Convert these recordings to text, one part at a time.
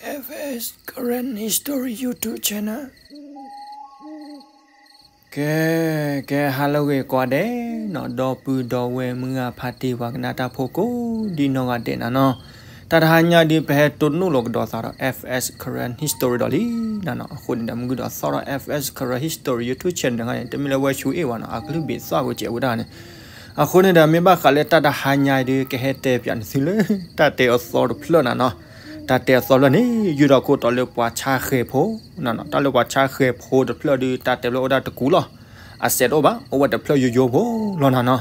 F S Karen History YouTube Channel. ကဲ, ကဲ ဟါလၢအဂ့ၤကိးဂၤဒဲးနီၤ, ဒီပုၢ်ဒီဝဲၢ်မုၢ်ဂၤဖးတံၢ်ပှၤကနၣ်တၢ်ဖိကိးဒ်နီၢ်ဂၤဒဲးနီၤနီၤ, တၢ်တဟါညါဒ်ပဟဲတိၢ်နီၣ်လိာ်ကဒီးသးဒီး F S Karen History ဒီးလံနီၤနီၤ, အဃိန့ၣ်ဒီး မုၢ်ဂုၢ်ဒီးသီၣ်ဒီး F S Karen History YouTube Channel တခါန့ၣ် တမ့ၢ်လၢဝဲဆူအ့ၣ်ဝဲနီၤ, အကလုၢ်ဘ့ၣ်သီၣ်ဝဲကဲးဝဲဒၣ်န့ၣ်, အဃိန့ၣ်ဒီး မ့ၢ်ဘၣ်ဃးလၢတၢ်တဟါညါအံၤဒ် ကဟဲတဲပၠးနသုလၢ တၢ်တဲအသီတဖျၢၣ်နီၤနီၤ, တၢ်တဲအသီတဖျၢၣ်န့ၣ် ယုၢ်ထီၣ်ခိၣ်တီလၢပှၤဆါဃဲၤဖိနီၤနီၤ, တၢ်လၢပှၤဆါဃဲၤဖိတဖျၢၣ်ဒ် တၢ်တဲဖျၢၣ်အိၣ်ဒၣ်တကူာ်လီၤ, အစဲးတအိၣ်ဘၣ်, အိၣ်ဝဲတဖျၢၣ်ယိယိဖိလီၤနီၤနီၤ,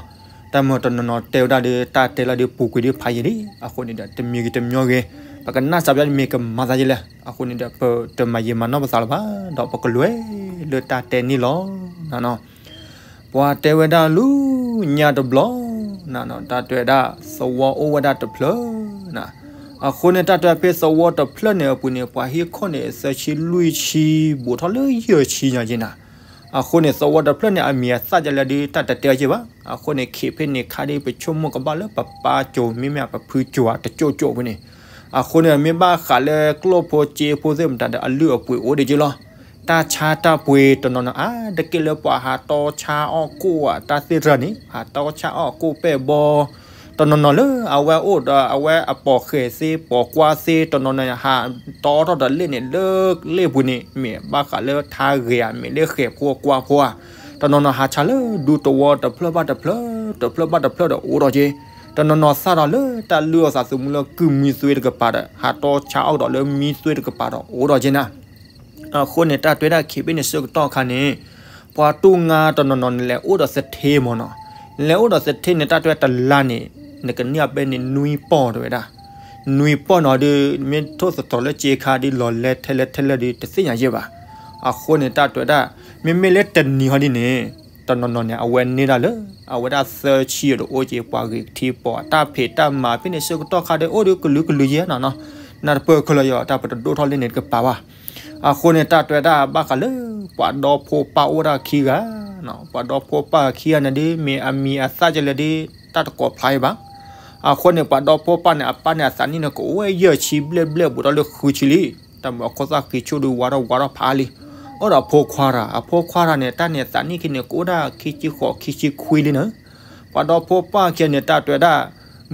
တၢ်မ့ၢ်တနီၤနီၤတဲဝဲဒၣ်ဒီး တၢ်တဲလီၤဒီးပူၤကွံာ်ဒီးဖးယံာ်လံ, အဃိန့ၣ်ဒီး တမံၤဂ့ၤတမံၤဂ့ၤ, ပကနၣ်စၢ်ပၠးတမံၤကမၤသးယဲလဲၣ်, အဃိန့ၣ်ဒီး ပတမၤယံာ်မၤနီၢ်ပသးလၢၤဘၣ်, ဒီးပကလဲၤလၢတၢ်တဲန့ၣ်လီၤနီၤနီၤ. ပှၤတဲဝဲဒၣ်လၢညါတဘျီနီၤနီၤ, တၢ်တဲဝဲဒၣ်သဝီအိၣ်ဝဲဒၣ်တဖျၢၣ်နီၤ, အဃိန့ၣ်တၢ်တဲဖဲသဝီတဖျၢၣ်န့ၣ်အပူၤန့ၣ် ပှၤဟံၣ်ခိၣ်န့ၣ် သၢဆံလွံၢ်ဆံ ဘူးထီၣ်လၢယဲၢ်ဆံညါက့ၤနီၤ, အဃိန့ၣ် သဝီတဖျၢၣ်န့ၣ် အမံၤအသၣ်ဒ်လဲၣ်ဒ် တၢ်တတဲအီၤက့ၤဘၣ်, အဃိန့ၣ် ခံဖဲန့ၣ်ခါဒ် ပဆိကမိၣ်ကဘၣ်လၢပပၢ်ကၠိ မ့မ့ၢ်ပဖုကၠိဧါ တကၠိကၠိပူၤန့ၣ်, အဃိန့ၣ် မ့ၢ်ဘၣ်ဃးလၢကျိၣ်ဖိစ့ဖိသ့ၣ်မတၤဒီး အလုၢ်အပှ့ၤအိၣ်ဒံးက့ၤလီၤ. တၢ်ဆါတၢ်ပှ့ၤတနီၤနီၤ အါတက့ၢ်လၢပှၤဟးတီဆါအီၣ်ကိၣ်ဧါ တၢ်သ့ၣ်တဖၣ်န့ၣ် ဟးတီဆါအီၣ်ကိၣ်ပဲၣ်ဘီ, တနီၤနီၤလၢအဝဲအိၣ်ဒီးအဝဲအပိာ်ဃဲၤသ့ ပိာ်ကွၢ်သ့ တနီၤနီၤ ဟးတီထီၣ်ဒီးလ့ၣ်န့ၣ် လၢလ့ၣ်ပူၤန့ၣ် မ့ၢ်ဘၣ်ဃးလၢထါဂဲၤဧါ မ့ၢ်လၢဃဲၤဖိကွၢ်ဖိဧါ, တနီၤနီၤဟးဆါလၢဒူသဝီတဖျၢၣ်ဘၣ်တဖျၢၣ် တဖျၢၣ်ဘၣ်တဖျၢၣ်ဒီးအိၣ်ထီၣ်က့ၤ, တနီၤနီၤစးထီၣ်လၢတၢ်လုၢ်အီၣ်သးသမူလၢကုၢ်မံသွ့တကပၤဒီး ဟးတီဆါအီၣ်ကဒီးလၢမံသွ့တကပၤဒီးအိၣ်ထီၣ်က့ၤနၤ. အဃိန့ၣ် တၢ်တဲဒၣ်ခံဖဲန့ၣ်ဆၢကတီၢ်အခါန့ၣ် ပှၤတူၢ်ငါတနီၤနီၤန့ၣ် လဲၤအိၣ်ဒီးသထ့မ့ၢ်နီၤ, လဲၤအိၣ်ဒီးသထ့န့ၣ် တၢ်တဲတလါန့ၣ် နကန့ၢ်အဘဲန့ၣ်နွံပီၢ်တဲဝဲဒၣ်, နွံပီၢ်နီၤဒီး မ့ၢ်ထိၣ်သတြီၤလၢစ့ခါဒ်လီၤလဲထဲလဲၣ်ထဲလဲၣ်ဒီး တသ့ၣ်ညါယဲၢ်ဘၣ်. အဃိန့ၣ် တၢ်တဲဝဲဒၣ် မ့မ့ၢ်လၢတနံၤဟီဒ်န့ၣ် တနီၤနီၤန့ၣ် အဝဲန့ၢ်ဒၣ်လၢ အဝဲဒၣ်သၢဆံဒီးအိၣ်က့ၤ ပှၤဂ့ၤကထံပိာ်အတၢ်ဖံးတၢ်မၤဖဲန့ၣ်ဆၢကတီၢ်ခါဒီး အိၣ်ဒီးကလုာ်ကလုာ်ယဲၢ်နီၤနီၤ, နတပၢၢ်ခဲလၢာ်ယီၤ တၢ်ပတဒိၣ်ထီၣ်လၢန့ၣ်တကပၤဘၣ်. အဃိန့ၣ် တၢ်တဲဝဲဒၣ်ဘၣ်ဃးလၢ ပှၤဒီဖိပၢ်အိၣ်ဝဲဒၣ်ခံဂၤ, ပှၤဒီဖိပၢ်ခံဂၤန့ၣ်ဒီး မ့ၢ်အမံၤအသၣ်ကလဲၣ်ဒီး တၢ်တကိးဖျါအံၤဘၣ်. အဃိန့ၣ် ပှၤဒီဖိပၢ်န့ၣ် အပၢ်န့ၣ်အသးနံၣ်န့ၣ် ကအိၣ်ဝဲယဲၢ်ဆံဘျဲၣ်ဘျဲၣ်ဘူးထီၣ်လၢဃုဆံလံ. တၢ်မ့ၢ်အခိၣ်သၣ်ဃံဆူၣ်ဒီးဝါထီၣ်ဝါထီၣ်ဖးလံ. အိၣ်ဒီးအဖိခွါတၢ်, အဖိခွါတၢ်န့ၣ် တၢ်န့ၣ်အသးနံၣ်ခံန့ၣ် ကအိၣ်ဒၣ်ခံဆံဃိးခံဆံခွံလံန့ၣ်. ပှၤဒီဖိပၢ်ခံဂၤန့ၣ် တၢ်တဲဝဲဒၣ်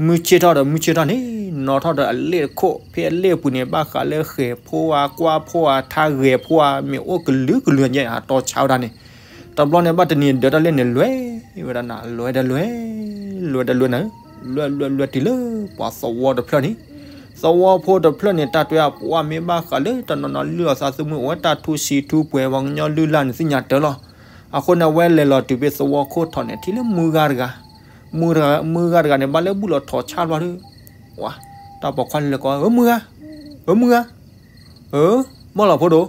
မုၢ်ဆ့ၣ်ထီၣ်ဒီးမုၢ်ဆ့ၣ်ထီၣ်န့ၣ် နီၣ်ထီၣ်ဒီးအလ့ၣ်တခိၣ်, ဖဲအလ့ၣ်ပူၤန့ၣ် ဘၣ်ဃးလၢဃဲၤဖိဧါ ကွၢ်ဖိဧါ ထါဂဲၤဖိဧါ မ့ၢ်အိၣ်ကလုာ်ကလုာ်ညါ ဟးတီဆါဝဲဒၣ်န့ၣ်, တဘျီန့ၣ် ဘၣ်တနံၤဒၢးတၢ်လ့ၣ်န့ၣ် လဲၤဝဲဒၣ်နၤ လဲၤဒီးလဲၤ, လဲၤဒီးလဲၤနၤ, လဲၤလဲၤလဲၤတုၤလၢပှၤသဝီတဖျၢၣ်န့ၣ်, သဝီဖိတဖျၢၣ်န့ၣ် တၢ်တဲအပှၤမ့ၢ်ဘၣ်ဃးလၢတနီၤနီၤလုၢ်အီၣ်သးသမူ အိၣ်ဝဲတၢ်ထူဆံးထူပှဲၤ ပှၤကညီလုၢ်လၢ်န့ၣ် သ့ၣ်ညါတၢ်လီၤ. အဃိန့ၣ် အဝဲလဲၤလီၤတုၤဖဲသဝီခိၣ်ထီၣ်န့ၣ် ထံၣ်လၢမုၢ်ဂၤတဂၤ, မုၢ်ဂၤတဂၤန့ၣ် ဘၣ်လၢဘူၣ်လီၤထီၣ်ဆါဘျီဒီး တၢ်ပိာ်ခွါလဲၤကိး ဧၢ မုၢ်ဂၤ, ဧၢ မုၢ်ဂၤ, ဧၢ ဘၣ်လီၤဖိဒိၣ်,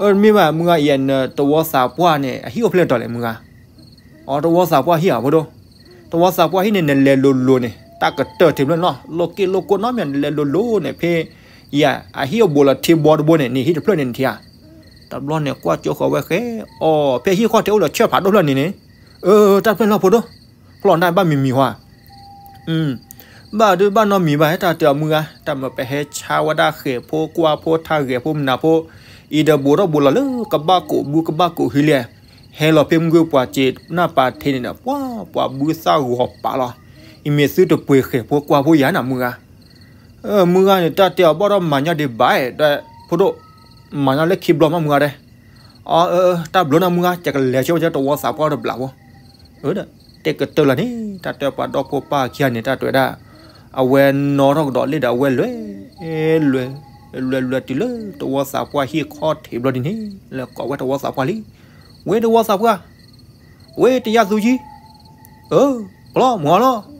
အၢ တမ့ၢ်ဘၣ် မုၢ်ဂၤအံၤ နသဝီသးပှၢ်န့ၣ် အဟံၣ်အိၣ်ဖျဲၣ်တီၤလဲၣ် မုၢ်ဂၤ. အီ သဝီသးပှၢ်ဟံၣ်ဧါဖိဒိၣ်, သဝီသးပှၢ်ဟံၣ်န့ၣ် နလဲၤလိၤလိၤန့ၣ် တၢ်ကတၢၢ်ထံးဖျၢၣ်နီၤ လိၣ်က့ၣ်လိၣ်ကိၣ်နီတမံၤ နလဲၤလိၤလိၤန့ၣ် ဖဲ ယၤအဟံၣ်အိၣ်ဘူးလီၤထံဘီတဘိန့ၣ် နဟံၣ်တဖျၢၣ်န့ၣ်နထံၣ်ဧါ. တဘျီန့ၣ် ကွၢ်ကၠိဃီၤဝဲဃဲ အီ ဖဲဟံၣ်ခီၣ်ထံးအိၣ်လီၤဆၢဖးဒိၣ်ဖျၢၣ်န့ၣ်န့ၣ်, အၢ တၢ်ဖျၢၣ်လီၤဖိဒိၣ်, ဖျီၣ်နၢ်ဘၣ်မံၤမံၤဟီဧါ. ဘၣ်ဒုးဘၣ်နီတမံၤဘၣ် ဟဲတၢ်တဲအီၤမုၢ်ဂၤ, တၢ်မ့ၢ်ပဟဲဆါဝဲဒၣ်ဃဲၤဖိကွၢ်ဖိထါဂဲၤဖိမနၤဖိ, အံၤဒီးဘူးထီၣ်ဘူးလီၤလၢကဘၣ်ကိးဘုကဘၣ်ကိးဟံးလံ, ဟဲလီၤဖဲမုၢ်ဂုၢ်ပှၤစ့နၢ်ပာ်ထံးန့ၣ်ဒီး ပှၤပှၤဘုသၣ်ဂီၤပာ်လီၤ, အံၤမ့ၢ်သုတပှ့ၤဃဲၤဖိကွၢ်ဖိယၤနၤမုၢ်ဂၤ. မုၢ်ဂၤန့ၣ် တၢ်တဲအီၤဘၣ်ဒီးမၤညီဒံးဘၣ်ဒီး ဖိဒိၣ်, မၤညီလၢခံဘျီမးမုၢ်ဂၤဒဲး. အၢ တၢ်ဘျုးနၤမုၢ်ဂၤ ကကလဲၤဆၢဝဲသဝီသးပှၢ်တဘျီဖိ ဒီး တဲကတၢၢ်လီၤန့ၣ် တၢ်တဲပှၤဒီဖိပၢ်ခံဂၤန့ၣ် တၢ်တဲဝဲဒၣ်, အဝဲနီၣ်ထီၣ်ကဒီးလ့ၣ်ဒီး အဝဲလဲၤ လဲၤ လဲၤ လဲၤတုၤလၢသဝီသးပှၢ်ဟံၣ်ခီၣ်ထံးဘျီဒ်န့ၣ် လဲၤကိးဝဲသဝီသးပှၢ်လံ, ဝဲသဝီသးပှၢ်, ဝဲတယၢ်သူကံ, အၢ ပျီမုၢ်ဂၤလီၤ,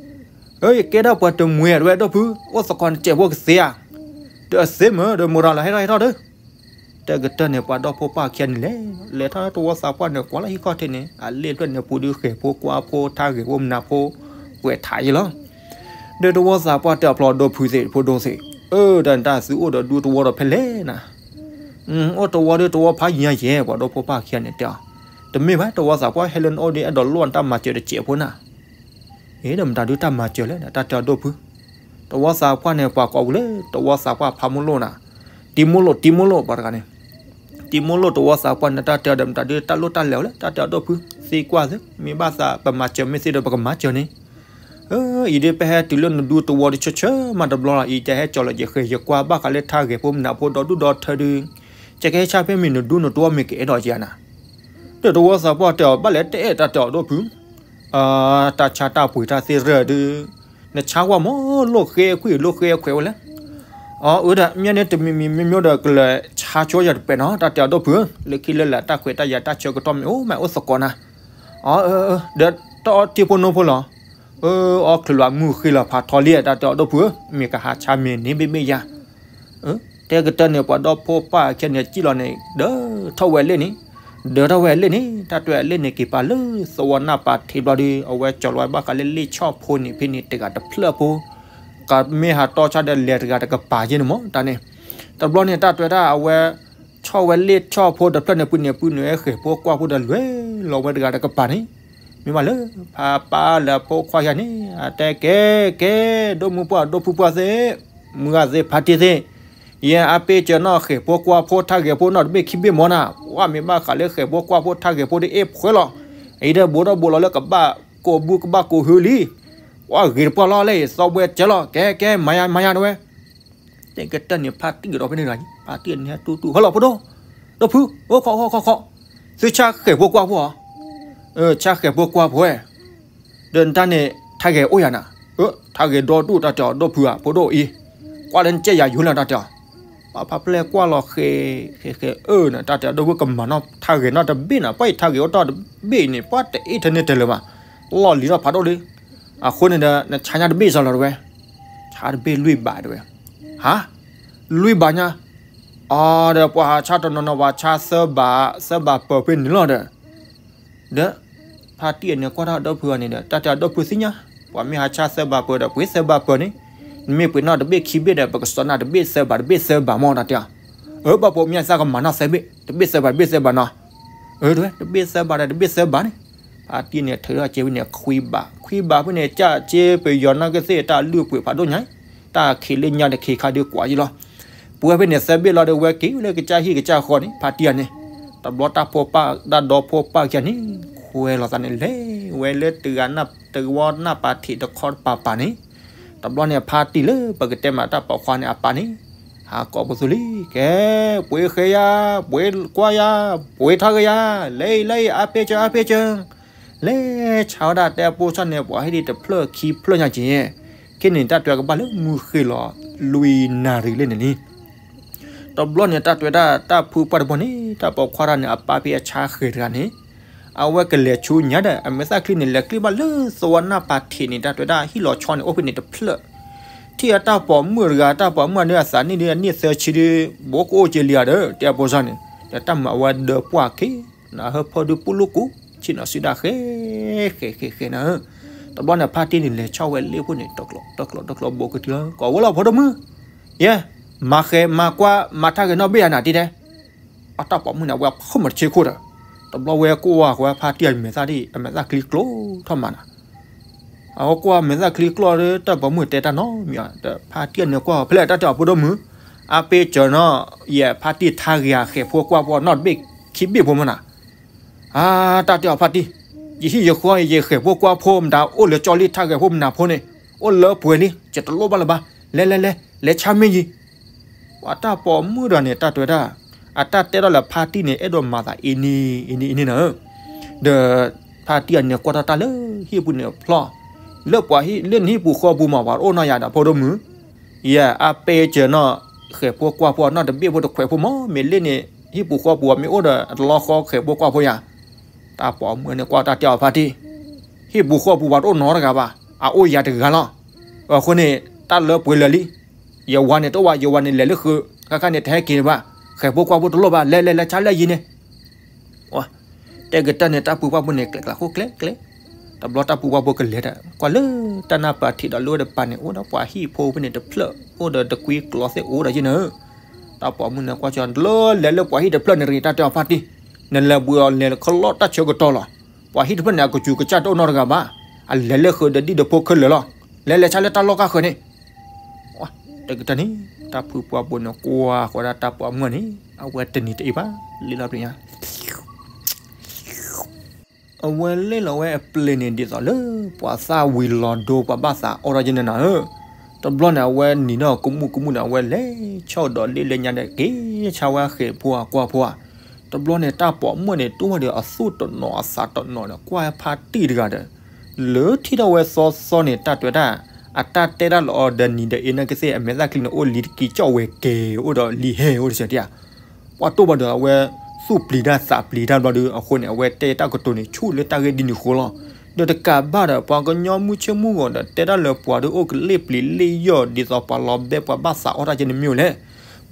အၢ ယကဲဒၣ်ပှၤတမှံၤဧါ တဝဲဒိၣ်ဖု အိၣ်သကိးနစဲးဖိကသ့ဧါ, ဒီးအသ့မ့ၢ်ဒီးမုၢ်ရၤလီၤ ဟဲထီၣ်ဟဲထီၣ်ဒီး တၢ်ကတၢၢ်န့ၣ် ပှၤဒီဖိပၢ်ခံဂၤန့ၣ်လဲၣ်, လဲၤထီၣ်သဝီသးပှၢ်န့ၣ် ကွၢ်လၢဟံၣ်ခီၣ်ထံးန့ၣ် အလ့ၣ်ဖျၢၣ်န့ၣ် ပူၤဒုးဃဲၤဖိကွၢ်ဖိထါဂဲၤဖိမနၤဖိ ကွဲးထးယဲလီၤ. ဒီးသဝီသးပှၢ်တဲအဖျီဒိၣ်ဖုသ့ၣ် ဖိဒိၣ်သ့ၣ်, အၢ တၢ်န့ၣ်တၢ်သုအိၣ်ဒီးဒူသဝီဒီးဖဲလဲၣ်နၤ, အိၣ်သဝီဒီးသဝီဖးယံၤယဲၢ် ပှၤဒီဖိပၢ်ခံဂၤန့ၣ်တဲအီၤ, တမ့ၢ်ဘၣ် သဝီသးပှၢ်ဟဲလၢနအိၣ်ဒီး အဲၣ်ဒိးလိၣ်နတၢ်မၤစၢၤတစဲးဖိနၤ အ့ ဒီးမတၤဒုးတၢ်မၤစၢၤလဲၣ် တၢ်တဲအီၤဒိၣ်ဖု, သဝီသးပှၢ်န့ၣ် ပှၤကိးပူၤလၢသဝီသးပှၢ်ဖးမုၢ်လိၣ်နၤ, တံၤမိလိၣ် တံၤမိလိၣ် ပှၤတဂၤန့ၣ်, တံၤမိလိၣ်တဝီသးပှၢ်န့ၣ် တၢ်တဲအီၤဒီး မတၤဒုးတၢ်လိၣ်တၢ်လဲၤအီၤလဲၣ်, တၢ်တဲအီၤဒီပုၢ် သံကွၢ်သ့, မ့ၢ်ဘၣ်သး ပမၤစၢၤမ့ၢ်သ့ဒီး ပကမၤစၢၤန့ၣ်, အံၤဒုးပဟဲတုၤလၢနဒူတဝီဒီး ဆၢဆၢမးတဘျီလီၤ, အံၤယဟဲကၠီၤလီၤယဃဲၤ ယကွၢ်ဘၣ်ဃးလၢထါဂဲၤဖိမနုၤဖိဒီးဒူၣ်ဒီးထၢဒုး, ကဲကဟဲဆါဖဲမ့ၢ်နဒူနတဝီမ့ၢ်ကအဲၣ်ဒိးယၤနၤ, ဒီးတဝီသးပှၢ်တဲအီၤ ဘၣ်လဲၣ်တအဲၣ် တၢ်တဲအီၤဒီပုၢ် တၢ်ဆါတၢ်ပှ့ၤတၢ်သ့ၣ်ရၢၢ်ဒုး, နဆါကွၢ်မး လိၣ်ဃဲခွံၣ်လိၣ်ဃဲခွဲးဝဲလဲၣ်, အၢ ဒ်မ့ၢ်န့ၣ်တမံၤမံၤမ့ၢ်မ့ၢ်ဒီး ကလဲၤဆါဆိယၤတပဲာ်နီၤ, တၢ်တဲအီၤဒီပုၢ်ဧၢ, လၢခံလၢလာ်တၢ်ခွဲးတၢ်ယာ်တၢ်ဆၢကတီၢ်မ့ၢ်အိၣ်မးအိၣ်သကိးနၤ, အၢ ဒီးတၢ်အီထံဖိနိဖိလီၤ, အၢအီချုးလီၤမုၢ်ဃ့လီၤဖးထီလံ တၢ်တဲအီၤဒီပုၢ်ဧၢ, မ့ၢ်ကဟးဆါမ့ၢ်န့ၣ်ဘ့ၣ်ဘ့ၣ်ယၤ တဲကတၢၢ်န့ၣ် ပှၤဒီဖိပၢ်ခဲန့ၣ် စံၣ်လီၤန့ၣ် ဒၢထီၣ်ဝဲလ့ၣ်န့ၣ်, ဒၢထီၣ်ဝဲလ့ၣ်န့ၣ် တၢ်တဲဝဲလ့ၣ်န့ၣ် က့ၤပာ်လၢသဝီနၢ်ပၤထံးဘျီဒီး အဝဲကၠီၤလီၤဝဲဘၣ်ဃးလၢလ့ၣ်ဆီၣ်ဖိန့ၣ် ဖဲန့ၣ်တဂၤတဖျၢၣ်ဖိ, ကမ့ၢ်ဟးတီဆါဒီးလဲၤတဂၤတကပၤယဲန့ၣ်မး တၢ်န့ၣ်, တဘျီန့ၣ် တၢ်တဲဝဲဒၣ် အဝဲ ဆီၣ်ဝဲလ့ၣ်ဆီၣ်ဖိတဖျၢၣ်န့ၣ် ပုၢ်န့ၣ်ပုၢ်န့ၣ်ဝဲဃဲၤဖိကွၢ်ဖိဒီးလဲၤလီၤဝဲတဂၤတကပၤန့ၣ်, မ့ၢ်ဘၣ်လၢ ဖးပၢ်လၢအဖိခွါယၤန့ၣ် အတဲကဲ ကဲ ဒိၣ်မုၢ်ပှၢ်ဒိၣ်ဖုပှၢ်သ့ၣ်, မုၢ်ဂၤသ့ၣ်ဖါတံၢ်သ့ၣ်, ယဲအါပ့ၢ်စၢၤနီၣ်ဃဲၤဖိကွၢ်ဖိထါဂဲၤဖိနီၣ်တဘ့ၣ်ခံဘ့ၣ်မးနၤ, ဝဲမ့ၢ်ဘၣ်ဃးလၢဃဲၤဖိကွၢ်ဖိထါဂဲၤဖိဒီးအ့ၣ်ဖှဲလီၤ, အံၤဒီးဘူးထီၣ်ဘူးလီၤလၢကဘၣ်ကိးဘုကဘၣ်ကိးဟုလံ, ဝဲဂ့ၤတပှၢ်လီၤလၢအံၤသီဝဲစၢၤလီၤ ကဲကဲ မၤယၤမၤယၤတဝဲ တဲကတၢၢ်န့ၣ် ဖါတံၢ်ကဒီးဖဲန့ၣ်တဂၤ, ဖါတံၢ်န့ၣ်ဟဲတူၢ်တူၢ် ဟဲလီၤဖိဒိၣ်, ဒီပုၢ်, အိၣ်ခိးခိးခိးခိး, သုဆါဃဲၤဖိကွၢ်ဖိဧါ, ဆါဃဲၤဖိကွၢ်ဖိဝဲ, ဒီးနတၢ်န့ၣ် ထါဂဲၤအိၣ်ယၤနၤ, ထါဂဲၤဒီဒူၣ် တၢ်တဲအီၤဒီပုၢ်ဧါ ဖိဒိၣ်အံၤ, ကွၢ်လၢနကဲယၤယိၤလၢတၢ်တဲအီၤ, ပှၤဖါပျဲၢ်ကွၢ်လီၤဃဲၤဃဲၤဃဲၤအၢနၤ တၢ်တဲအီၤဒီပုၢ်ကမၤနီၣ်ထါဂဲၤနီၣ်တဘ့ၣ်နၤ ပှၤအံၤထါဂဲၤအိၣ်တ့ၢ်တဘ့ၣ်န့ၣ် ပှၤတအ့ၣ်ထဲန့ၣ်တလၢာ်ဘၣ်, လီၢ်လံၤထီၣ်ဖးဒိၣ်လံ, အဃိန့ၣ်ဒီး နဆါညါတဘ့ၣ်စ့ၢ်လီၤတဝဲ, ဆါတဘ့ၣ်လွံၢ်ဘးတဝဲ, ဟါ, လွံၢ်ဘးညါ, အဒီးပှၤဟးဆါတနီၤနီၤ ပှၤဆါသၢဘး သၢဘးပၢၤဖဲန့ၣ်လီၤဒီး, ဒီး ဖါတံၢ်အန့ၣ်ကွၢ်တၢ်ဒီပုၢ်အန့ၣ်ဒီး တၢ်တဲအီၤဒီပုၢ်သ့ၣ်ညါ, ပှၤမ့ၢ်ဟးဆါသၢဘးပၢၤဒီး ပှ့ၤသၢဘးပၢၤန့ၣ်, နမ့ၢ်ပှ့ၤနီၣ်တဘ့ၣ်ခံဘ့ၣ်ဒီး ပကစီၤနၤတဘ့ၣ်သၢဘး တဘ့ၣ်သၢဘးမး တၢ်တဲအီၤ, အၢ ဘၣ်ပိာ်မုၣ်သးကမၤနီၣ်သၢဘ့ၣ် တဘ့ၣ်သၢဘး တဘ့ၣ်သၢဘးနီၤ, အၢ တဘ့ၣ်သၢဘးဒီး တဘ့ၣ်သၢဘးန့ၣ်, ဖါတံၢ်န့ၣ်ထုးထီၣ်စ့ဖဲန့ၣ်ခွံဘး ခွံဘးဖဲန့ၣ် ကၢ်စ့ပယီၤနာ်က့သ့ၣ်တၢ်လုၢ်ပှ့ၤဖးဒိၣ်ညါ, တၢ်ခံးလၢညါတခံးခါဒုးကွၢ်ယံလီၤ, ပှဲၤဖဲန့ၣ်သၢဘ့ၣ်လီၤဒီး ဝဲက့ၤလၢကစၢ်ဟံၣ်ကစၢ်ဃီန့ၣ် ဖါတံၢ်အန့ၣ်, တဘျီတၢ်ဖိပၢ်တၢ်ဒီဖိပၢ်ခံဂၤန့ၣ် ခွဲးလီၤသးန့ၣ် လဲၤဝဲလၢတဂၤ တဝီနၢ်ပၤထံးတခီတပၤပၤန့ၣ်, တဘျီန့ၣ် ဖါတံၢ်လၢပကတဲမးတၢ်ပိာ်ခွါန့ၣ်အပၢ်န့ၣ်, ဟးကိးပသူလံ, ကဲ, ပှ့ၤဃဲၤယၤ, ပှ့ၤကွၢ်ယၤ, ပှ့ၤထါဂဲၤယၤ, လဲၤအံၤလဲၤအံၤ အါပ့ၢ်စၢၤ အါပ့ၢ်စၢၤ, လဲၤဆါဝဲဒၣ်တဲပိၢ်ဆၣ်န့ၣ် ပှၤဟံၣ်ဒံးတဖျၢၣ်ခံဖျၢၣ်ညါက့ၤ, ခဲန့ၣ်တၢ်တဲကဘၣ်လၢမုၢ်ဃ့ၢ်လီၤ လွံၢ်နၣ်ရံၣ်လံန့ၣ်လံ တဘျီန့ၣ် တၢ်တဲဝဲဒၣ်တၢ်ဖုပှၢ်တဘီန့ၣ် တၢ်ပိာ်ခွါတၢ်န့ၣ် အပၢ်ဖဲအဆါဃဲၤတဂၤန့ၣ်, အဝဲကလဲၤဆူညါဒီး အမဲာ်သၣ်ချံန့ၣ် လဲၤကျံၣ်ဘၣ်လၢသဝီနၢ်ပၤထံးန့ၣ် တၢ်တဲဝဲဒၣ်ဟံၣ်လီၤဆီန့ၣ် အိၣ်ဖဲန့ၣ်တဖျၢၣ်, ထံၣ်အတၢ်ပိာ်မုၣ်တဂၤ တၢ်ပိာ်မုၣ်ဒုးအနံၣ်သၢဆံဒုး ဘိကအိၣ်က့ၤလံဧါဒီး တဲအပိၢ်ဆၣ်န့ၣ်, ဒီးတၢ်မၤအဝဲဒၢပှၢ်က့ၤ နဟၢဖၢဒုးပူၤလိာ်ကူး ဆ့ၣ်နီၤစုဒၣ်ဃဲ ဃဲဃဲဃဲနၤဧၢ, တဘျီန့ၣ် ဖါတံၢ်န့ၣ် လဲၤဆီၣ်ဝဲလ့ၣ်ဖိန့ၣ် တကျိးတကျိးတကျိးဘိးကတုၤလီၤ ကိးဝဲလီၤဖိဒိၣ်မုၢ်, ယဲ, မၤဃဲၤမၤကွၢ် မၤထါဂဲၤနီၣ်ဘ့ၣ်ယၤနၤတံၢ်တဲ, အတၢ်ပိာ်မုၣ်န့ၣ် အဝဲဖုၣ်မၤတဆ့ခိၣ်ဒီး, တဘျီဝဲကွၢ်ဃီဝဲဖါတံၢ်အမဲာ်သၣ်ဒ် အမဲာ်သၣ်ချံကျိထီၣ်မးနၤ အဝဲကွၢ်မဲာ်သၣ်ချံကျိဒီး တၢ်ပိာ်မုၣ်တဲတၢ်နီတမံၤဒီး ဖါတံၢ်အန့ၣ်ကွၢ်ဖဲလဲၣ် တၢ်တဲအီၤဖိဒိၣ်မုၢ်, အါပ့ၢ်စၢၤနီၣ်, ယဲဖါတံၢ်ထါဂဲၤအဃဲၤဖိကွၢ်ဖိနီၣ်တဘ့ၣ်ခံဘ့ၣ်ဖိမးနၤ, အါ တၢ်တဲအီၤဖါတံၢ်, ယဟံၣ်ယဃီအံၤ ယဃဲၤဖိကွၢ်ဖိမတၤအိၣ်လၢကၠီလံ ထါဂဲၤဖိမနၤဖိန့ၣ်, အိၣ်လၢပှဲၤလံ ယတလိၣ်ဘၣ်လၢၤဘၣ်, လဲၤလဲၤလဲၤ လဲၤဆါမ့ၢ်ယံၤ ပှၤတၢ်ပိာ်မုၣ်ဒီးန့ၣ် တၢ်တဲဝဲဒၣ်, အတၢ်တဲထီၣ်လၢဖါတံၢ်န့ၣ် အဲၣ်ဒိးမၤသးအံၤန့ၣ် အံၤန့ၣ် အံၤန့ၣ်နၤဧၢ, ဒီးဖါတံၢ်အန့ၣ်ကွၢ်ထီၣ်တၢ်လၢဟံၣ်ပူၤန့ၣ်ဖျီၣ်, လၢပှၤဟံၣ်လၢနဟံၣ်ပူၤဃီပူၤမး ပှၤတအိၣ်နီၢ်ယၤဒီးဖိဒိၣ်မုၢ်, ယဲအါပ့ၢ်စၢၤနီၣ်, ဃဲၤဖိကွၢ်ဖိနီၣ်တဘ့ၣ်ဖိတခွဲးဖိမး မ့ၢ်လၢန့ၣ် ဟံၣ်ပူၤဃီပူၤမ့ၢ်အိၣ်ဒီး အတလီၤဃီဃဲၤဖိကွၢ်ဖိယၤ, တၢ်ပိာ်မုၣ်န့ၣ်ကွၢ်တၢ်တဲအီၤဖါတံၢ်, ဟံၣ်ပူၤဃီပူၤပှၤတအိၣ်နီတဂၤဘၣ်, အအိၣ်ယၤတဂၤလီၤ, အဃိန့ၣ် တၢ်လၢပှဲၤလၢာ်လံ ယဝၤန့ၣ်တအိၣ်ဘၣ် ယဝၤန့ၣ်လဲၤလၢဃုာ် ခါခါန့ၣ်တဟဲက့ၤဘၣ်, ဃဲၤဖိကွၢ်ဖိတလိၣ်ဘၣ် လဲၤလဲၤလဲၤဆါလၢယံၤန့ၣ်, တဲကတၢၢ်န့ၣ် တၢ်ပူၤပှၢ်ဖိန့ၣ် ကျဲးကျးဃိကျဲကျဲ, တဘျီတၢ်ပူၤပှၢ်ဖိကလဲၤဒီး ကွၢ်လၢတၢ်နၢ်ပၢၢ်ထံးဒီးလၢဝဲတပၤန့ၣ် အိၣ်ဒီးပှၤဟံၣ်ဖိဖဲန့ၣ်တဖျၢၣ် အိၣ်ဒီးတကွံကျိးသ့ၣ်အိၣ်ဒီးယဲၢ်နၤဧၢ, တၢ်ပိာ်မုၣ်န့ၣ်ကွၢ်ကၠီ လၢလဲၤလၢပှၤဟံၣ်တဖျၢၣ်န့ၣ်တဂ့ၤ တၢ်တဲအီၤဖါတံၢ်, နလဲၤဘှံးအီၤလဲၤခလီၣ်တၢ်ဆၢကတီၢ်လီၤ, ပှၤဟံၣ်တဖျၢၣ်န့ၣ် အကစူၤကစၢ်တအိၣ်နီတဂၤဘၣ်, အလဲၤလၢဃုာ်ဒီးဒ်ဒီးဖိခဲလၢာ်လီၤ, လဲၤလဲၤဆါလၢတၢ်လီၢ်ကါဃၢၤန့ၣ်, ဝါ တကတၢၢ်န့ၣ် တၢ်ဖုပှၢ်ဘိန့ၣ် ကွၢ်ဃီဒၣ်တၢ်ပိာ်မုၣ်န့ၣ် အဝဲတနံၤတအံၤဘၣ် လ့လီၤပျံၤညါ အဝဲလ့လီၤဝဲအပျ့ၤန့ၣ် ဒ်သိးလၢပှၤသၣ်ဝံၤလီၤဒိ ပှၤဘၣ်သးအီၣ်ထီၣ်က့န့ၣ်နၤဧၢ, တဘျီန့ၣ် အဝဲနံၤဒီးကမူၣ်ကမူၣ်န့ၣ် အဝဲလဲၤဆီၣ်ဒီးလ့လဲညါဒီး က့ၤဆါဝဲဃဲၤဖိအကွၢ်ဖိဧါ, တဘျီန့ၣ် တၢ်ပိာ်မုၣ်န့ၣ် တူၢ်ဘၣ်ဒီးအသူၣ်တနီၤအသးတနီၤဒီး ကွၢ်ဖါတံၢ်တဂၤဒီး လၢထံၣ်ထီၣ်ဝဲသီသီန့ၣ် တၢ်တဲဝဲဒၣ် အတၢ်တဲတၢ်လီၤအီၤဒီးနံၤဒီးအ့ၣ်နာ်က့သ့ၣ် အမဲာ်သၣ်ချံန့ၣ် အိၣ်လံတက့ၤကၠီၣ်ဝဲကဲၤ အိၣ်ဒီးလံဟဲအိၣ်တစဲးတယၢ် ပှၤတိၢ်ဘၣ်ဒီးအဝဲ သူၣ်ပျံၤတၢ်သးပျံၤတၢ်ဘျီဒီး အဃိန့ၣ် အဝဲတဲတၢ်ကတိၤန့ၣ် ဆူၣ်လၢတၢ်ဂ့ၢ်ဒ်န့ၣ်ဃိလီၤ. ဒီးတကးဘၣ်ဒီး ပှၤကညီမုၢ်ဆ့ၣ်မုၢ်ဂီၤဒီး တဲတၢ်လၢပှၤဒီးအိၣ်ကလ့ၣ်ပျံၤလ့ၣ်ယီၢ် ဒ်သိးပှၤလီၤဘဲပှၤဘၣ်သးအီၣ်တၢ်ကဲန့ၣ်မ့ၢ်လဲၣ်.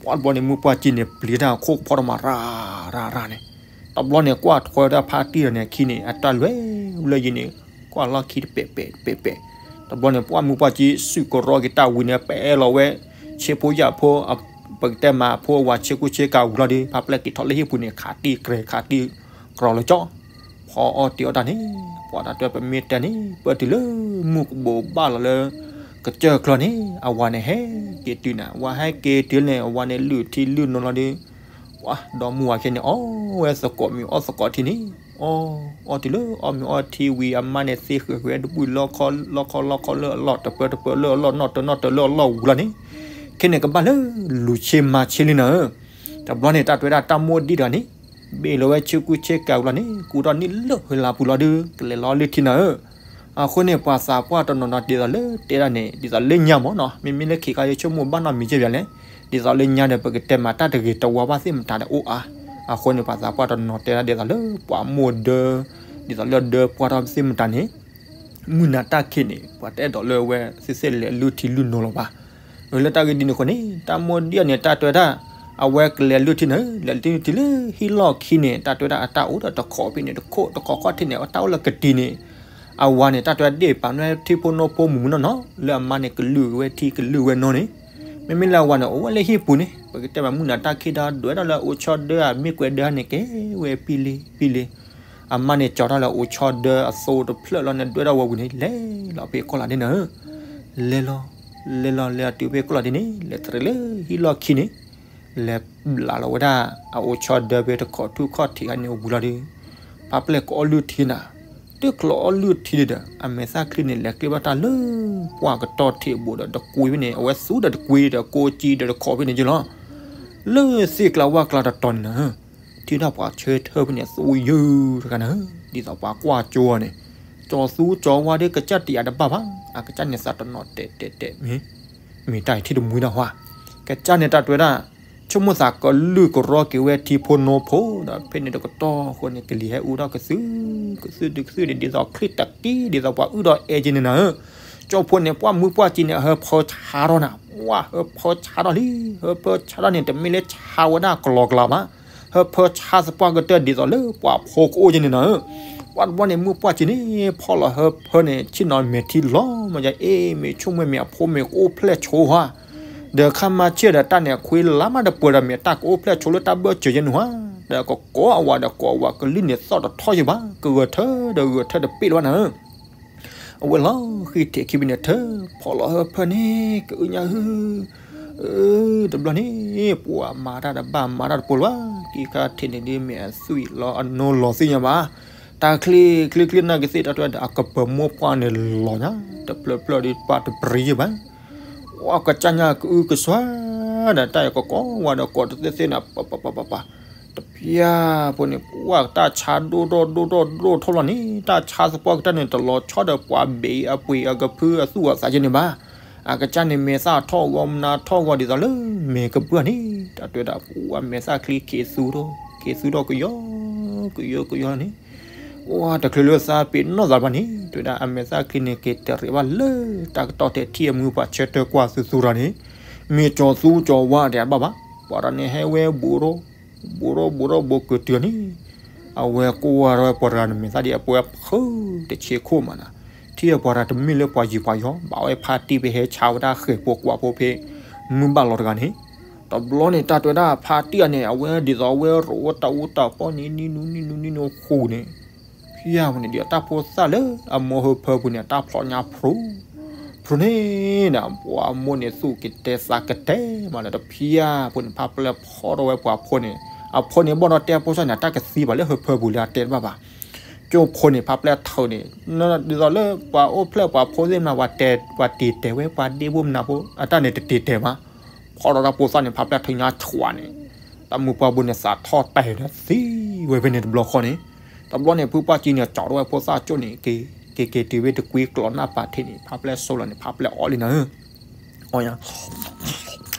ပှၤတဘျီန့ၣ် မုၢ်ပှၢ်ကံန့ၣ် ပျံၤတၢ်ခိၣ်ဖီတမးရၤရၤန့ၣ် တဘျီန့ၣ် ကွၢ်ထွဲဝဲဒၣ်ဖါတံၢ်ဒီးန့ၣ် အခံန့ၣ် အတၢ်လွဲၢ်လၢယံၤန့ၣ် ကွၢ်လီၢ်ခံတပဲာ်ပဲာ်တပဲာ်ပဲာ်, တဘျီန့ၣ် ပှၢ်မုၢ်ပှၢ်ကံ စုကရီက့ၤတၢ်ဝံၤန့ၣ် ပဲလီၤဝဲ ဆ့ဖိယာ်ဖိ ပကတဲမးဖိအဝၤဆ့ကူဆ့ကၤဝံၤလီၤဒီး ဖါပျဲၢ်က့ၤထီၣ်လၢဟံၣ်ပူၤန့ၣ် ခးတံၢ်ကြဲၤခးတံၢ်ကြဲၤလၢကၠီ ဖီအီၣ်တ့ၤအီၣ်တၢ်န့ၣ် ပှၤတၢ်တွဲပမ့ၢ်တဲန့ၣ် ပၢၢ်တုၤလၢမုၢ်ကဘိးဘၣ်လီၤလၢ ကစၢၢ်ချီန့ၣ် အဝၤန့ၣ်ဟဲက့ၤတုၤနၤ ဝၤဟဲက့ၤတုၤန့ၣ် အဝၤန့ၣ်လုၢ်ထံလုၢ်နိလီၤဒီး ပှၤဒီမါဝၤခဲန့ၣ် အီၣ်ဝဲသကိးမ့ၤအီၣ်သကိးထံန့ၣ် အီၣ် အီၣ်တုၤလၢအီၣ်မ့ၤအီၣ်ထံဝံၤ အမါန့ၣ်သ့ဃဲၤဃဲၤတဘူၣ်လီခီလီခီလီခီလၢအလီၢ်တပၢတပၢလၢအလီၢ် နီၣ်တၢၤနီၣ်တၢၤလၢအလီၢ်ဝံၤလီၤန့ၣ် ခဲန့ၣ်ကဘၣ်လၢလူၤဆ့မၤဆ့လံနၤဧၢ. တဘျီန့ၣ် တၢ်တဲဝဲဒၣ်တၢ်မိၢ်ဒံးတဂၤန့ၣ် ဘ့ၣ်လီၤဝဲဆ့ကူဆ့ကၤဝံၤလီၤန့ၣ် ကူထီၣ်န့ၢ်လၢၢ်ဟၢလါပူၤလီၤဒီး ကလဲၤလီၤလုၢ်ထံနၤဧၢ. အဃိန့ၣ် ပှၤသးပှၢ်တနီၤနီၤဒ်သိးလၢတဲဒၣ်န့ၣ် ဒ်သိးလၢညါမ့ၢ်နီၤ မ့မ့ၢ်လၢခံခါယဆိကမိၣ်ဘၣ်နီတမံၤကဲၣ်ပၠးလဲၣ်, ဒ်သိးလၢညါဒီး ပကတဲမးတၢ်တဂ့ၤတဝါဘၣ်သ့ၣ်မတၤဒီးအိၣ်အါ, အဃိန့ၣ် ပှၤသးပှၢ်တနီၤတဲဒၣ်ဒ်သိးလၢပှၤမိၢ်ဒၢ ဒ်သိးလၢဒၢပှၢ်ထီၣ်သ့ၣ်မတၤန့ၣ် မုၢ်နၤတၢ်ခံးန့ၣ် ပှၤတအဲၣ်ဒိးလၢအဝဲသ့ၣ်သ့ၣ်လဲၤလုၢ်ထံလုၢ်နိလီၤဘၣ်. အလၢတၢ်ဂ့ၢ်ဒ်န့ၣ်အဃိန့ၣ် တၢ်မိၢ်ဒံးန့ၣ် တၢ်တဲဝဲဒၣ် အဝဲကလဲၤလုၢ်ထံနၤ လဲၤလုၢ်ထံလၢဟံၣ်လီၢ်ခံန့ၣ် တၢ်တဲဝဲဒၣ်အတၢ်အိၣ်ဒီးတခိးဖဲန့ၣ်တခိး တခိးခီၣ်ထံးန့ၣ် အတၢ်အိၣ်လၢကတံၤန့ၣ် အဝၤန့ၣ် တၢ်တဲဝဲဒၣ်ပာ်နွဲၣ်ထံဖိနီဖိမုၢ်မုၢ်နီၢ်နီၢ် လၢအမါန့ၣ်ကလုၢ်ဝဲထံကလုၢ်ဝဲနိန့ၣ် မ့မ့ၢ်လၢအဝၤန့ၣ် အိၣ်ဝဲလၢဟံၣ်ပူၤန့ၣ် ပကတဲမးမုၢ်နၤတၢ်ခံးဒီး ဒွဲၣ်ထီၣ်လၢအအိၣ်ဆီဒၢအမ့ၢ်ကွဲးဒၢန့ၣ် ကဲဝဲပံလံပံလံ အမါန့ၣ်ကၠီထီၣ်လၢအအိၣ်ဆီဒၢအသိတဖျၢၣ်လီၤန့ၣ် ဒွဲၣ်ထီၣ်ဝဲဝံၤန့ၣ် လဲၤလီၤဖဲကီၢ်လၢ်ဒ်နၤဧၢ, လဲၤလီၤ လဲၤလီၤလဲၤအတုၤဖဲကီၢ်လၢ်ဒ်န့ၣ် လဲၤတရံးလၢဟံၣ်လီၢ်ခံန့ၣ် လဲၤဘျးလီၤဝဲဒၣ် အအိၣ်ဆီဒၢဖဲတခိးထူၣ်ခီၣ်ထံးခါန့ၣ်ဝံၤလီၤဒီး ဖါပျဲၢ်ကအီၣ်လုၢ်ထံနၤ, တကျီအီၣ်လုၢ်ထံဒီး အမဲာ်သၣ်ချံန့ၣ် လဲၤကျ့ဘၣ်တၢ်လၢ ပှၢ်ကတီၢ်ထံးအဘူးဒီးတကွံဖဲန့ၣ် အဝဲသူဒီးတကွံဒီးကိးကံဒီးတခိးဖဲန့ၣ်က့လီၤ လၢသ့ၣ်ကျါဝၣ်ကျါတတီၤန့ၣ်နၤ ထံၣ်ဒၣ်ပှၤဆၢထၢၣ်ဖဲန့ၣ် သူယုၢ်တဂၤနၤ, ဒ်သိးပှၤကွၢ်ကၠိအီၤန့ၣ်, ကၠီသူကၠီဝါဒီးကစၢ်တယာ်တဘၣ်ဘၣ်, အကစၢ်န့ၣ်သးတနီၤတဲာ်တဲာ်တဲာ်မ့ၢ်, မ့ၢ်တၢ်အံၤထံၣ်တမှံတၢ်ဟါ, ကစၢ်န့ၣ်တၢ်တဲဝဲဒၣ်, ဆိကမိၣ်သးကလုၢ်ကရီက့ၤဝဲထံဖိနိဖိဒီး ဖဲန့ၣ်တကတီၢ်ဃိန့ၣ် ကလံၤဟဲအူထီၣ်ကသု, ကသုတကသုန့ၣ် ဒ်သိးချံတက့ၢ် ဒ်သိးပှၤအုၣ်ဒီးအဲၣ်က့ၤန့ၣ်နၤဧၢ, ကၠီဖိန့ၣ် ပှၢ်မုၢ်ပှၢ်ကံန့ၣ် အဟၢဖၢဆါထီၣ်နၤ, ပှၢ်ဟၢဖၢဆါထီၣ်လံ, ဟၢဖၢဆါထီၣ်န့ၣ် တမ့ၢ်လၢဆါဝဲဒၣ်ကလီကလီဘၣ်, ဟၢဖၢဆါသပှၢ်ကတၢၢ်ဒ်သိးလၢပှၤဖိကအိၣ်က့ၤန့ၣ်နၤဧၢ, ပှၢ်တဘျီန့ၣ် မုၢ်ပှၢ်ကံန့ၣ် ဖီၣ်လီၤဟၢဖၢန့ၣ် ဆ့ၣ်နီၤမဲာ်ထံလီၤမးယၤ အ့ၣ် မ့ၢ်ဆိကမိၣ်မ့ၢ်အဖိမ့ၢ်ကအိၣ်ဖျဲၣ်ဆိဟါ ဒီးခါမၤဆ့ၣ်ဒီးတၢ်န့ၣ်အခွံလါမးတပှဲၤဒီးမ့ၢ်တၢ်ကအိၣ်ဖျဲၣ်ဆိလၢတၢ်ဘၢၣ်စၢၤယဲၢ်နုၤဧါ, ဒီးကကိးအဝၤဒီးကိးအဝၤကလုၢ်န့ၣ်သီၣ်တထီၣ်ယဘၣ် ကဂဲၤထၢဒီးဂဲၤထၢတပ့ၢ်လၢၤဘၣ်နၤဧၢ, အဝဲလီၤဃံထံးခံဘ့ၣ်န့ၣ်ထၢ ဖီၣ်လီၤဟၢဖၢန့ၣ် ကအုၣ်ညါဟု တဘျီန့ၣ် ပှၤမၤတၢ်တဘၣ်မၤတၢ်တပှဲၤလၢၤဘၣ် ကံခါထံးန့ၣ်ဒ်မ့ၢ်အသွံၣ်လီၤအနိလီၤသ့ၣ်ညါဘၣ်, တၢ်ချ့ချ့ချ့နာ်က့သ့ၣ်တၢ်တဲဝဲဒၣ် အကပၢၤမိၢ်ပှၢ်န့ၣ်လီၤညါ တဖျၢၣ်ဖျၢၣ်ဒ်ပှၤတပရံယဘၣ် ပှၤကစၢ်ညါကအုကစွါ ဒီးတၢ်အံၤကကိးဝဲဒီးကိးတသ့သ့န့ၣ် ပပပပပ တပျၢ်ဖိန့ၣ် ပှၤတၢ်ဆါဒိၣ်ထီၣ်ဒိၣ်ထီၣ်ဒိၣ်ထီၣ်လီၤန့ၣ် တၢ်ဆါသပှၢ်ကတၢၢ်န့ၣ် တလီၤဆီဒီးပှၤဘဲအပှ့ၤအကဖုအသူၣ်အသးက့န့ၣ်ဘၣ်. အကစၢ်န့ၣ်မဲာ်သၣ်ထီၣ်ဂီၤမနၤထီၣ်ဂီၤဒ်သိးလၢမဲာ်ကဘၣ်န့ၣ် တၢ်တဲဒၣ်ပှၤမဲာ်သၣ်ချံက့ၤသူထီၣ် က့ၤသူထီၣ်ကယီကယီကယီန့ၣ် ပှၤတချုးလၢသးပ့ၤနီၣ်သးဘၣ်န့ၣ် တဲဝဲဒၣ်အမဲာ်သၣ်ချံန့ၣ် က့ၤတရံးဘၣ်လၢတၢ်ကတီၢ်ထဲထံၣ်အမုၢ်ပှၢ်ဆၢထၢၣ်ကွၢ်သူသူတၢ်န့ၣ် မ့ၢ်ကၠီၤသူကၠီၤဝါတဘၣ်ဘၣ်. ပှၤတဂၤန့ၣ်ဟဲဝဲဘူးထီၣ် ဘူးထီၣ်ဘူးထီၣ်ဘူးကတုၤန့ၣ် အဝဲကွၢ်ထီၣ်ဝဲပှၤတဂၤန့ၣ်မဲာ်သၣ်ဒ်အပှဲၤဖု တဆ့ခိၣ်မးနၤ ထံၣ်ပှၤတဂၤတမ့ၢ်လၢပှၤယံၤပှၤယီၤ ဘၣ်ဝဲဖါတံၢ်ဖဲဟဲဆါဝဲဒၣ်ဃဲၤဖိကွၢ်ဖိဖဲ မုၢ်ဘၣ်လီၤတဂၤန့ၣ် တဘျီန့ၣ် တၢ်တဲဝဲဒၣ်ဖါတံၢ်အန့ၣ် အဝဲဒ်သိးအဝဲရိးဝဲတၢ်အူတၢ်ပီၢ်န့ၣ် နံၤနူနံၤနူနံၤနူဃိန့ၣ် ဖဲန့ၣ်ဒ်အတၢ်ဖိသၣ်လၢအမိၢ်ဟၢဖၢပူၤန့ၣ် အတၢ်ဖျီညါဖျိ ဖဲန့ၣ် ပှၤမိၢ်န့ၣ်သူၣ်ကတဲသးကတဲမးဒီး တဖံယါဖိန့ၣ် ဖးပျဲၢ်ဖီၣ်ထီၣ်ဝဲပှၤဖိန့ၣ်, အဖိန့ၣ်ဘၣ်ဒီးတဲဖိစၢ်န့ၣ် တၢ်ကသံဘၣ်လၢဟၢဖၢပူၤလၢအတဲတဘၣ်ဘၣ်. ကၠိဖိန့ၣ် ဖးပျဲၢ်ထၢန့ၣ် ဒ်သိးလၢပှၤအိၣ်ဖျဲၣ်ပှၤဖိသ့ၣ်မနၤ ပှၤတဲ ပှၤတ့တဲာ်ဝဲ ပှၤဒ့ဖိမနၤဖိ အတၢ်န့ၣ်တတ့တဲာ်မး, ဖီၣ်ထီၣ်တၢ်ဖိသၣ်န့ၣ် ဖးပျဲၢ်ထၢညါဆွးန့ၣ်, တၢ်မုၢ်ပှၢ်ဘိန့ၣ် သးထီၣ်တဲာ်ဒီးသံဝဲဖဲန့ၣ်တဘျီဃီန့ၣ်, တဘျီန့ၣ် ဖုပှၢ်ကံန့ၣ် ကၠီထီၣ်ဝဲဖိသၣ်ကၠိန့ၣ် က့ၤ က့ၤက့ၤတုၤဝဲတကွံကျီးနၢ်ပၤထံးန့ၣ် ဖးပျဲၢ်ဆိလီၤန့ၣ် ဖးပျဲၢ်အီၣ်လံနၤဧၢ, အီၣ်ညါ ပှ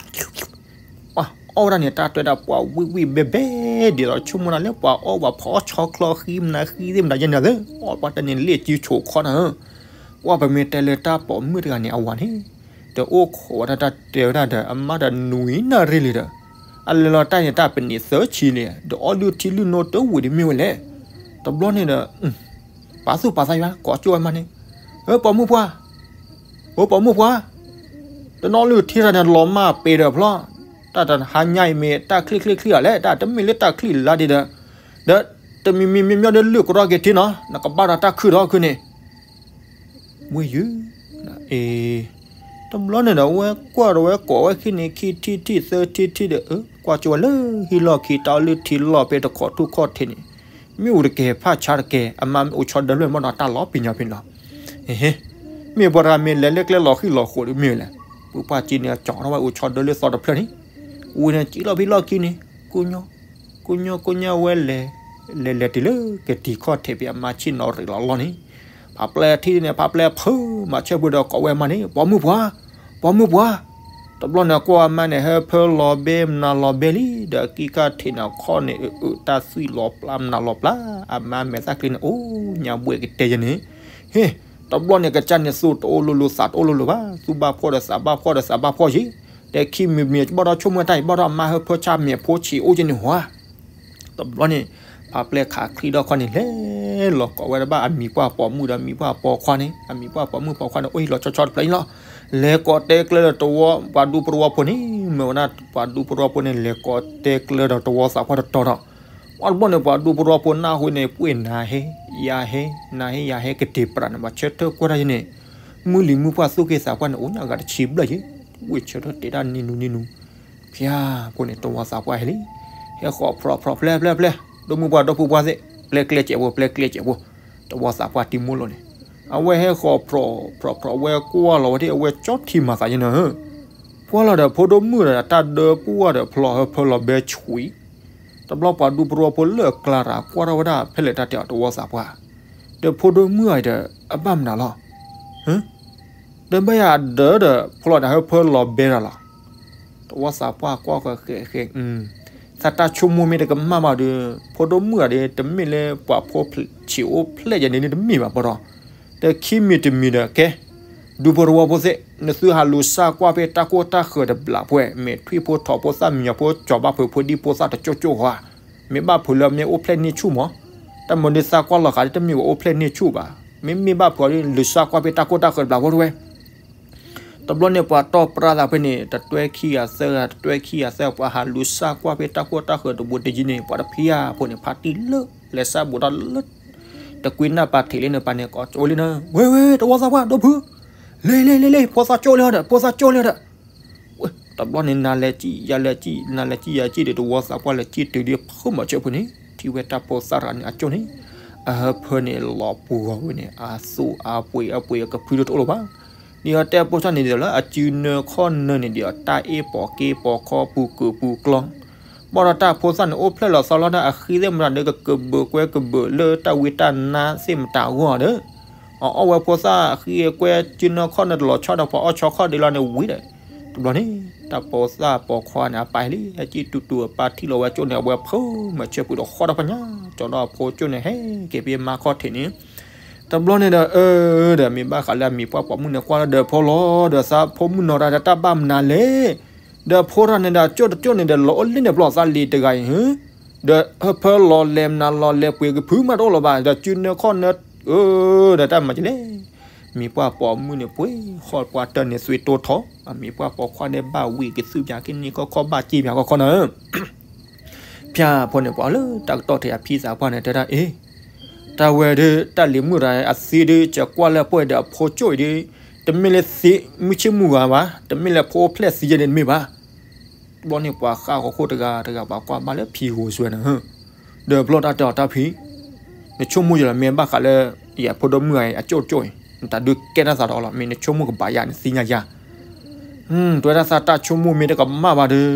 ၤအီၣ်ဝဲဒၣ်န့ၣ် တၢ်တွဲဒၣ်ပှၤဝံၣ်ဝံၣ်ဘဲဘဲ ဒ်သိးဆိကမိၣ်နၤလၢပှၤအီၣ်ပှၤဖီၣ်ဆီချီ ဃံမနၤဃံသ့ၣ်မတၤယဲန့ၣ်သ့, အီၣ်ပှၤတၢ်န့ၣ်လ့ၣ်စုဆိးခီနၤဧၢ, ပှၤပမ့ၢ်တဲလၢတၢ်ပိာ်မုၣ်တဂၤန့ၣ် အဝၤန့ၣ် တအိၣ်ခိးဝဲဒၣ်တၢ်တဲဝဲဒၣ်ဒီး အမါဒီးနွံနၣ်ရံၣ်လံဒီး အလဲၤလီၤတၢ်န့ၣ် တၢ်ပနံးသၢဆံလံ, ဒီးအီၣ်လုၢ်ထံလုၢ်နိတဝံၤဒ်မ့ၢ်ဝဲလဲၣ်, တဘျီန့ၣ်ဒီး ပာ်သူၣ်ပာ်သးယွၤ ကိးကၠိဝဲမးန့ၣ်, အၢ ပိာ်မုၣ်ပှၢ်, အိ ပိာ်မုၣ်ပှၢ်, တနီၣ်လုၢ်ထံတၢ်န့ၣ် လီၤမၢ်ပ့ၤဒီးဖျီ, တၢ်တဟါညါအံၤမ့ၢ်တၢ်ချံချံချံအီၤလဲၣ်, တၢ်တမ့ၢ်လၢတၢ်ချံလါဒံးဒီး, ဒီးတမံၤမံၤမံၤမံၤဒီးလုၢ်ကရီက့ၤထံနီၤ, နကဘၣ်ဒီးတၢ်ခုၣ်ဒီးခုန့ၣ် ဝံယုၢ်, အ့ တဘျီန့ၣ်ဒီး ဝဲကွၢ်ဒီးဝဲကိးဝဲခံန့ၣ် ခံထံၣ်ထံၣ်သၢထံၣ်ထံၣ်ဒီး အၢ ကွၢ်ကၠိဝဲလၢဟံၣ်လီၢ်ခံ တၢ်အီၣ်လုၢ်ထံလီၢ်ဖဲတခိးထူၣ်ခီၣ်ထံးန့ၣ်, မ့ၣ်အူတကဲၤဖးဆါတကဲၤ အမါမ့ၢ်အိၣ်ဆီဒၢလွဲၢ်မ့ၢ်ဒီးတၢ်လီၤပံၤညီဖဲန့ၣ်လီၤ. မ့ၢ်ပှၤတဂၤမ့ၢ်လဲၤလၢကျဲလီၤဃံၣ်လီၤဃိးဒီးမ့ၢ်လဲၣ်, ပှၤပှၢ်ကံန့ၣ် ကၠီထီၣ်ဝဲအိၣ်ဆီဒၢလၢသီတဖျၢၣ်န့ၣ်, ဝံၤန့ၣ်ကံလီၤဖံလီၢ်ခံန့ၣ်, ကိညိ ကိညိကိညိဝဲလဲၤ, လဲၤလဲၤတုၤလၢကတံၤခီၣ်ထံးဖဲအမါဆ့ၣ်နီၤရံးလီၤလီၢ်န့ၣ်, ဖးပျဲၢ်ထံၣ်န့ၣ် ဖးပျဲၢ်ဖုးမၤဆၢဖုးဒီးကိးဝဲအမါန့ၣ် ပိာ်မုၣ်ပှၢ်, ပိာ်မုၣ်ပှၢ်, တဘျီန့ၣ်ကွၢ်အမါန့ၣ် ဟၢဖၢလီၤဘဲမနၤလီၤဘဲလံ, ဒီးအကံကၢ်ထံးန့ၣ်ခီၣ်န့ၣ် အအုးတၢ်သွံၣ်လီၤပျၢ်မနၤလီၤပျၢ်, အမါမဲာ်သၣ်ကျ့န့ၣ် အိၣ်ညါဘှဲၣ်ကတဲယဲန့ၣ်, ဟ့ၣ်, တဘျီန့ၣ်ကစၢ်န့ၣ်သူၣ်တအိၣ်လိၤလိၤ သးတအိၣ်လိၤလိၤဘၣ်, သူၣ်ဘၣ်ဖှီၣ်ဒီးသးဘၣ်ဖှီၣ်ဒီးသးဘၣ်ဖှီၣ်ယံၤ, ဒီးခံမံၤမံၤဘၣ်ဒီးဆိကမိၣ်တၢ်အံၤ ဘၣ်ဒီးအမါဟၢဖၢဆၣ်မဲာ်ဖိဆံးအိၣ်ယဲန့ၣ်ဟါ တဘျီန့ၣ် ဖးပျဲၢ်ခးချံဒီးခီန့ၣ် လဲၤလီၤကိးဝဲဒၣ်ဘၣ်အမံၤပှၢ်ပိာ်မုၣ်ဒီးမံၤပှၢ်ပိာ်ခွါန့ၣ်, အမံၤပှၢ်ပိာ်မုၣ်ပိာ်ခွါန့ၣ် အိၣ်ဟံၣ်လီၤဆီဆီတဖျၢၣ်န့ၣ်လီၤ. လဲၤကိးတဲကျၢၤဒီးတဝီ ပှၤဒူပတဝီဖိန့ၣ်, မ့ၢ်ဝဲဒၣ်ပှၤဒူပတဝီဖိန့ၣ် လဲၤကိးတဲကျၢၤဒီးတဝီသးပှၢ်တတီၤဒီး, ပှၤတဘျီန့ၣ် ပှၤဒူပတဝီဖိနၢ်ဟူန့ၣ် ပှ့ၤနၤဟဲ, ယၤဟဲ, နၤဟဲယၤဟဲ ကတ့ၤပြးန့ၣ် ပှၤဆၢထၢၣ်ကွၢ်တၢ်ယဲန့ၣ်, မုၢ်လံၤမုၢ်ပှၢ်သူၣ်က့သးပှၢ်န့ၣ် အိၣ်ညါဂၤတဆံဘျဲၣ်ယဲ, ဝ့ၢ်ဆၢထၢၣ်တဲတၢ်နံၤနူနံၤနူ ဖၠါဖိန့ၣ် တဝီသးပှၢ်ဟဲလံ, ဟဲဃီၤဖြီဖြီ ဖျဲၣ်ဖျဲၣ်ဖျဲၣ်, ဒိၣ်မုၢ်ပှၢ်ဒီဖိပှၢ်သ့ၣ်, ပျဲကျဲစဲးဖိ ပျဲကျဲစဲးဖိ, တဝီသးပှၢ်တံၤမိၢ်လိၤန့ၣ်, အဝဲဟဲဃီၤဖြီဖြီဖြီ အဝဲကွၢ်လီၤဝဲဒၣ် အဝဲကၠီထံမၤသးယဲန့ၣ်, ကွၢ်လီၤဒီးဖိဒိၣ်မုၣ်ဒီး တၢ်ဒၢပှၢ်ဒီးဖျီ ဟၢဖၢလီၤဘဲဆှံ, တဘျီပှၤဒူပတဝီဖိလၢအကျါတၢ် ကွၢ်ထီၣ်ဝဲဒၣ်ဖဲလဲၣ်တၢ်တဲအီၤတဝီသးပှၢ်, ဒီးဖိဒိၣ်မုၣ်အံၤဒီး အဘၣ်မနုၤလီၤ ဒီးဘၣ်ယၤဒၢဒီး ဖျီန့ၣ် ဟၢဖၢလီၤဘဲဒၣ်လီၤ. တဝီသးပှၢ်ကွၢ်ဃဲးဃဲး, သးတၢ်ဆိကမိၣ်မ့ၢ်တကမၣ်ဘၣ်ဒီး ဖိဒိၣ်မုၣ်ဂၤဒီး တမ့ၢ်လၢပှၤဖိဆံးအိၣ်ဖျဲၣ်ယဲန့ၣ်တမ့ၢ်ဘၣ်ပဒီး, ဒီးခံမံၤတမံၤဒီး ကဲ ဒူဖိတဝီဖိသ့ၣ် နသုဟးလူၤစၢ်ကွၢ်ဖဲတၢ်ကိၢ်တၢ်ဃၢၤတဘျးပှဲၤ မ့ၢ်ထွံၣ်ဖိထိးဖိသၣ်မံယီၤဖိ ကၠီၤဘၣ်ဖုးဖိဒံဖိသၣ်တကၠိကၠိဧါ, မ့ၢ်ဘၣ်ဖုးလၢမ့ၢ်အိၣ်ဖျဲၣ်န့ၢ်ဆူၣ်မး, တၢ်မနုၤသးကွၢ်လီၤဃာ်ဒ်တမ့ၢ်ဝဲအိၣ်ဖျဲၣ်န့ၢ်ဆူၣ်ဘၣ်, မ့မ့ၢ်ဘၣ်ဖုးအီၤဒ် လူၤစၢ်ကွၢ်ဖဲတၢ်ကိၢ်တၢ်ဃၢၤတဘျးပှဲၤဝဲ တဘျီန့ၣ် ပှၤတီၢ်ပြၢသးဖဲန့ၣ် တတွဲခံဂၤသၢဂၤ တတွဲခံဂၤသၢဂၤ ပှၤဟးလူၤစၢ်ကွၢ်ဖဲတၢ်ကိၢ်တၢ်ဃၢၤတဘိတယံၤန့ၣ် ပှၤတဖံယါဖိန့ၣ် ဖါတံၢ်လၢ လဲၤစၢ်ဘူးထီၣ်လၢ တကွံနၢ်ပၤထံးလံန့ၣ် ပှၤန့ၣ်ကိးကၠိလံနၤ, ဝဲဝဲ တဝီသးပှၢ် ဒီဖု, လ့လ့လ့လ့ ဖိသၣ်ကၠိလံဒီး ဖိသၣ်ကၠိလံဒီး တဘျီန့ၣ် နၤလဲၤစံၣ် ယၤလဲၤစံၣ် နၤလဲၤစံၣ် ယၤစံၣ်ဒီး တဝီသးပှၢ်လဲၤစံၣ်တုၤဒ်ဖိမၤဆၢဖုန့ၣ် ထံၣ်ဝဲတၢ်ဖိသၣ်ရၤန့ၣ်အကၠိန့ၣ် အဟၢဖၢန့ၣ်လီၤပှီၤဝဲန့ၣ် အသူၣ်အပှ့ၤအပှ့ၤအကဖုဒိၣ်တအိၣ်လၢၤဘၣ်. ဒ်အီၤတဲဖိသၣ်န့ၣ်ဒီးလၢအစုနၢခီၣ်နၢန့ၣ်ဒီး တၢ်အ့ၣ်ပိာ်က့ပိာ်ခီပူၤကုာ်ပူၤကျီ ဘၣ်ဒီးတၢ်ဖိသၣ်န့ၣ် အိၣ်ဖျဲၣ်လီၤသီလီၤဒီး အဃံသ့ၣ်မတၤဒီး ကကဘုးကွဲကဘုးလၢတၢ်ဝံတၢ်နါသ့ၣ်မတၤအဂီၢ်ဒီး အအီၣ်ဝဲဖိသၣ်အဃံအကွဲစုနၢခီၣ်နၢတလီၤဆီဒီး ပှၤအီၣ်ဆီခီၣ်ဒံးလီၤန့ၣ်ဝံၤဒီး တဘျီန့ၣ် တၢ်ဖိသၣ်ပိာ်ခွါန့ၣ် အပာ်လံ အစံၣ်တူၢ်တူၢ်အပၢ်ထံၣ်လီၤဝဲကၠိန့ၣ် အဝဲဖုမၤဆၢဖုဒီးဃီတဖၣ်ညါ ကၠီဒီးအဖိကၠိန့ၣ် ဟဲက့ၤဖဲမါခီၣ်ထံးန့ၣ် တဘျီန့ၣ်ဒီး အၢ ဒီးမ့ၢ်ဘၣ်ဃးလၢအမံၤပှၢ်ပိာ်မုၣ်န့ၣ် ကွၢ်လၢဒီးဖိလီၤ ဒီးသးဖိမုၣ်နီၤတၢ်ဒီးတၢ်ဘၣ်မနုၤလဲၣ် ဒီးဖိတၢ်န့ၣ်ဒီး ကၠိတကၠိန့ၣ်ဒီး လီၤအိၣ်လၢန့ၣ်ပျီသးလံတဂၤအံၤ ဒီးဟၢဖၢလီၤလဲၤမနုၤလီၤလဲၤပှ့ၤကဖုမးတအိၣ်လၢၤဘၣ် ဒီးစုနၢခီၣ်နၢ အၢ ဒီးတၢ်မၤကလဲၣ် မံၤပှၢ်ပိာ်မုၣ်န့ၣ် ပှ့ၤဃီပှၤတၢၢ်န့ၣ်သွံတိထီၣ် အမံၤပှၢ်ပိာ်ခွါန့ၣ် ဘၣ်ဝံၤကသုၣ်ပၠးက့ၤန့ၢ်ခီခီ ဘၣ်စ့ပၠးခီခီနၤဧၢ ဖၠါဖိန့ၣ် ပှၤလၢတၢ်ကတီၢ်ထံးအဖံသးပှၢ်န့ၣ် တဲဒၣ်အ့ တၢ်ဝဲဒၣ် တၢ်လံၤမုၣ်တဂၤအသံဒ် ကကွၢ်လၢပှဲၤဒီးအဖိကၠိအံၤဒ် တမ့ၢ်လၢသ့မုၢ်ဆ့ၣ်မုၢ်ဂၤဘၣ်, တမ့ၢ်လၢဖိအိၣ်ဖျဲၣ်သံယဲန့ၣ်တမ့ၢ်ဘၣ်. တဘျီန့ၣ်ပှၤဃၣ်ဃီခိၣ်တဂၤတဂၤ ပှၤကွၢ်ဘၣ်လၢဖံဂိၢ်စွဲန့ၣ်, ဒီးဖျီၣ်တၢ်တဲအီၤတၢ်ဖံ, နဆိကမိၣ်ယဲလီၤ မ့ၢ်ဘၣ်ဃးလၢ ယဖိဒိၣ်မုၣ်အံၤအကၠိၣ်ကၠိၣ်အံၤ နတၢ်ဒုးကဲထီၣ်သးဒီးအီၤလီၤ, မ့ၢ်နဆိကမိၣ်ကဘၣ်ယၤနသ့ၣ်ညါယၤ တဲဝဲဒၣ်သးတၢ်ဆိကမိၣ်မ့ၢ်တကမၣ်ဘၣ်ဒီး,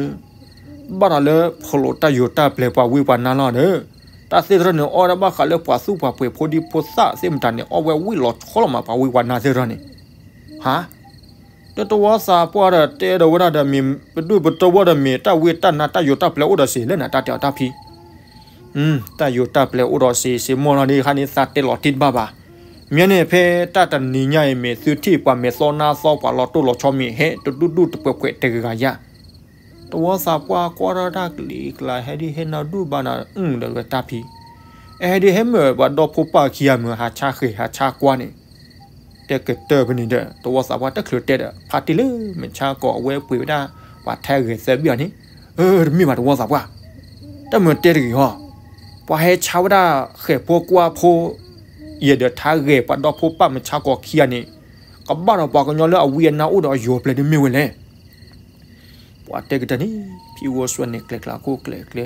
ဘၣ်ဒီးလၢဖီလိာ်တၢ်ယိာ်တၢ်ပျဲၤပှၤဝံပှၤနါလီၤဒီး, တၢ်သ့ၣ်တဖၣ်န့ၣ် အီၣ်ဝဲဒၣ်ဘၣ်ဃးလၢပှၤသူၣ်ပှၤပှဲၤဖိဒံဖိသၣ်သ့ၣ်မတၤန့ၣ် အီၣ်ဝဲဝံၣ်လီၤဆီလီၤမး ပှၤဝံပှၤနါသ့ၣ်တဖၣ်န့ၣ်, ဟါ, ဒီးတဝီသးပှၢ်ဒီးတဲဒီးဝဲဒၣ်ဒီးမ့ၢ်ပဒိၣ်ပတီဝီဒီးမ့ၢ်တၢ်ဝံတၢ်နါတၢ်ယိာ်တၢ်ပျဲၤအိၣ်ဒီးစ့ၢ်လၢနတၢ်တဲအီၤတၢ်ဖံ တၢ်ယိာ်တၢ်ပျဲၤအိၣ်ဒီးစ့ၢ် စ့ၢ်မီၢ်လီၤဒ်ခါန့ၣ် သးတဲလီၤတံၢ်တဘၣ်ဘၣ်. မ့ၢ်န့ၣ် ဖဲတၢ်တနံၤညါအံၤ မ့ၢ်သုထံၣ်ပှၤမဲာ်သီနါသီ ပှၤလီၤတိၢ်လီၤဆီ မ့ၢ်ဟဲတဒူၣ်ဒူၣ်တပှဲၤပှဲၤတဂၤဂၤယါ, တဝီသးပှၢ်ကွၢ်ထီၣ်တၢ်ကလံၤကျါ ဟဲဒ်ဟဲနၢဒူၣ်ဘၣ်နၤ အုၣ်ဒီးဝဲတၢ်ဖံ, အဟဲဒ်ဟဲမ့ၢ်ပှၤဒီဖိပၢ်ခံဂၤမ့ၢ်ဟးဆါဃဲၤဟးဆါကွၢ်န့ၣ် တဲကတၢၢ်ဖဲန့ၣ်ဒီး တဝီသးပှၢ်တချုးတဲဒီး ဖါတံၢ်လၢမဲာ်ဆါကီးအဝဲပှ့ၤဝဲဒၣ် ပှၤထဲဂဲၤသၢဘ့ၣ်အီၤန့ၣ်, အၢ တမ့ၢ်ဘၣ်တဝီသးပှၢ်, တၢ်မၤတဲတဂ့ၤဟီ, ပှၤဟဲဆါဝဲဒၣ်ဃဲၤဖိကွၢ်ဖိ, ယဲၢ်ဒီးထဲဂဲၤပှၤဒီဖိပၢ်မဲာ်ဆါကီးခံဂၤန့ၣ်, ကဘၣ်ဒီးပှၤကညီလၢအဝံအနါအိၣ်ဒီးအယိာ်ပျဲၤဒ်မ့ၢ်ဝဲလဲၣ် ပှၤတဲကတၢၢ်န့ၣ် ဖံဂိၢ်စွဲန့ၣ် ကျဲကျါခိၣ်ကျဲကျဲ,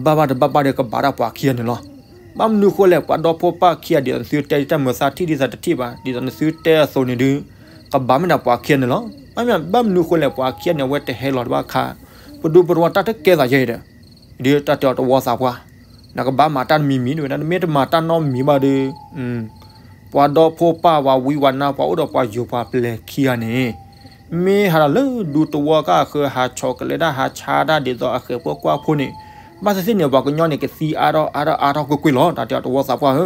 ဘၣ်ဘၣ်တဘၣ်ဘၣ်ဒီးကဘၣ်ဒၣ်ပှၤခံဂၤန့ၣ်လီၤ. ဘၣ်မနုၤဃိလဲၣ် ပှၤဒီဖိပၢ်ခံဂၤဒ်သိးနသုတဲတၢ်မၤသးထံၣ်ဒ်သိးတထံၣ်ဘၣ် ဒ်သိးနသုတဲအသိးန့ၣ်ဒုး, ကဘၣ်မ့ၢ်ဒၣ်ပှၤခံဂၤန့ၣ်လီၤ. ဘၣ်မနုၤဃိလဲၣ် ပှၤခံဂၤန့ၣ် အဝဲတဟဲလီၤတဘၣ်ခါ, ပဒူပတဝီတၢ်တကဲသးယဲအံၤဒီး, ဒ်တၢ်တဲအီၤတဝီသးပှၢ်, နကဘၣ်မၤတၢ်တမံၤမံၤဒ်ဝဲ နမ့ၢ်တမၤတၢ်နီတမံၤဘၣ်ဒီး ပှၤဒီဖိပၢ်ပှၤဝံပှၤနါပှၤအိၣ်ဒီးပှၤယိာ်ပှၤပျဲၤခံဂၤန့ၣ်, မ့ၢ်ဟးဒီးလၢဒူတဝီကၢ်ဃၢၤ ဟးဆီၣ်ကလဲၤတၢ်ဟးဆါတၢ်ဒ်သိးအဃဲၤဖိကွၢ်ဖိန့ၣ်, ဘၣ်သ့ၣ်သ့ၣ်န့ၣ် ပှၤကညီန့ၣ် ကသံအါထီၣ်အါထီၣ်အါထီၣ်ကွ့ၢ်ကွ့ၢ်လီၤ. တၢ်တဲအီၤတဝီသးပှၢ်ဧ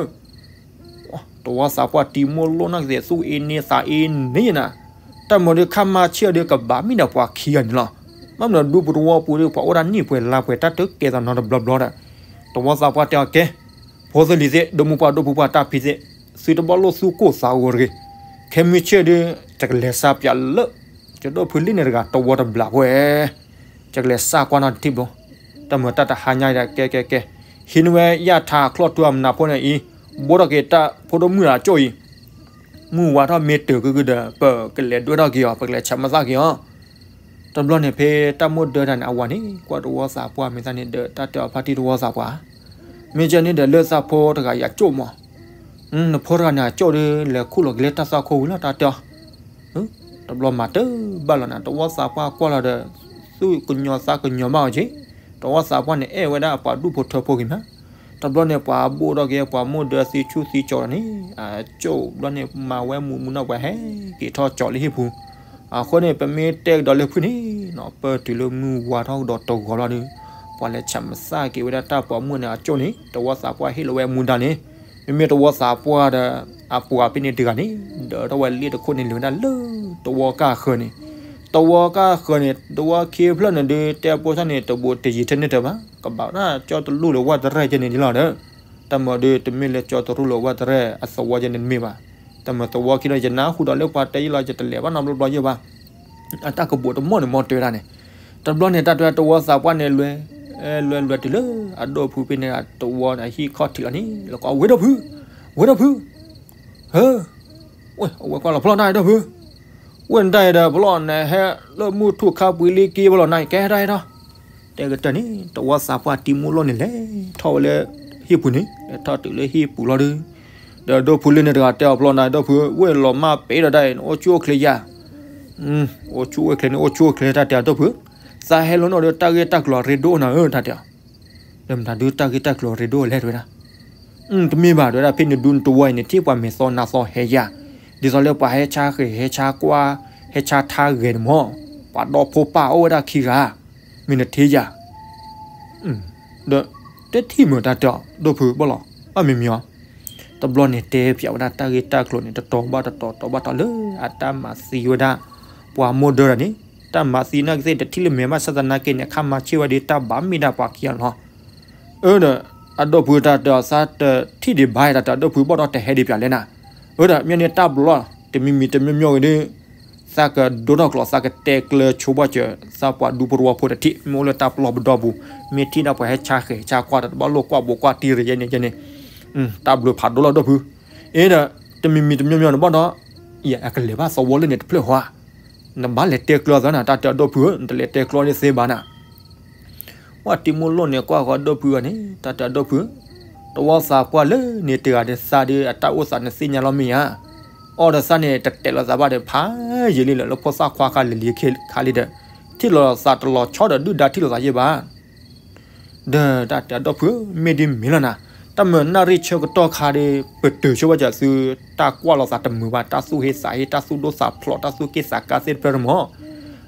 ၢ, တဝီသးပှၢ်တံၤမိၢ်လိၣ်နီၢ်ကသ့ၣ် သူၣ်အ့န့သးအ့န့ယနၤ, တၢ်မၤဒီးခါမၤဆ့ၣ်အီၤဒီးကဘၣ်မ့ၢ်ဒၣ်ပှၤခံဂၤန့ၣ်လီၤ. ဘၣ်မနုၤဒူပတဝီပူၤဒီး ပှၤအိၣ်ဒၣ်နံၣ်ပှဲၤလါပှဲၤ တၢ်တကဲသးနီတဘျီဘျီဒီး, တဝီသးပှၢ်တဲအီၤကဲ ဖိသလံၤသ့ၣ် ဒိၣ်မူပှၢ်ဒိၣ်ဖုပှၢ်တၢ်ဖံးသ့ၣ်, သုတဘၣ်လိၣ်သူၣ်ကိၢ်သးဂီၤတဂ့ၤ, ခဲမုၢ်ဆ့ၣ်ဒီး ယကလဲၤစါပၠးလၢ ယဒိၣ်ဖုလံၣ်န့ၣ်တဂၤတဝီတဘျးဖဲ, ယကလဲၤစါကွၢ်နီၣ်တထံၣ်ဘျီ, တၢ်မၤတၢ်တဟါညါဒီး ကဲကဲကဲ, ဟံးန့ၢ်ဝဲယၣ်ထးချီၣ်ထူအမနၤဖိန့ၣ်အံၤ, ဘိထီၣ်က့ၤတၢ်ဖိဒိၣ်မုၣ်အကၠိၣ်အံၤ, မုၢ်ဝါထီၣ်မ့ၢ်တၢၢ်ကုကုဒီး ပကလဲၤဒွဲၣ်ထီၣ်က့ၤအီၤ ပကလဲၤဆဲးမၤသၣ်က့ၤအီၤ တဘျီန့ၣ် ဖဲတၢ်မိၣ်ဒၢတၢ်န့ၣ် အဝၤန့ၣ် ကွၢ်တဝီသးပှၢ်မ့ၢ်သးန့ၣ်ဒီး တၢ်တဲအီၤဖါတံၢ်တဝီသးပှၢ်, မ့ၢ်ကဲန့ၣ်ဒီး လၢသးဖိတဂၤအံၤအကၠိၣ်မး, နဖိတဂၤန့ၣ်အကၠိၣ်ဒီး လဲၤခူၣ်လီၤက့ၤလၢတၢ်သွၣ်ခိၣ်ဝံၤလီၤ တၢ်တဲအီၤ, တဘျီမၤတဘၣ်လီၤနၤ တဝီသးပှၢ်ကွၢ်လီၤဒီး သူၣ်ကညီၤသးကညီၤဘၣ်အီၤက့ၤ, တဝီသးပှၢ်န့ၣ် အဲၣ်ဝဲဒၣ်အပှၤဒူၣ်ဖိထၢဖိဂ့ၤမး, တဘျီန့ၣ် ပှၤဘိၣ်ထီၣ်က့ၤ ပှၤမိၣ်ဒၢသံဆူၣ်သံကၠီၤဒီးန့ၣ် အကၠိၣ်ဘျီန့ၣ် မၤဝဲမူးမူးနီၢ်ပှၤဟဲက့ၤထီၣ်ကၠီၤလၢဟံၣ်ပူၤ, အဃိန့ၣ် ပမ့ၢ်တဲကဒီးလၢဖုန့ၣ်နီၤ ပၢၢ်တုၤလၢမုၢ်ဝါထီၣ်ကဒီးတဂီၤလီၤဒီး ပှၤလဲၤဆဲးမၤသၣ်က့ၤဝဲဒၣ်တၢ်ပိာ်မုၣ်န့ၣ် အကၠိၣ်န့ၣ် တဝီသးပှၢ်ဟ့ၣ်လီၤဝဲမူဒါန့ၣ်, မ့မ့ၢ်တဝီသးပှၢ်ဒီး အပှၤဖဲန့ၣ်တဂၤန့ၣ် ဒၢးထီၣ်ဝဲလ့တခိၣ်န့ၣ် လဲၤဝဲဒၣ်လၢတဝီကၢ်ဃၢၤန့ၣ်, တဝီကၢ်ဃၢၤန့ၣ် တဝီခံဖျၢၣ်န့ၣ်ဒီး တဲအပိစၢ်န့ၣ် တဘူးတယံၤထဲန့ၣ်တၢ်ဘၣ် ကဘၣ်ဒၣ်ကၠီတရူၢ်လၢဝၢ်တရဲၣ်ကဲန့ၣ်ဒ်လီၤဒီး, တၢ်မၤဒီး တမ့ၢ်လၢကၠီတရူၢ်လၢဝၢ်တရဲၣ်အသဝီကဲန့ၣ်တမ့ၢ်ဘၣ်, တၢ်မၤသဝီခံဒီး ယနၢ်ဟူဒီးလၢပှၤတဲယံလီၤ ယတလဲၤဘၣ်နီတဘျီဘျီယဲဘၣ်, အတၢ်ကဘူးတမီၢ်န့ၣ် မီၢ်တဲဝဲဒၣ်န့ၣ်, တဘျီန့ၣ် တၢ်တဲတဝီသးပှၢ်န့ၣ် လွဲ လွဲလွဲတုၤလၢ အဒိၣ်ဖုဖဲန့ၣ် တဝီန့ၣ်ဟံၣ်ခီၣ်ထံးလီၤန့ၣ် လီၤကီး ဝဲဒိၣ်ဖု, ဝဲဒိၣ်ဖု, ဟၢ, ဝဲ အဝဲကွၢ်လီၤဖျီၣ်တၢ်ဒိၣ်ဖု, ဝဲနတၢ်အံၤဒီး ဖျီၣ်နဟဲလၢမုၢ်ထူၣ်ခါပှ့ၤလံက့ ဖျီၣ်နၤ ကဲထီၣ်ကဲထီၣ်, တဲကတၢၢ်န့ၣ် တဝီသးပှၢ်တံၤမိၢ်လိၣ်န့ၣ် လဲၤထီၣ်ဝဲလၢဟံၣ်ပူၤန့ၣ် လဲၤထီၣ်တုၤလၢဟံၣ်ပူၤလီၤဒီး, ဒီးဒိၣ်ဖုလၢန့ၣ်တဂၤတဲအီၤဖျီၣ်နၤ ဒိၣ်ဖု ဝဲလီၤမၢ်ပဲာ်ဒီးဒၣ်အံၤ အိၣ်ဆူၣ်အိၣ်ချ့ယၤ အိၣ်ဆူၣ်အိၣ်ချ့န့ၣ် အိၣ်ဆူၣ်အိၣ်ချ့တၢ်တဲအီၤဒိၣ်ဖု, သးဟဲလီၤနီၣ်ဒီးတၢ်ဂ့ၢ်တၢ်ကျိၤရ့ဒိၣ်အိၣ်နၤဧၢ တၢ်တဲအီၤ, ဒီးမတၤဒုးတၢ်ဂ့ၢ်တၢ်ကျိၤရ့ဒိၣ်လဲၣ်တဲဝဲဒၣ်, တမ့ၢ်ဘၣ်တဲဝဲဒၣ် ဖဲနဒူနတဝီအံၤန့ၣ် ထံၣ်ပှၤမဲာ်သီနါသီဟဲယၤ, ဒ်သိးလၢပှၤဟဲဆါဃဲၤ ဟဲဆါကွၢ် ဟဲဆါထါဂဲၤန့ၣ်မး, ပှၤဒီဖိပၢ်အိၣ်ဝဲဒၣ်ခံဂၤ, မ့ၢ်နထံၣ်ယၤ ဒီး တထံၣ်မုာ်တၢ်တဲအီၤ ဒိၣ်ဖုဘၣ်လီၤ ဘၣ်မံၤမံၤအီၤ, တဘျီန့ၣ်တဲပၠးဝဲဒၣ်တၢ်ဂ့ၢ်တၢ်ကျိၤန့ၣ် တတီၤဘၣ်တတီၤ တီၤဘၣ်တီၤလၢအတၢ်မၤသံဝဲဒၣ် ပှၤမိၢ်ဒၢဒီးန့ၣ် တၢ်မၤသံနာ်က့သ့ၣ်တထံၣ်လၢမဲာ်ဘၣ်ဆၣ်သနာ်က့န့ၣ် ခါမၤဆ့ၣ်ဝဲဒီးတၢ်ဘၣ်မ့ၢ်ဒၣ်ပှၤခံဂၤန့ၣ်လီၤ. အၢဒီး အဒိၣ်ဖုတၢ်တဲအီၤ သးတထံၣ်ဒံးဘၣ်တၢ်တဲအီၤ ဒိၣ်ဖုဘၣ်ဒီးတဟဲဒံးပၠးလဲၣ်နၤ, အၢဒီး မ့ၢ်န့ၣ်တၢ်ဘျီ တမံၤမံၤတမံၤမံၤဂ့ၤဒီး သးကဒိထီၣ်ကျိး သးကတဲကျၢၤဆိဘၣ်စၢၤ သးပှၤဒူဖိတဝီဖိတထံၣ် မ့ၢ်အိၣ်လၢတၢ်ပျီပဒီပူၤ မ့ၢ်ထံၣ်ဒၣ်ပှၤဟဲဆါဃဲၤဟဲဆါကွၢ်ဒီး တဘၣ်လိာ်ကွၢ်ဘိးကွၢ်တံၢ်ရယဲန့ၣ်န့ၣ်, တၢ်ဘျုးဖးဒိၣ်လီၤဒိၣ်ဖု, အ့ဒီး တမံၤမံၤတမံၤမံၤန့ၣ်ဘၣ်ဒီး အကလဲၤဘၣ်သဝီလၢန့ၣ်တဖျၢၣ်ဟီဧါ. နဘၣ်လဲၤတဲကျၢၤသးနၤ တၢ်တဲအဒိၣ်ဖုဧၢ, နတလဲၤတဲကျၢၤန့ၣ်သ့ဘၣ်နၤ. ပှၢ်တံမိၢ်လိၣ်န့ၣ် ကွၢ်ဃီအဒိၣ်ဖုဂၤန့ၣ် တၢ်တဲအဒိၣ်ဖုဧၢ, တဝီသးပှၢ်လၢန့ၣ်တဂၤဒီးသးဒီးအတၢ်အိၣ်သးနသ့ၣ်ညါလီၤမ့ၢ်ဧါ. အီၣ်ဒီးသးန့ၣ် တတဲာ်လီၤသးဘၣ်ဒီး ဖးယံာ်လံလၢ လၢဖိသၣ်ခွါခါလံၤလံၤခါလံဒီး ထံၣ်လိာ်သးတလီၤဆီဒီးဒုၣ်ဒါထံၣ်လိာ်သးယဲၢ်ဘၣ်. ဒီးတၢ်တဲအဒိၣ်ဖုဧၢ, မ့ၢ်ဒ်မ့ၢ်လီၤနၤ, တၢ်မုာ်နၣ်ရံၣ်ဆၢကတီၢ်ခါဒီး ပတုာ်ဆိဘၣ်ကၢၤသု တၢ်ကွၢ်လိာ်သးတမုာ်ဘၣ်, တၢ်သူၣ်ဟ့သးဟ့, တၢ်သူၣ်ဒိၣ်သးဖျိး, တၢ်သူၣ်က့ၣ်သးကါသ့ၣ်တဖၣ်တမီၤ.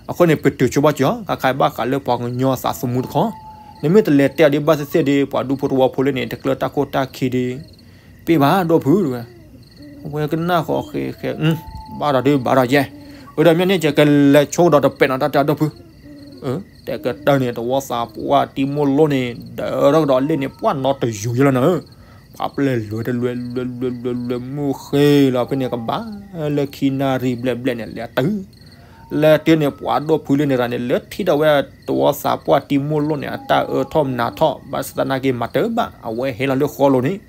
အဃိန့ၣ် ပတုာ်ဆိဘၣ်ကၢၤ ခါခါဘၣ်ဃးလၢပှၤကညီသးသမူတခီ, နမ့ၢ်တလဲၤတဲအီၤဒ်ဘၣ်သ့ၣ်သ့ၣ်ဒီး ပှၤဒူဖိတဝီဖိလၢန့ၣ် တကျၢၤတၢ်ခိၣ်တၢ်ခံဒီး ပ့ၢ်ဘၣ်ဒိၣ်ဖုတဝဲ. အဝဲကနၣ်ဃီဃဲဃဲ, ဘၣ်ဒီးဒုးဘၣ်ဒီးယဲၢ်, အဒီးမ့ၢ်န့ၣ် ယကလဲၤဆိကဒီးတပဲာ်နီၤ တၢ်တဲအဒိၣ်ဖု. တဲကတၢၢ်န့ၣ် တဝီသးပှၢ်တံမိၢ်လိၣ်န့ၣ် ဒၢထီၣ်ကဒီးလ့ၣ်န့ၣ် ပှၢ်နီတယူၤယဲၢ်လီၤနၤဧၢ. ပှၢ်ပျဲၢ်လွဲတလွဲလွဲလွဲလွဲလွဲမုၢ်ဃ့လီၤဖဲန့ၣ် ကဘၣ်လၢခံနၣ်ရံၣ်ဘျဲၣ်ဘျဲၣ်န့ၣ် လဲၤတုၤ လဲၤတုၤန့ၣ် ပှၤဒိၣ်ဖုလ့ၣ်န့ၣ်တဂၤန့ၣ် လၢထံၣ်ဒီးဝဲတဝီသးပှၢ်တံမိၢ်လိၣ်န့ၣ် အတၢ်အၢထီၣ်မနၤထီၣ် ဘၣ်ဆၣ်သနာ်က့မၤတၢ်ဘၣ် အဝဲဟဲလီၤလၢဃီလိၤန့ၣ်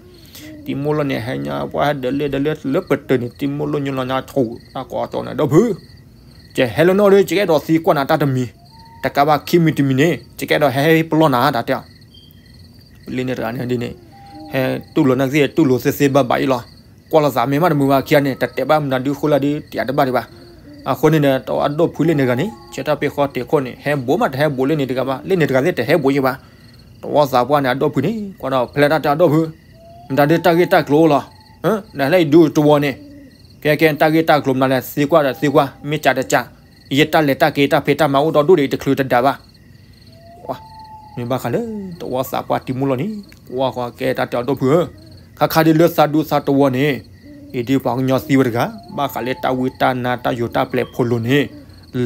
တံမိၢ်လိၣ်န့ၣ် ဟဲညါပှၢ်ဟဲဒၢးလ့ၣ်ဒၢးလ့ၣ်လၢပတုာ်န့ၣ် တံမိၢ်လိၣ်ညိလီၤညါဆိၣ်တၢ်ကိးတီၤန့ၣ် ဒိၣ်ဖု, ယဟဲလၢနအိၣ်ဒီး ယကအဲၣ်ဒိးသံကွၢ်နၤတၢ်တမံၤ, တကးဘၣ်ခံမံၤတမံၤန့ၣ် ယကအဲၣ်ဒိးဟဲဟ့ၣ်ပလီၢ်နၤ တၢ်တဲအီၤ လ့ၣ်န့ၣ်တဂၤန့ၣ်ဒ်န့ၣ်, ဟဲတူၢ်လိာ်နၢ်ကသ့ၣ်တူၢ်လိာ်သ့သ့ဘၣ်ဘၣ်အံၤလီၤ. ကွၢ်လိာ်သးမ့ၢ်မးတမုာ်ဘၣ်ခံဂၤန့ၣ် တတဲဘၣ်မနုၤဒုဃိလၢဒုးတယၤတဘၣ်ဒံးဘၣ်. အဃိန့ၣ်ဒီး တဝီအဒိၣ်ဖုလ့ၣ်န့ၣ်တဂၤန့ၣ် ဆၢတၢ်ပ့ၤဃီတ့ၤခိၣ်န့ၣ် ဟဲဘိးမးတဟဲဘိးလ့ၣ်န့ၣ်တဂၤဘၣ်, လ့ၣ်န့ၣ်တဂၤသ့ၣ်တဟဲဘိးယဲၢ်ဘၣ်. တဝီသးပှၢ်န့ၣ် အဒိၣ်ဖုန့ၣ် ကွၢ်ဒီးဖဲလဲၣ်တၢ်တဲအဒိၣ်ဖု, မတၤဒုးတၢ်ဂ့ၢ်တၢ်ကျိၤအိၣ်လီၤ. နလဲၤဒုးတဝီန့ၣ်, ကဲကဲတၢ်ဂ့ၢ်တၢ်ကျိၤမနုၤလဲၣ် သံကွၢ်ဒီးသံကွၢ် မ့ၢ်ကးတကး, ယတၢ်လဲၤတၢ်က့ၤတၢ်ဖံးတၢ်မၤအိၣ်ဒီဒူၣ်ဒီး ယတချုးတဒါဘၣ် မ့ၢ်ဘၣ်ဃးလၢ တဝီသးပှၢ်တံမိၢ်လိၣ်န့ၣ် ကွၢ်ဃီကဲတၢ်တဲအီၤဒိၣ်ဖုဧၢ, ခါခါဒ်လၢသးဒူသးတဝီန့ၣ်, အံၤဒ်ပှၤကညီသံဝဲတဂၤ ဘၣ်ဃးလၢတၢ်ဝံတၢ်နါတၢ်ယိၤတၢ်ပျဲၤဖိလိၤန့ၣ်,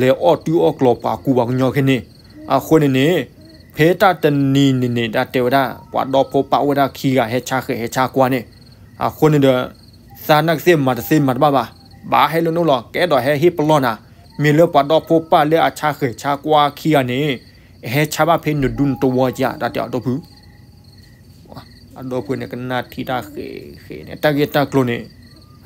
လဲၤအီၣ်တုၤအီၣ်ကျိၤပှၤကူပှၤကညီခဲန့ၣ်, အဃိန့ၣ်န့ၣ်, ဖဲတၢ်တနံၤန့ၣ်န့ၣ် တၢ်တဲဝဲဒၣ် ပှၤဒီဖိပၢ်အိၣ်ဝဲဒၣ်ခံဂၤဟဲဆါဃဲၤဟဲဆါကွၢ်န့ၣ်, အဃိန့ၣ်ဒီး သးနၢ်ကသ့ၣ်မၤတသ့မၤတဘၣ်ဘၣ်, ဘၣ်ဟဲလၢနအိၣ်လီၤ ကအဲၣ်ဒိးဟဲဟ့ၣ်ပလီၢ်နၤ, မ့ၢ်လၢပှၤဒီဖိပၢ်လၢအဆါဃဲၤဆါကွၢ်ခံဂၤန့ၣ်, ဟဲဆါဘၣ်ဖဲနဒူနတဝီဧါ တၢ်တဲအီၤဒိၣ်ဖု, အဒိၣ်ဖုန့ၣ် ကနၣ်ထံၣ်တၢ်ဃဲၤဃဲၤန့ၣ် တၢ်ဂ့ၢ်တၢ်ကျိၤန့ၣ်,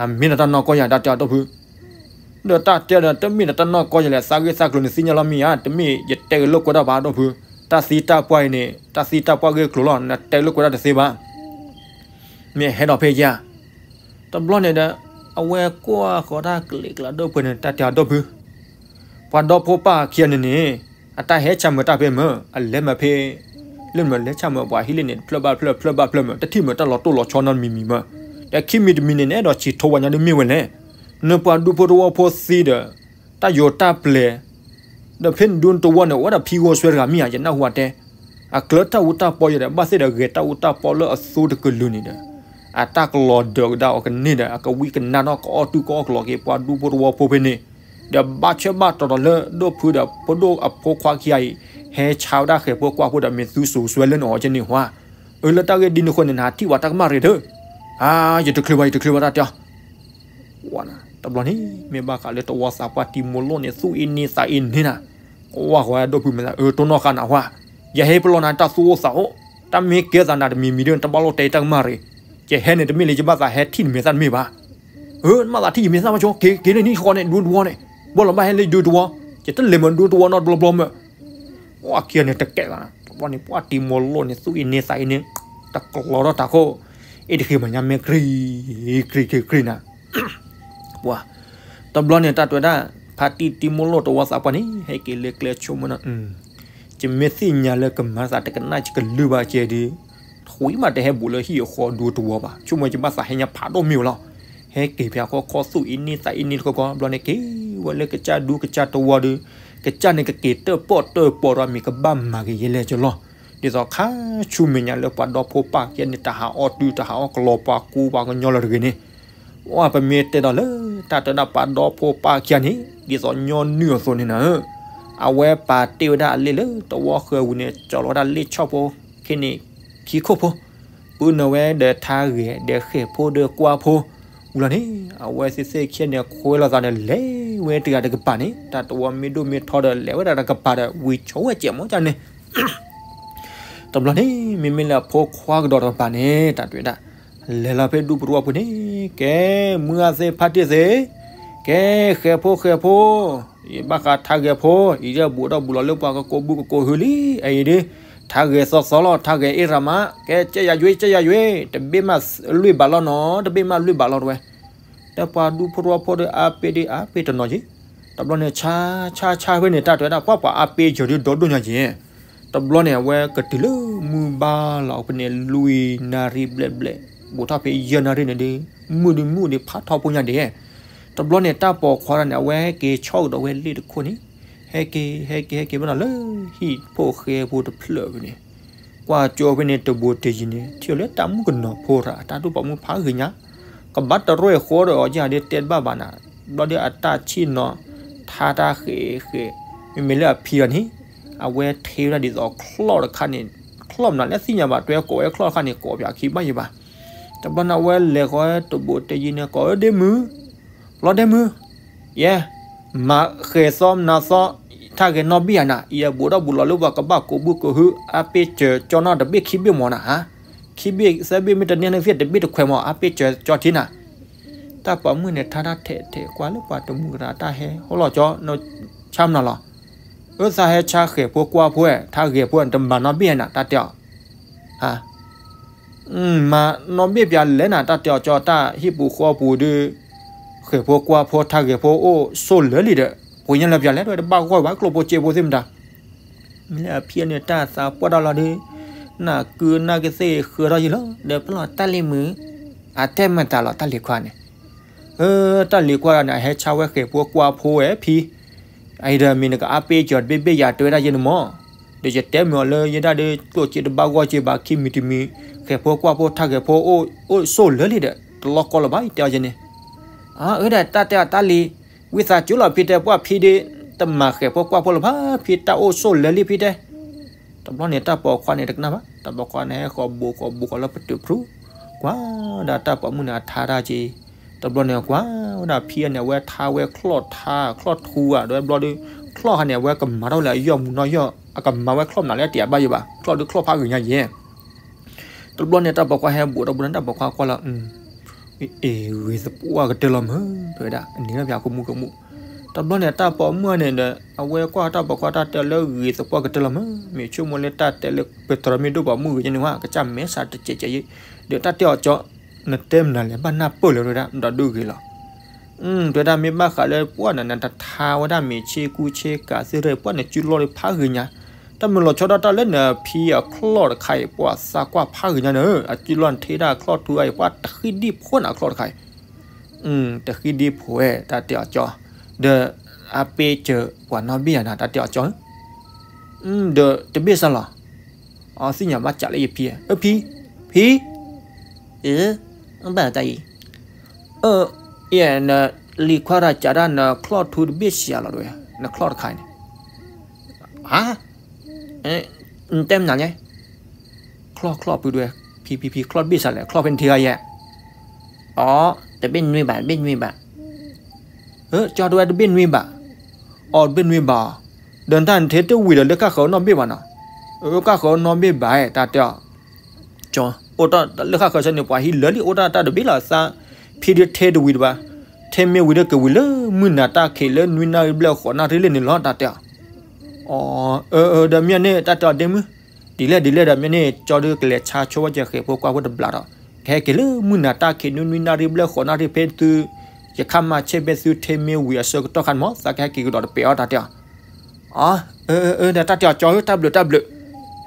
အမ့ၢ်ဒီးတၢ်နီၢ်ကီၢ်ယၤ တၢ်တဲအီၤဒိၣ်ဖု, ဒီးတၢ်တဲဒီး တမ့ၢ်ဒီးတၢ်နီၢ်ကီၢ်ယၤလဲၣ် သးဂ့ၢ်သးကျိၤန့ၣ်သ့ၣ်ညါလီၤမ့ၢ်ဧါ, တမ့ၢ်ယတဲက့ၤလိာ်ကွဲဒၣ်ဘၣ်ဒိၣ်ဖု, တၢ်သံတၢ်ပှၢ်အံၤန့ၣ် တၢ်သံတၢ်ပှၢ်ဂ့ၢ်ကျိၤလီၤ နတဲလိာ်ကွဲဒၣ်တသ့ဘၣ် မ့ၢ်ဟဲဒီးဖဲယၤ, တဘျီန့ၣ်ဒီး, အဝဲကွၢ်ဃီၤတၢ်ကလံၤကျါဒိၣ်ဖုန့ၣ် တၢ်တဲအီၤဒိၣ်ဖု, ပှၤဒီဖိပၢ်ခံဂၤန့ၣ်န့ၣ်, အတၢ်ဟဲဆၣ်မုာ်တၢ်ဖဲမုာ် အလဲၤမးဖဲ, လၢမုာ်လဲၤဆၣ်မုာ်ပှၤဟံၣ်လ့ၣ်န့ၣ် တဖျၢၣ်ဘၣ်တဖျၢၣ် တဖျၢၣ်ဘၣ်တဖျၢၣ်မုာ် တထံၣ်မုာ်တၢ်လီၤတိၢ်လီၤဆီနီတမံၤမံၤမုာ်, ဒီးခံမံၤတမံၤန့ၣ် နအဲၣ်ဒိးဆံးထိဝဲညါဒ်မ့ၢ်ဝဲလဲၣ်, နပှၤဒူဖိတဝီဖိသံဒီး, တၢ်ယိၤတၢ်ပျဲၤ ဒီးဖဲနဒူနတဝီန့ၣ် အိၣ်ဝဲဒၣ်ဖံဂီၤစွဲတဂၤမ့ၢ်ဧါ ယနၢ်ဟူအတဲ, အကျၢၤတၢ်အူတၢ်ပီယဲဒီး ဘၣ်သ့ၣ်ဒီးဂဲၤတၢ်အူတၢ်ပီလၢအသိတကလုာ်န့ၣ်ဒီး, အတၢ်ကလီၤဒၢးကဒါအီၤကန့ၢ်ဒီး အကဝံကနါထီၣ်ကအီၣ်တုၤကအီၣ်ကျိၤက့ၤ ပှၤဒူဖိတဝီဖိဖဲန့ၣ်, ဒီးဘၣ်ဆၢဘၣ်တီၤဒီးလၢဒိၣ်ဖုဒီး ဖိဒိၣ်အဖိခွါခံဂၤအံၤ, ဟဲဆါဝဲဒၣ်ဃဲၤဖိကွၢ်ဖိဒီး မ့ၢ်သုစိၤစွဲလၢနအီၤကန့ၢ်ဟါ, အၢလၢတၢ်ဂ့ၢ်ဒ်န့ၣ်အဃိန့ၣ် နဟးထံၣ်ဝဲတၢ်ကမၣ်ရ့ၤဒီး, အါ ယတချုးဘၣ် ယတချုးဘၣ်တၢ်တဲအီၤ တဘျီန့ၣ် မ့ၢ်ဘၣ်ဃးလၢတဝီသးပှၢ်တံမိၢ်လိၣ်န့ၣ် သူၣ်အ့န့သးအ့န့နၤ, ကွၢ်ဃီၤဒိၣ်ဖုမဲာ်သး အၢ တိၢ်နီၣ်ဃာ်နၤဟါ, ယဟ့ၣ်ပလီၢ်နၤတၢ်သူၣ်အိၣ်သးအိၣ်, တၢ်မ့ၢ်ကဲသးနၤတမံၤမံၤဒီး တဘၣ်လိၣ်တဲတၢ်ကမၣ်ရ့ၤ, ယဟဲန့ၣ်တမ့ၢ်လၢယဘၣ်သးဟဲထံၣ်နမဲာ်သၣ်တမ့ၢ်ဘၣ်, အၢ နဘၣ်သးထံၣ်ယမဲာ်သၣ်ဘၣ်ဆိ က့ၤက့ၤလၢနဟံၣ်ဃီန့ၣ် ဒူတဝီန့ၣ်, ဘၣ်လီၤဘၣ်ဟဲလၢဒူတဝီ, ယတလဲၤမၤဒူတဝီနီတဘျီဘျီမး ပှၢ်ခံဂၤန့ၣ်တကဲလီၤ, တဘျီန့ၣ် ပှၢ်တံမိၢ်လိၣ်န့ၣ် သူၣ်အ့န့သးအ့န့, တကလီၤထီၣ်တၢ်ခိၣ်, အ့ၣ်တဃ့မၤညါမဲာ်ကြံ, ကြံ ကြံ ကြံနၤ, ပှၢ်, တဘျီန့ၣ် တၢ်တဲဝဲဒၣ်, ဖါတံၢ်တံမိၢ်လိၣ်တဝီသးပှၢ်န့ၣ် ဟဲက့ၤလၢကျဲဆိကမိၣ်နီၤ, ယမ့ၢ်သ့ၣ်ညါလၢကမၤသးတကနၣ်ယကလုၢ်ဘၣ်ကဲဒီး, ထွံၣ်မးတဟဲဘူးလၢဟံၣ်အဃီဒူတဝီဘၣ်, ဆိကမိၣ်ယဘၣ်သးဟဲညါဖးဒိၣ်မ့ၢ်ဝဲလီၤ, ဟဲက့ၤဖဲအဃီခီသူၣ်အ့န့သးအ့န့တခီခီ ဘျီန့ၣ်က့ၤဝဲလၢကစၢ်ဒူကစၢ်တဝီဒီး, ကစၢ်န့ၣ်ကက့ၤတၢၣ်ပီၣ်တၢၣ်ပီဒီးမ့ၢ်ကဘၣ်မၤက့ၤယဲလဲၣ်ကလီၤ, ဒ်သိးခါဆူမဲာ်ညါလၢပှၤဒီဖိပၢ်ခံဂၤန့ၣ် တဟးအီၣ်တုၤ တဟးအီၣ်ကျိၤပှၤကညီလၢတဂ့ၤန့ၣ်, ပမ့ၢ်တဲဒီးလၢတၢ်တဲဒၣ်ပှၤဒီဖိပၢ်ခံဂၤန့ၣ် ဒ်သိးညီနုၢ်အသိးန့ၣ်နၤဧၢ, အဝဲပာ်တ့ၢ်ဝဲဒၣ်အလ့ၣ်လၢတဝီဃၢၤဝံၤန့ၣ် ကၠီလီၤဝဲဒၣ်လ့ၣ်ဆီၣ်ဖိ, ခဲန့ၣ်, ခံခိၣ်ဖိ, ပုၢ်နုာ်ဝဲဒီးထါဂဲၤဒီးဃဲၤဖိဒီးကွၢ်ဖိ, ဝံၤလီၤန့ၣ် အဝဲသ့ၣ်သ့ၣ်ခံဂၤန့ၣ် ခွဲလိာ်သးဒီးလဲၤဝဲတဂၤတကပၤန့ၣ် တၢ်တဝီမ့ၢ်ဒိၣ်မ့ၢ်ထီဒီးလဲၤဝဲဒၣ်တကပၤဒီး ဝံၤဆိဝဲကဲမီၢ်ကန့ၣ် တဘျီန့ၣ် မ့မ့ၢ်လၢအဖိခွါကဒီးတကပၤန့ၣ် တၢ်တဲဝဲဒၣ်, လဲၤလီၤဖဲဒူပတဝီပူၤန့ၣ် ကဲ, မုၢ်ဂၤသ့ၣ်ဖါတံၢ်သ့ၣ်, ကဲ ဃဲၤဖိဃဲၤဖိ, ယဘၣ်ဃးထါဂဲၤဖိ, အံၤဒ်ဘူးထီၣ်ဘူးလီၤလၢပှၤကကိးဘုကကိးဟုလံ, အအံၤဒ် ထါဂဲၤသီသီလီၤ, ထါဂဲၤအ့ၣ်ရမး, ကဲ ကဲယၤယွ့ ကဲယၤယွ့, တဘ့ၣ်မးလွံၢ်ဘးလီၤနီၤ, တဘ့ၣ်မးလွံၢ်ဘးလီၤတဝဲ. ဒီးပှၤဒူဖိတဝီဖိဒီးအါပ့ၤဒီးအါပ့ၤတနီၤက့ၤ, တဘျီန့ၣ် ဆါဆါဆါဖဲန့ၣ် တၢ်တဲဝဲဒၣ် ပှၤပှၤအါပ့ၤယီၤဒုးဒီဒိၣ်ညါက့ၤ, တဘျီန့ၣ် အဝဲကတုၤလၢမုၢ်ဘါလီၤဖဲန့ၣ် လွံၢ်နၣ်ရံၣ်ဘျဲၣ်ဘျဲၣ်, ဘူးထီၣ်ဖဲယဲၢ်နၣ်ရံၣ်န့ၣ်ဒီး မုၢ်ဒုးမုၢ်ဒုးဖးထီဖိညါဒဲး, တဘျီန့ၣ် တၢ်ပိာ်ခွါတဂၤန့ၣ် အဝဲဟဲက့ၤဆီကဒီးဝဲလ့ၣ်တခိၣ်န့ၣ်, ဟဲက့ၤ ဟဲက့ၤ ဟဲက့ၤဘၣ်နီၤလၢဟံၣ်ဖိၣ်ဃဲဖိတဖျၢၣ်ဖဲန့ၣ်, ကွၢ်ကၠိဖဲန့ၣ် တဘူးတယံၤန့ၣ် ထံၣ်လၢတၢ်မုၣ်ကနီၤဖိရၤ အတၢ်ဒူၣ်ပိာ်မုၣ်ဖးဂ့ၤညါ, ကဘၣ်တရၢၢ်ဃီဒီးအီၤယၤဒ်တဲတဘၣ်ဘၣ်နၤ, ဘျီဒီးအတၢ်ဆံၣ်နီၤ ထါတၢ်ဃဲးဃဲး, မ့မ့ၢ်လၢအဖံအီၤန့ၣ်, အဝဲထ့ဝဲဒၣ်ဒ်သိးချီၣ်တခါန့ၣ်, ချီၣ်မနုၤလဲၣ်သ့ၣ်ညါဘၣ် တွဲကိးဝဲချီၣ်တခါန့ၣ် ကိးပၠးခံဘၣ်ယံၤဘၣ်. တဘျီန့ၣ် အဝဲလဲၤဃီတဘူးတယံၤန့ၣ် ကိးဝဲဒ့မုၢ်, လီၤဒ့မုၢ်, ယဲ မၤဃဲၤသီမနၤသီ, ထါဂဲၤနီၣ်ဘ့ၣ်ယၤနၤ, ယဘူးထီၣ်ဘူးလီၤလၢပှၤကဘၣ်ကိးဘုကိးဟု အါပ့ၤစၢၤကၠီနီၣ်တဘ့ၣ်ခံဘ့ၣ်မီၤနၤ, ခံဘ့ၣ်သၢဘ့ၣ်မ့ၢ်တန့ၢ်န့ၣ်သ့ၣ်တဘ့ၣ်တခွဲးမီၤ အါပ့ၤစၢၤကၠီထံနၤ. တၢ်ပိာ်မုၣ်န့ၣ် ထါတၢ်ထဲးထဲးကွၢ်လၢပှၤတမုာ်ကရၤတၢ်ဟဲ ဟိလီၤကၠီ နဆါမနၤလီၤ. အၢသးဟဲဆါဃဲၤဖိကွၢ်ဖိဝဲ ထါဂဲၤဖိတမၤနီၣ်ဘ့ၣ်ယၤနၤ တၢ်တဲအီၤ မၤနီၣ်ဘ့ၣ်ပၠးလဲၣ်နၤ တၢ်တဲအီၤကၠီ တၢ်ဟံၣ်ပူၤဃီပူၤဒီး ဃဲၤဖိကွၢ်ဖိ ထါဂဲၤဖိအိၣ်ဆိၣ်လၢာ်လံဒီး ပှ့ၤညါလၢပၠးလဲၣ် တဝဲတဘၣ်ဂီၢ်ဘၣ် ကျိၣ်ဖိစ့ဖိသ့ၣ်မတၤ. မ့ၢ်လၢအဖံအန့ၣ် တၢ်သးပှၢ်တၢ်လီၤဒီး နၢ်ကုနၢ်ကသ့ၣ်ဃၢထီၣ်ယံၤလီၤ ဒီးပလီၢ်တၢ်လံၤမုာ် အတဲမတၤလီၤ တၢ်လံၤခွါန့ၣ် အၢ တၢ်လံၤခွါတဂၤန့ၣ် အဟဲဆါဝဲဃဲၤဖိကွၢ်ဖိဝဲဖံ, အအံၤဒီးမ့ၢ်နကအါပ့ၤကၠီၤတဘ့ၣ်ဘ့ၣ်ယၤ တဲဝဲဒၣ်ယဲန့ၣ်မီၢ်, ဒီးယတဲမ့ၢ်အီၤလၢယဲဒၣ်ဒီး ကျိၣ်စ့တဘၣ်ဂီၢ်စ့ဘၣ် ခံမံၤတမံၤ ဃဲၤဖိကွၢ်ဖိ ထါဂဲၤဖိအိၣ်ဆိၣ်လၢာ်လံဒီး တလီၢ်ကီလၢၤဘၣ် ယတဲအီၤယဲန့ၣ်. အၢဒီးတၢ်တဲအီၤတၢ်လံၤ, ဝံသးစူၤလီၤဖံတဲ ပှၢ်ဖံဒီး တမၤဃဲၤဖိကွၢ်ဖိလၢၤဘၣ် ဖံတၢ်အိၣ်ဆိၣ်လၢာ်လံဖံတဲ တဘျီန့ၣ် တၢ်ပိာ်ခွါန့ၣ်တကနၣ်ဘၣ်, တၢ်ပိာ်ခွါန့ၣ် ဟဲဃီၤဘူးဃီၤဘူးဃီၤလၢပတုာ်ဖျူး, ကွၢ်ဒၣ်တၢ်ပိာ်မုၣ်န့ၣ် အထါတၢ်က့ၤ, တဘျီန့ၣ် ကွၢ်ဝဲဒၣ်ဖံအန့ၣ် အဝဲထါဝဲချီၣ်ထါ ချီၣ်ထူဧါ ဒီးဘျီဒီး ချီၣ်ခါန့ၣ် အဝဲကမၤထီၣ်ဝဲလၢအယီၢ်မူနီၢ်ယီၢ် အကမၤဝဲချီၣ်မနုၤလဲၣ် တယၤဘၣ်ယံၤဘၣ် ချီၣ်ဒုးချီၣ်ဖးဂ့ၤညါယဲၢ် တဘျီန့ၣ် တၢ်ပိာ်ခွါဟဲဘူးဒီးဘူးန့ၣ် တၢ်ပိာ်ခွါကွၢ်လီၤ, အ့ ဂ့ၤသပှၢ်ကတၢၢ်လီၤမၢ် တဲဝဲဒၣ် အနံၤလၢပၠးကမူကမူ, တဘျီန့ၣ် တၢ်ပိာ်မုၣ်န့ၣ်ဒီး အဝဲကွၢ်တၢ်ပိာ်ခွါတၢ်တဲလၢဂ့ၤသပှၢ်ကတၢၢ်လီၤမၢ်, မ့ၢ်ဆိကမိၣ်လၢတၢ်တဲလၢ ပတြၢၤမ့ၢ်ဒိၣ်ပိာ်မုၣ်ဂ့ၤန့ၣ်ဝဲ ကစၢ်မဲာ်ဆှးတစဲးစဲးယံၤ, ဒီးတၢ်တဲအီၤကၠီ နတဲမနုၤလဲၣ် ဘၣ်နၢ်ပၢၢ်လၢၤ တဲဝဲဒၣ် ဒီးဒုးဂ့ၤလီၤ တဲဝဲဒၣ် မ့ၢ်ဘၣ်ဃးလၢပှၢ်နၤ နတထါဝဲဒၣ်မ့ၢ်ဆ့ကူဆ့ကၤသ့ၣ်တဖၣ် ပှၢ်နစုလီၢ်ဒီးဖးဂ့ၤညါ, တၢ်မ့ၢ်လီၤဆီဒၣ်တၢ်လၢနဖံအချီၣ်တခါအံၤ ပှၢ်သးကွၢ်ဖးဂ့ၤညါန့ၣ် အစုလီၢ်နထ့ဒၣ်ချီၣ်ထူအံၤ ပှၢ်တဃံဒံဖိနၤချီၣ်တခါအံၤ, တဃံဒံဖိဝဲ တၢ်တဲအီၤကၠီ, ဒီးအါပ့ၤစၢၤပှၤနီၣ်ဘ့ၣ်ယၤနၤ တၢ်တဲအီၤကၠီ ဒီးတဘ့ၣ်စၢ်လီၤ, အသ့ၣ်ညါဘၣ်စးလၢယဖံ, အၢ ဖံ, ဖံ, အၢ ဘၣ်တၢ်အံၤ, အၢ ယဲ နလံၤခွါတၢ်စးတၢ် နချီၣ်ထူတဘ့ၣ်စးလီၤတဝဲ နချီၣ်တခါန့ၣ်, ဟါ, နတဲမနုၤလဲၣ်, ချီၣ်ချီၣ်ဖုတဝဲ, ဖံဖံဖံ ချီၣ်တဘ့ၣ်စးလဲၣ် ချီၣ်ဖဲနထံဂၤယဲၢ်, အီ တဘ့ၣ်နွံဘး တဘ့ၣ်နွံဘး ကၠီတဝဲတဘ့ၣ်နွံဘး, အီ တဘ့ၣ်နွံဘး, ဒီးတၢ်နထ့တဝံၤဒီးလၢဃၣ်ဃၢၤနီၣ်ဘ့ၣ်ဘၣ်နီၤ, ဃၣ်ဃၢၤနီၣ်ဘ့ၣ်ဘၣ် တၢ်တဲအီၤ, ကၠီ, အိၣ်တၢ်လၢဃၣ်ဃၢၤဆၢန့ၣ် ပှၤဟံးလၢာ်လံ အိၣ်တၢ်တၢ်တဘ့ၣ်လီၤသး, ဖံဒုးထ့တဝံၤတဘၣ်, ထ့မ့ၢ်ဝံၤဒီးက့ၤဝံၤလၢမုၢ်နၤတၢ်ခံးလၢနွံနၣ်ရံၣ်ဘျဲၣ်ဃိးနၣ်ရံၣ်လံန့ၣ်လီၤ တၢ်တဲအီၤ, အီ, အၢ အၢ ဒီးမ့ၢ်န့ၣ် တၢ်တဲအီၤဒ့မုၣ်, ဒ်လဲၣ်ဒ်လဲၣ်ဒီးမ့ၢ်န့ၣ် ကၠီဒုးကလဲၤဆါဆိဝဲကဃဲၤဖိကွၢ်ဖိတဘျီဒီး, ကဟဲက့ၤလၢမုၢ်နၤတၢ်ခံးနွံနွံနၣ်ရံၣ်ဘျဲၣ်ဃိးနၣ်ရံၣ်ဖဲသု, ယခါမၤဆ့ၣ်ဖဲသုထ့မ့ၢ်ဝံၤအဆၢကတီၢ်ခါန့ၣ်မး သးကဟဲက့ၤကဒီးတပဲာ်အီၤ တၢ်တဲအီၤ, အီ, အၢ အၢ အၢ ဒီးတၢ်တဲအီၤကၠီဧၢ တၢ်ဘျုးတၢ်ဘျုး,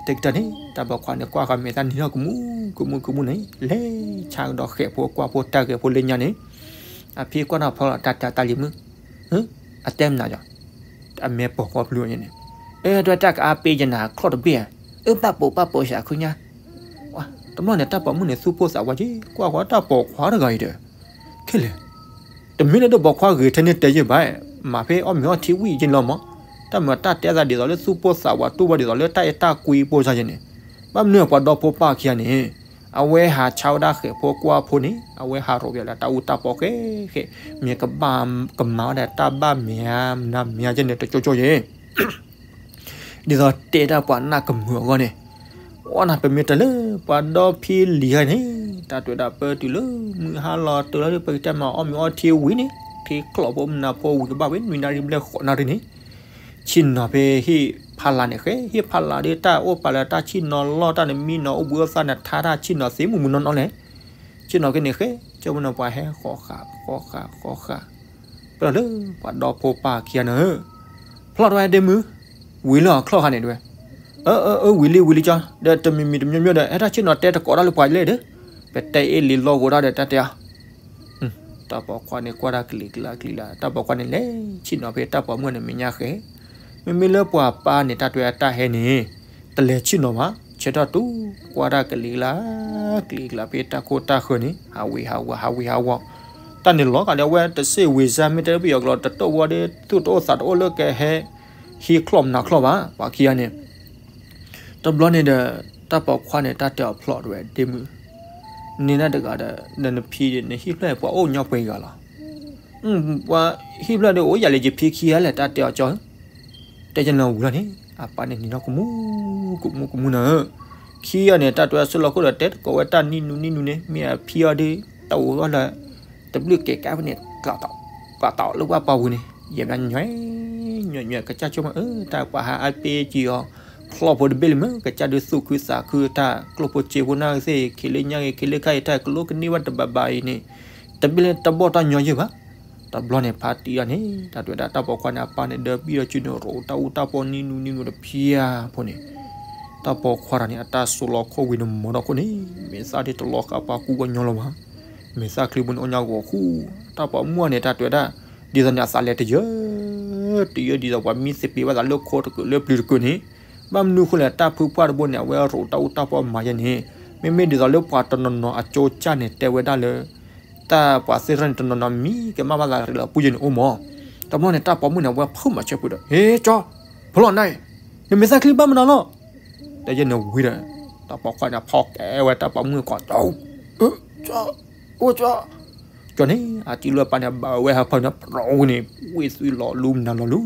တကတၢၢ်န့ၣ် တၢ်ပိာ်ခွါန့ၣ် ကွၢ်ဃီၤမဲာ်သၣ်နံၤထီၣ်ကမူ ကမူကမူန့ၣ် လဲၤဆါကဒီးဃဲၤဖိကွၢ်ဖိတၢ်ဂဲၤဖိလၢညါန့ၣ်, အဖံကွၢ်နီၢ်ဖီလီၤ တၢ်တဲတၢ်လံၤမုၣ်, အတဲမနုၤယီၤ, အမဲာ်ပိာ်ဃီပျူၤန့ၣ်, အၢ တၢ်ကအါပ့ၤယနၤချီၣ်တဘ့ၣ်ဧါ, အၢ ပာ်ပိာ်ပာ်ပိာ်စးခုညါ, တဘျီန့ၣ် တၢ်ပိာ်မုၣ်န့ၣ် သူၣ်ပိၢ်သးဝးက့ၤ ကွၢ်ဃီၤတၢ်ပိာ်ခွါတဂၤအံၤဒီး, ခဲလၢာ် တမ့ၢ်လၢဒိၣ်ပိာ်ခွါဂ့ၤထဲန့ၣ်တဲယဲၢ်ဘၣ်, မၤဖဲအီၣ်မ့ၤအီထံဝံၣ်က့ၤလီၤမး, တၢ်မၤတၢ်တဲသးဒ်သိးလၢသူၣ်ပိၢ်သးဝးတူၢ်ဘၣ်ဒ်သိးလၢတၢ်အဲၣ်တၢ်ကွံပိၢ်စၢ်ယဲၢ်န့ၣ်, ဘၣ်မနုၤပှၤဒီဖိပၢ်ခံဂၤန့ၣ်, အဝဲဟးဆါဝဲဒၣ်ဃဲၤဖိကွၢ်ဖိန့ၣ် အဝဲဟးရိးပၠးလၢတၢ်အူတၢ်ပီၣ်ဃဲဃဲ, မ့ၢ်ကဘၣ်ကမၤဝဲဒၣ်တၢ်ဘၣ်မ့ၤဧါ မနုၤမ့ၤဧါယဲၢ်န့ၣ် တကၠိကၠိယဲၢ် ဒ်သိးတဲတၢ်ပှၤနၢ်ကမုာ်အဂီၢ်န့ၣ်, အိၣ်နၤပမ့ၢ်တဲလၢပှၤဒီဖံလံၤဟဲန့ၣ်, တၢ်တဲဝဲဒၣ်ပတုၤလၢမုၢ်ဟါလီၤတၢ်လီၤဒီး ပကတဲမၤအီၣ်မ့ၤအီထံဝံၤန့ၣ်, ထံကျိးဖိမနၤဖိဝံၤကဘၣ်ဝဲနွံနၣ်ရံၣ်ဘျဲၣ်ဃိးနၣ်ရံၣ်န့ၣ် ဆ့ၣ်နီၤဖဲဟံၣ်ဖးလၢ်န့ၣ်ဃဲ ဟံၣ်ဖးလၢ်ဒီးတၢ်အိၣ်ပာ်လၢတၢ်ဆ့ၣ်နီၤလီၢ် တၢ်နမံနီၤအိၣ်ဘှံးအိၣ်သါ နထါတၢ်ဆ့ၣ်နီၤသ့မုၢ်မုၢ်နီၢ်နီၢ်လဲၣ်. ဆ့ၣ်နီၤက့န့ၣ်ဃဲ ကၠိမ့ၢ်နီၤ ပှၤဟဲဃီဃာ်ဃီဃာ်ဃီဃာ် ပလီၢ်လၢပှၤဒီဖိပၢ်ခံဂၤန့ၣ်ဧၢ, ဖျီၣ်ထီၣ်ဝဲဒ့မုၢ်, ဝံၤလၢအချီၣ်ခါန့ၣ်တဲဝဲ, အၢ အၢ အၢ ဝံၤလံ ဝံၤလံကၠီ, ဒီးတမံၤမံၤတမံၤမံၤဒီး ဟဲထီၣ်ဆ့ၣ်နီၤတဲတကိးတၢ်လၢပှၤလဲၣ်ဒီး, ပတဲအ့ၣ်လံလီၢ်ဂိၤဒၣ်ဒီးတၢ်တဲအီၤ တၢ်ပိာ်ခွါန့ၣ်ကွၢ်တၢ်ကလံၤကျါကလံၤလၢ် တၢ်ပိာ်ခွါန့ၣ်လဲၤဆ့ၣ်နီၤဖဲတၢ်ပိာ်မုၣ်န့ၣ်မဲာ်ညါဃဲ, မ့မ့ၢ်လၢပှၤပၢ်န့ၣ် တၢ်တဲအတၢ်ဟဲန့ၣ် တလဲၤဆ့ၣ်နီၤဘၣ် ဆၢထီၣ်တူၢ်ကွၢ်တၢ်ကလံၤကျါ ကလံၤကျါဖဲတၢ်ခိၣ်တၢ်ဃၢၤန့ၣ် ဟးဝ့ၤဟးဝီၤ ဟးဝ့ၤဟးဝီၤ, တၢ်န့ၣ်လီၤဂာ်ဒီးအဝဲတစ့ၢ်ဝ့ၤစါ မ့ၢ်တဲပယီၤကျိာ်တတိၣ်ဝီဒီး သူၣ်တအိၣ်သးတအိၣ်လၢကဟဲ ဟံးချီၣ်မနၤချီၣ်ဘၣ် ပှၤခံဂၤန့ၣ် တဘျီန့ၣ်ဒီး တၢ်ပိာ်ခွါန့ၣ် တၢ်တဲအီၤဖျီၣ်တဲဝဲ ဒ့မုၣ်, န့ၢ်နၤတဂၤဒီး နဖံဒီးနဟံၣ်ဖျၢၣ်ပှၤအိၣ်ညီပှဲၤဂၤလီၤ. ပှၤဟံၣ်ဖျၢၣ်ဒီးအိၣ်ယၤလၢယဖံခံဂၤလဲၣ် တၢ်တဲအီၤကၠီဧၢ, တဲယနၤဝံၤလီၤန့ၣ် အပၢ်န့ၣ်နံၤထီၣ်ကမူ ကမူ ကမူနၤဧၢ, ခံဂၤန့ၣ် တၢ်တဲအီၤဆူလီၤခိၣ်ဒီးတဲတကိးဝဲတၢ်နံၣ်နူနံၣ်နူန့ၣ် မ့ၢ်အဖံအီၤဒီး တၢ်အိၣ်ထီၣ်လၢ တဘျုးကဲကါဖဲန့ၣ် ကျးတီၣ်လၢပှၤပှၤဝံၤန့ၣ် ယဲၢ်ဘျီညွဲ ညွဲ ညွဲ ကစၢ်ဆိကမိၣ် အၢ တၢ်ပှၤဟးအါပ့ကံအီၤ ဖျီၣ်ဖိတဘ့ၣ်လံမ့ၢ် ကစၢ်ဒုးသူၣ်ခုသးခုတၢ်ကျိၣ်ဖိစ့ဖိနၢ်ကသ့ၣ် ခံးလၢညါဂ့ၤ ခံးလၢခါဂ့ၤ တၢ်ကလိကန့ၢ်ဘၣ်တဘၣ်ဘၣ်အံၤန့ၣ် တဘ့ၣ်လၢတဘီၣ်တၢ်ညီယဲၢ်ဘၣ်. တဘျီန့ၣ်ဖါတံၢ်တၢ်န့ၣ် တၢ်တဲဝဲဒၣ်တၢ်ပိာ်ခွါန့ၣ် အပၢ်န့ၣ် ဒၢဘံၣ်ဒီးစုန့ၣ် ရိးတၢ်အူတၢ်ပီနံၣ်နူနံၣ်နူတဖၣ်ဖိန့ၣ် တၢ်ပိာ်ခွါတၢ်န့ၣ် အတၢ်ဆိလီၤခိၣ်ဝံၤန့ၣ် မီၤထီၣ်ခိၣ်န့ၣ် မဲာ်သၣ်ဒ်တလီၤဃာ်ပှၤကူပှၤညီလီၤဘၣ်. မဲာ်သၣ်ချံပူၤန့ၣ် အိၣ်ညါဂီၤဃူ တၢ်ပိာ်မုၣ်န့ၣ် တၢ်တဲဝဲဒၣ် ဒ်သိးန့ၣ် အသးလဲၤတယၢ တယၢ ဒ်သိးပှၤမံသပ့ၤဘၣ်သးလၢခိတကုာ်လၢပျုၤတကုာ်န့ၣ် ဘၣ်မနုၤဃိလဲၣ် တၢ်ဖုပှၢ်တဘိန့ၣ် အဝဲရိးတၢ်အူတၢ်ပီမၤယဲန့ၣ် မ့မ့ၢ်ဒ်သိးလၢပှၤတနီၤနီၤအကၠိကၢ်န့ၣ် တဲဝဲဒၣ်လၢ တၢ်ပှၤသ့ၣ်တဖၣ်န့ၣ် တနီၤနီၤမံကမၣ်ဘၣ်သးရ့းလီၤပူၤယဲန့ၣ်အိၣ်မး. တဘျီန့ၣ် တၢ်ပိာ်မုၣ်န့ၣ် အဝဲဖုးမၤဆၢဖုးဒီး ဟ့ ကၠီ, ဖျီၣ်နၤအံၤ, နမဲာ်သၣ်ချံဘၣ်မနုၤလီၤ တဲယဲန့ၣ်ဝံၤဒီး တၢ်ပိာ်ခွါန့ၣ် ဖီၣ်ကဲဝဲတၢ်ပိာ်မုၣ်ကီး ကၠီ, အိၣ်ကၠီ, ကၠီန့ၣ် အစုလၢပၢ်န့ၣ် ဘၣ်ဝဲဟၢဖၢန့ၣ် ပြီဝံၤန့ၣ် ဝ့ၢ်သွံလီၤလူမနုၤလီၤလူ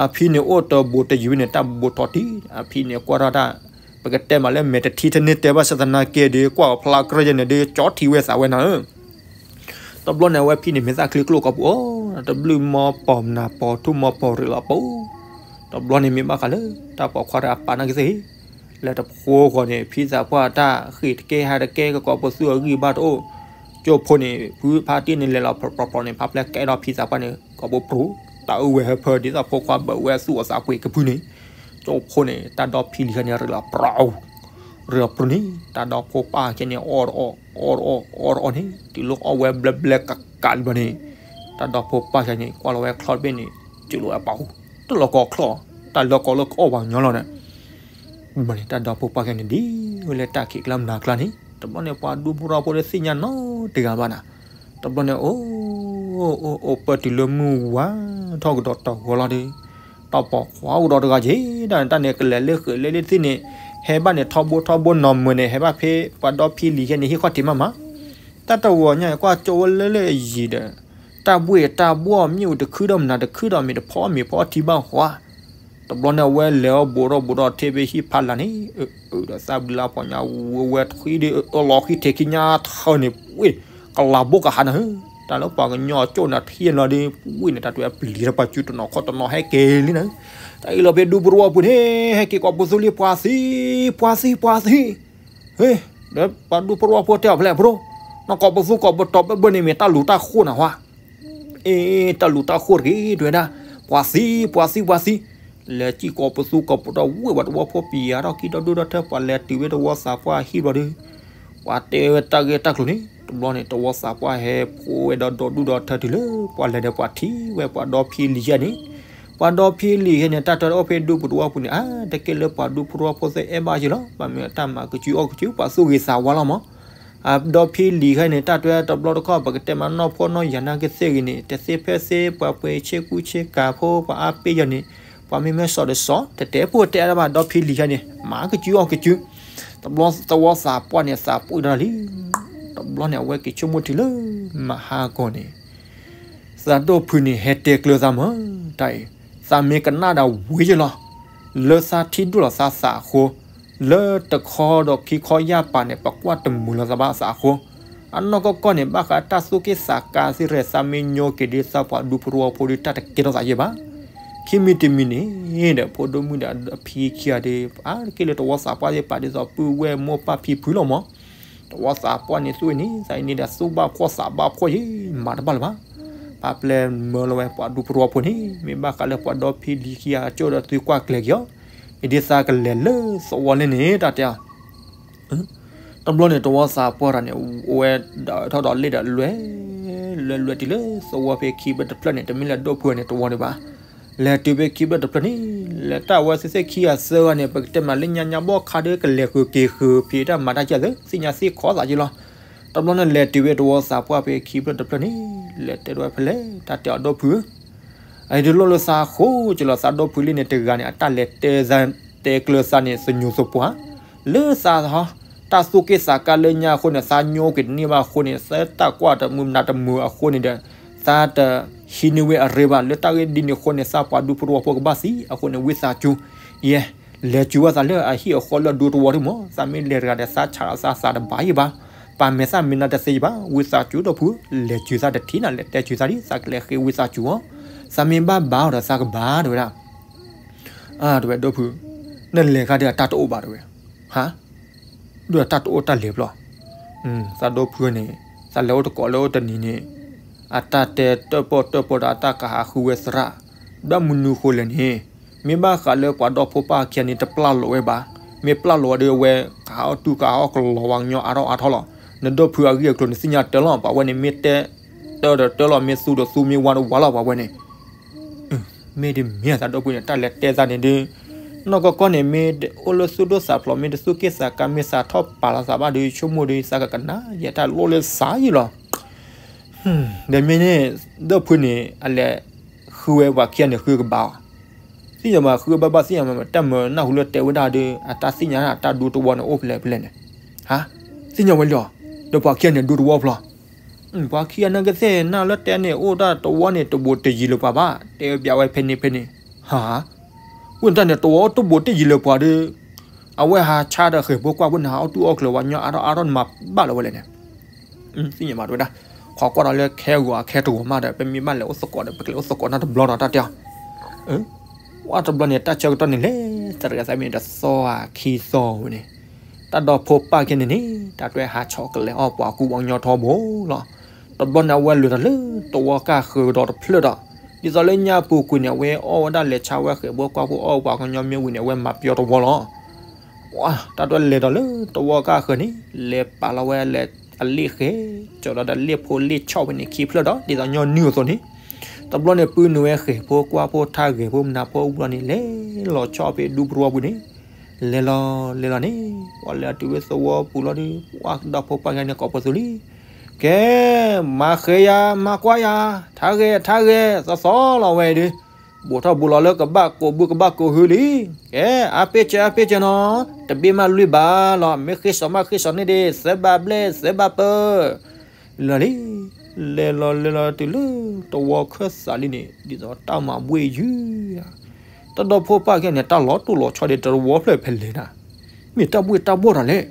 အဖံန့ၣ်အိၣ်တဘိတယံၤဝဲန့ၣ် တၢ်ဘိထီၣ်တံၢ် အဖံန့ၣ်ကွၢ်ထီၣ်တၢ် ပကတဲမးလၢမဲာ်တထံထဲန့ၣ်တဲဘၣ်ဆၣ်သနာ်က့ဒီး ကွၢ်အီၤဖျါကြၢးယဲန့ၣ်ဒီး ကၠီထံၣ်ဝဲသးဝဲနၤဧၢ တဘျီန့ၣ် အဝဲဖံန့ၣ် မဲာ်သၣ်ချံကျိၣ်ကိာ်ပူၤအိၣ် တဘျုးမီပီၢ်မနၤပီၢ်ထူၣ်မီပီၢ်ရ့းလီၤပူၤ တဘျီန့ၣ်မ့ၢ်ဘၣ်ဃးလၢ တၢ်ပိာ်ခွါဒီးအပၢ်နၢ်ကသ့ၣ် လၢတဖိဂီၢ်န့ၣ် ဖံသးပှၢ်တၢ်ဃ့ၢ်တကဲဟးတကဲ ကကိးပသူအဂံၢ်ဘါတအိၣ် ကၠိဖိန့ၣ် ဖုဖါတံၢ်န့ၣ် လဲၤလီၤပြီပြီပြီန့ၣ် ဖါပျဲကဲဒီးဖံသးပှၢ်န့ၣ် ကိးပပြူၤ တၢ်အုၣ်ဝဲဟၢဖၢ ဒ်သိးဖိခွါဘၣ်ဝဲသူၣ်အသးပှ့ၤကဖုန့ၣ် ကၠိဖိန့ၣ် တၢ်ဒီဖံလံၤဟဲန့ၣ် ရ့းလီၤပြီ ရ့းလီၤပြီန့ၣ် တၢ်ဒီဖိပၢ်ခဲန့ၣ် အီၣ်တအီၣ် အီၣ်တအီၣ် အီၣ်တအီၣ်န့ၣ် တုၤလၢအီၣ်ဝဲဘျဲဘျဲကးကးလံဘၣ်န့ၣ် တၢ်ဒီဖိပၢ်ခဲန့ၣ် ကွၢ်လီၤဝဲချီတဘ့ၣ်န့ၣ် စၢၤလီၤဝဲပာ်ဟူ တလီၤကီချီ တၢ်လီၤကီလၢကအီၣ်ပှၤကညီလီၤန့ၣ် ဘၣ်န့ၣ် တၢ်ဒီဖိပၢ်ခဲန့ၣ် ဒ်ဝဲလၢတၢ်ခံးကျါမနၤကျါန့ၣ် တဘျီန့ၣ် ပှၤဒူဖိထီဖိဒီးသ့ၣ်ညါနီတဂၤဘၣ်နၤ တဘျီန့ၣ် အိၣ် အိၣ် အိၣ်ပၢၢ်တုၤလၢမုၢ်ဝါထီၣ်ကဒီးတဂီၤလီၤဒီး တၢ်ပိာ်ခွါအိၣ်ဒီးတဂၤက့ၤ ဒ်န့ၣ်တၢ်န့ၣ် ကလဲၤလၢဃဲၤလၢလၢသ့ၣ်န့ၣ် ဟဲဘၣ်န့ၣ် ထီဘိထီဘိနီၢ်မုၢ်န့ၣ် ဟဲဘၣ်ဖဲ ပှၤဒီဖံလံၤဟဲန့ၣ် ဟံၣ်ခီၣ်ထံးမးမး တၢ်တဂီၤညါ ကွၢ်ကၠိဝဲလၢလၢအယံၤဒီး တၢ်ဘှ့ၣ်တၢ်ဘှီၣ်မ့ၣ်အူတခုဒီးမနၤတခုဒီး မ့ၢ်တဖီမ့ၢ်ဖီထံဘၣ်ဃီ တဘျီန့ၣ် အဝဲလဲၤအီၣ်ဘူးထီၣ်ဘူးထီၣ်ထဲဖဲဟံၣ်ဖးလၢ်န့ၣ် အၢ အၢ ဒီးသၣ်ဘျုးလၢဖီညါဝဲဝဲထံဒီး အၢ လီၤဃံထဲခံညါထၢန့ၣ် ဝ့ၢ် ကလၤဘိကဟးနၤဧၢ တၢ်လၢပှၤကညီကၠိၣ်နၤထံလီၤဒီး ဝ့ၢ်န့ၣ် တၢ်တဲပျံၤလံတၢ်ပှၤစုတနီၤခီၣ်တနီၤဟဲက့ၤလံနၤ တၢ်အံၤလီၤဖဲဒူပရူအပူၤန့ၣ် ဟဲက့ၤကိးပသူလံ ပှၤသံ ပှၤသံ ပှၤသံ ဟ့ ဒီးပှၤဒူပရူအဖိတဲအီၤဖဲလဲၣ် ပရိ နကိးပသူကိးပတီၤဘၢဘၢန့ၣ် မ့ၢ်တၢ်လူၤတၢ်ဃိနၤဟါ အ့ တၢ်လူၤတၢ်ဃိတဂ့ၤ တဲဝဲဒၣ် ပှၤသံ ပှၤသံ ပှၤသံ လဲၤစံၣ်ကိးပသူကိးပတီၤဝ့ၢ် ပှၤတဝီဖိပျံၤယၤထီၣ်ခံဒီဒူၣ်ဒီထၢ ပှၤလဲၤတုၤဝဲတဝီသးပှၢ်ဟံၣ်ဘျီဒီး ပှၤတဲဝဲတၢ်ဂ့ၢ်တၢ်ကျိၤန့ၣ် တဘျီန့ၣ် တဝီသးပှၢ်ဟဲဖိဝဲဒီးဒီဒူၣ်ဒီထၢတုၤလၢ ပှၤလဲၤဒီးပှၤထံၣ်ဝဲပှၤဒီဖံလံၤယဲၢ်န့ၣ် ပှၤဒီဖံလံၤယဲၢ်န့ၣ် တၢ်တဲအိၣ်ဖဲဒူပရူအပူၤန့ၣ် အါ တက့ၢ်လၢပှၤဒူပရူအဖိသ့ၣ်အဲၣ်ဘၣ်ယဲၢ်လီၤ ဘၣ်မ့ၢ်တၢ်မၤကစုအီၣ်ကစု ပှၤသူၣ်ဂ့ၤသးဝါလီၤမး အဒီဖံလံၤယဲၢ်န့ၣ် တၢ်တဲတဘျီတခီၣ် ပကတဲမးနီၢ်ဖိနီၢ်ယၤနၢ်ကသ့ၣ်ဂ့ၤန့ၣ် တသ့ဖဲသ့ ပှၤပှ့ၤဆ့ကူဆ့ကၤဖိ ပှၤအါပ့ၢ်ယဲၢ်န့ၣ် ပှၤမ့ၢ်မ့ၢ်စီၤတစီၤ တတဲဖိတဲအါတဘၣ် ဒီဖံလံၤယဲၢ်န့ၣ် မၤကစုအီၣ်ကစု တဘျီသဝီသးပှၢ်န့ၣ်သးပှ့ၤဒီးလံ တဘျီန့ၣ် အဝဲက့ၤဆိကမိၣ်တုၤလၢ မဟါကီၢ်န့ၣ် သးဒိၣ်ဖုန့ၣ် ဟဲတဲကျၢၤသးမး တၢ်အံၤ သးမ့ၢ်ကနၣ်ဒၣ်ဝံၤယဲၢ်လီၤ လၢသးထံၣ်ဒိၣ်လီၤသးသးအဃိ လၢတခီဒီးခံခီယၢ်ပာ်န့ၣ် ပကွၢ်တမုာ်လီၤသးဘၣ်သးအဃိ အနီၢ်ကီၢ်ကီၢ်န့ၣ် ဘၣ်ဃးတၢ်သူၣ်က့ၣ်သးကါသ့ၣ်ရဲၣ် သးမ့ၢ်ညိက့ၤဒ်သးပှၤဒူဖိတဝီဖိဒီး တၢ်တကဲထီၣ်သးယဲၢ်ဘၣ်. ခံမံၤတမံၤန့ၣ်ဒီး ဖိဒိၣ်မုၣ်ဒီးအဖံခံဂၤဒီး အါတက့ၢ်လၢတဝီသးပှၢ်သ့ၣ်ပာ်ဒ်သိးပုၢ်ဝဲၢ်မိၢ်ပၢ်ဖံဖုလီၤမး. တဝီသးပှၢ်န့ၣ် သူၣ်အ့န့ၣ် သးအ့န့ၣ်ဒီး သူၣ်ဘၣ်ဖှီၣ်သးဘၣ်ဖှီၣ်ယဲၢ် မၤတဘၣ်လၢၤဘၣ်. ပာ်ပျဲမၢလီၤဝဲပှၤဒူဖိတဝီဖိန့ၣ် မ့ၢ်ဘၣ်ဃးလၢပှၤဒီဖံလံၤခံဂၤကၠိဒီး သုကွၢ်ကျဲၤက့ၤအီၤ, အ့ဒ်သးကလဲၤလၢသဝီလဲၣ်န့ၣ် တၢ်တဲအီၤ တဘျီန့ၣ် တဝီသးပှၢ်တဂၤန့ၣ် အိၣ်ဝဲဒီးထီၣ်ဒီးလ့ၣ်ဒီးလွဲၢ်, လွဲၢ်လွဲၢ်တုၤလၢသဝီဖဲခံဖျၢၣ်တဖျၢၣ်န့ၣ် တမ့ၢ်လၢဒိၣ်ဖုန့ၣ် တဝီဒံးဘၣ်. လဲၤတုၤဖဲခံဖျၢၣ်တဖျၢၣ်န့ၣ် လဲၤတၢ်ဝဲသ့ၣ်သ့ၣ်ခံဂၤသၢဂၤန့ၣ် ပကတဲမးလၢညါညါဘီၣ်ခါဒီး ကလဲၤဃုာ်က့ၤဃုာ် ဖံးတၢ်မၤတၢ်ကသ့ သ့ၣ်ညါသ့ၣ်ခီသးက့လီၤ. တဘျီန့ၣ် လဲၤတုၤဝဲတဝီသးပှၢ်ဖဲခံဖျၢၣ်တဖျၢၣ်န့ၣ် လဲၤတဲဒိးဝဲဖဲလဲၣ် တၢ်တဲအီၤဒိၣ်ဖုဧၢ အအံၤတလိၣ်လၢသးဃိက့ၤလီၤ သးဒိၣ်ဖုလံန့ၣ် တဂၤန့ၣ် အတၢ်လဲၤတဲသး တဲကျၢၤသးန့ၣ် သညူးသပှၢ် လၢသးဟီ တၢ်သူၣ်က့ၣ်သးကါလၢညါအဃိန့ၣ် သးညိကွံာ်တန့ၢ်ဘၣ်အဃိန့ၣ် သးတၢ်ကွၢ်တမုာ်မနုၤတမုာ်အဃိန့ၣ်ဒီး သးတဟံးန့ၢ်ဝဲအရ့ဘၣ် လၢတၢ်ဂ့ၢ်ဒ်န့ၣ်အဃိန့ၣ် သးပှၤဒူဖိတဝီဖိကဘၣ်သံအဃိန့ၣ် ဝံသးစူၤ ယဲ လဲၤစူၤဘၣ်သးလၢအဟံၣ်အဃီလၢအဒူတဝီဒံးမး သးမ့ၢ်လဲၤတဂၤဒီး သးဆးဒီးသးသးတဘၣ်ယံၤဘၣ် ပာ်မဲာ်သးမ့ၢ်နၤတသ့ယံၤဘၣ် ဝံသးစူၤဒိၣ်ဖု လဲၤစူၤသးတထံၣ်နၤ လဲၤတဲစူၤသးဒ် သးကလဲၤဃ့ဝံသးစူၤအီၤ သးမ့ၢ်ဘၣ်ဘၣ်အီၤဒီးသးကဘၣ် တဲဝဲဒၣ် တဲဝဲဒိၣ်ဖု နလဲၤခါဒီးအတၢ်တအိၣ်ဘၣ်တဲဝဲ ဟါ ဒုးအတၢ်တအိၣ်တၢ်လဲၤဘျီ သးဒိၣ်ဖုန့ၣ် သးလဲၤအိၣ်တကိးလၢအိၣ်တနံၤန့ၣ် အတၢ်တဲတၢၣ်ပီၣ်တၢၣ်ပီၣ်ဒီးအတၢ်ကဟးဃုဝဲသရၣ် ဘၣ်မနုၤဃိလဲၣ်န့ၣ် မ့ၢ်ဘၣ်ဃးလၢပှၤဒီဖိပၢ်ခံဂၤန့ၣ် တပျၢ်လိာ်ဝဲဘၣ် မ့ၢ်ပျၢ်လိာ်ဝဲဒီးအဝဲ ကဟးအီၣ်တူၢ်ကဟးအီၣ်ကလီၤဝဲကညီအါထီၣ်အါထီၣ်လီၤ နဒိၣ်ဖုအဂ့ၢ်အကျိၤန့ၣ် သ့ၣ်ညါတၢ်လီၤ ပှၤဝဲန့ၣ် မ့ၢ်တဲတၢ်ဒီးတၢ်လီၤ မ့ၢ်သူဒီးသူ မ့ၢ်ဝါဒီးဝါလီၤ ပှၤဝဲန့ၣ် မ့ၢ်ဒ်မ့ၢ်သးဒိၣ်ဖုန့ၣ် တၢ်လဲၤတဲသးန့ၣ်ဒီး နီၢ်ကီၢ်ကီၢ်န့ၣ် မ့ၢ်အိၣ်လၢသူၣ်ဒိၣ်သးဖျိး မ့ၢ်တသူၣ်က့ၣ်သးကါ မ့ၢ်သးထီၣ်ပာ်လီၤသးဘၣ်ဒီး ဆိကမိၣ်ဒီး သးကကနၣ်ယဲတၢ်လိၣ်လၢသးယံၤလီၤ ဒီးမ့ၢ်န့ၣ် ဒိၣ်ဖုန့ၣ် အလဲၤဃုဝဲပှၤခံဂၤန့ၣ် ဃုကဘၣ်အီၤ သ့ၣ်ညါဘၣ်ဃုဘၣ်ဘၣ် သ့ၣ်ညါဘၣ် တၢ်မၤနၢ်ဟူလၢတဲဝဲဒၣ်ဒီး အတၢ်သ့ၣ်ညါအတၢ်ဒူတဝီန့ၣ် အိၣ်ဖဲလဲၣ်ဖဲလဲၣ်န့ၣ် ဟါ သ့ၣ်ညါဝဲလံအီၤ ဒီးပှၤခံဂၤန့ၣ်ဒူတဝီဖျိး ပှၤခံဂၤန့ၣ်ကသ့ၣ်နၢ်လၢတဲန့ၣ် အိၣ်တၢ်တဝီန့ၣ်တဘူးတယံၤလၢၤပှၤဘၣ် တဲဝဲပျးဝဲဖဲန့ၣ်ဖဲန့ၣ် ဟါ ဝဲတၢ်န့ၣ်တဝီအိၣ်တဘူးတယံၤလၢၤပှၤဒီး အဝဲဟးဆါဒီးဃဲၤဖိကွၢ်ဖိန့ၣ် ဟးအီၣ်တူၢ်အီၣ်ကျၢၤဝဲညီအါထီၣ်အါထီၣ်န့ၣ် မၤဘၣ်လၢၤဝဲလဲၣ်န့ၣ် သ့ၣ်ညါဘၣ်တဲဝဲဒၣ် ခိးကွၢ်ဒီးလၢခဲဂီၤအခဲတဂီၤမးဒီး ပမ့ၢ်ဘၣ်လဲၤအိၣ်သကိးဒီး ပကလဲၤအိၣ်သကိးနီတဘျီဒီးတၢ်တဲအီၤ ဝဲတဘျီန့ၣ် တၢ်ဆၢကတီၢ်န့ၣ်လဲၤ တရံးသးမ့ၢ်တသီဧါခံသီဝဲန့ၣ် တၢ်ဒီဖိပၢ်ခံဂၤန့ၣ်န့ၣ် တၢ်တွဲဟးဆီၣ်ကလဲၤအီၣ်ပှၤကူပှၤကညီထီဘိလီၤ. တဘျီန့ၣ် အဝဲလဲၤဒီးလၢတဝီကၢ်ဃၢၤကဒီးတဖျၢၣ်ဒီး ဒ်သိးလၢညါပူၤကွံာ်န့ၣ် အဝဲအီၣ်ဝဲဒၣ်လဲၤဆါဝဲဃဲၤဖိကွၢ်ဖိအီၣ်ပှၤကညီမ့ၢ်ဝံၤန့ၣ် အဝဲမၤပျီတဝီလီၤ. တၢ်တွဲလဲၤဒီးလၢတဝီကၢ်ဃၢၤန့ၣ် လဲၤပာ်လီၤဝဲလၢအလ့ၣ်ဃဲၤ ကၠီၤဒီးလ့ၣ်ဖိလ့ၣ်ဆီၣ်ဖဲန့ၣ်ခံဖျၢၣ်ဒီး ဒ်သိးညီနုၢ်အသိးန့ၣ် တဘျီန့ၣ် ပုၢ်နုာ်ဝဲဃဲၤဖိကွၢ်ဖိထါဂဲၤဖိမနၤဖိအူဘျီန့ၣ် လဲၤလီၤဆီၣ်ဖဲဒူပရူအပူၤန့ၣ် လဲၤလီၤလဲၤလီၤန့ၣ် ပှၤလဲၤတုၤဝဲသဝီပူၤလီၤဒီး ပှၤဒီဖိပၢ်ခံဂၤန့ၣ်ကိးပသူလံ ကဲ မၤဃဲၤယၤ မၤကွၢ်ယၤ ထါဂဲၤထါဂဲၤ သီသီလီၤဝဲဒီး ဘူးထီၣ်ဘူးလီၤလၢကဘၣ်ကိးဘုကဘၣ်ကိးဟုလံ ကဲ အါပ့ၢ်စၢၤအါပ့ၢ်စၢၤနီၤ တဘ့ၣ်မးလွံၢ်ဘးလီၤ မ့ၢ်ဃ့ၢ်စီၤမးဃ့ၢ်စီၤန့ၣ်ဒီး သၢဘးဘျဲၣ်သၢဘးပၢ လီၤလံ လဲၤလီၤလဲၤလီၤတုၤလၢတဝီခၢၣ်သးလံန့ၣ် ဒ်သိးတၢ်မၤဘှ့ၣ်ယုၢ် တၢ်ဒီဖိပၢ်ခံဂၤန့ၣ် တၢ်လီၤတိၢ်လီၤဆီဒီးတဝီဖျၢၣ်ဖဲလဲၣ်နၤ မ့ၢ်တၢ်ဘှ့ၣ်တၢ်ဘှီၣ်တၢ်လဲၣ်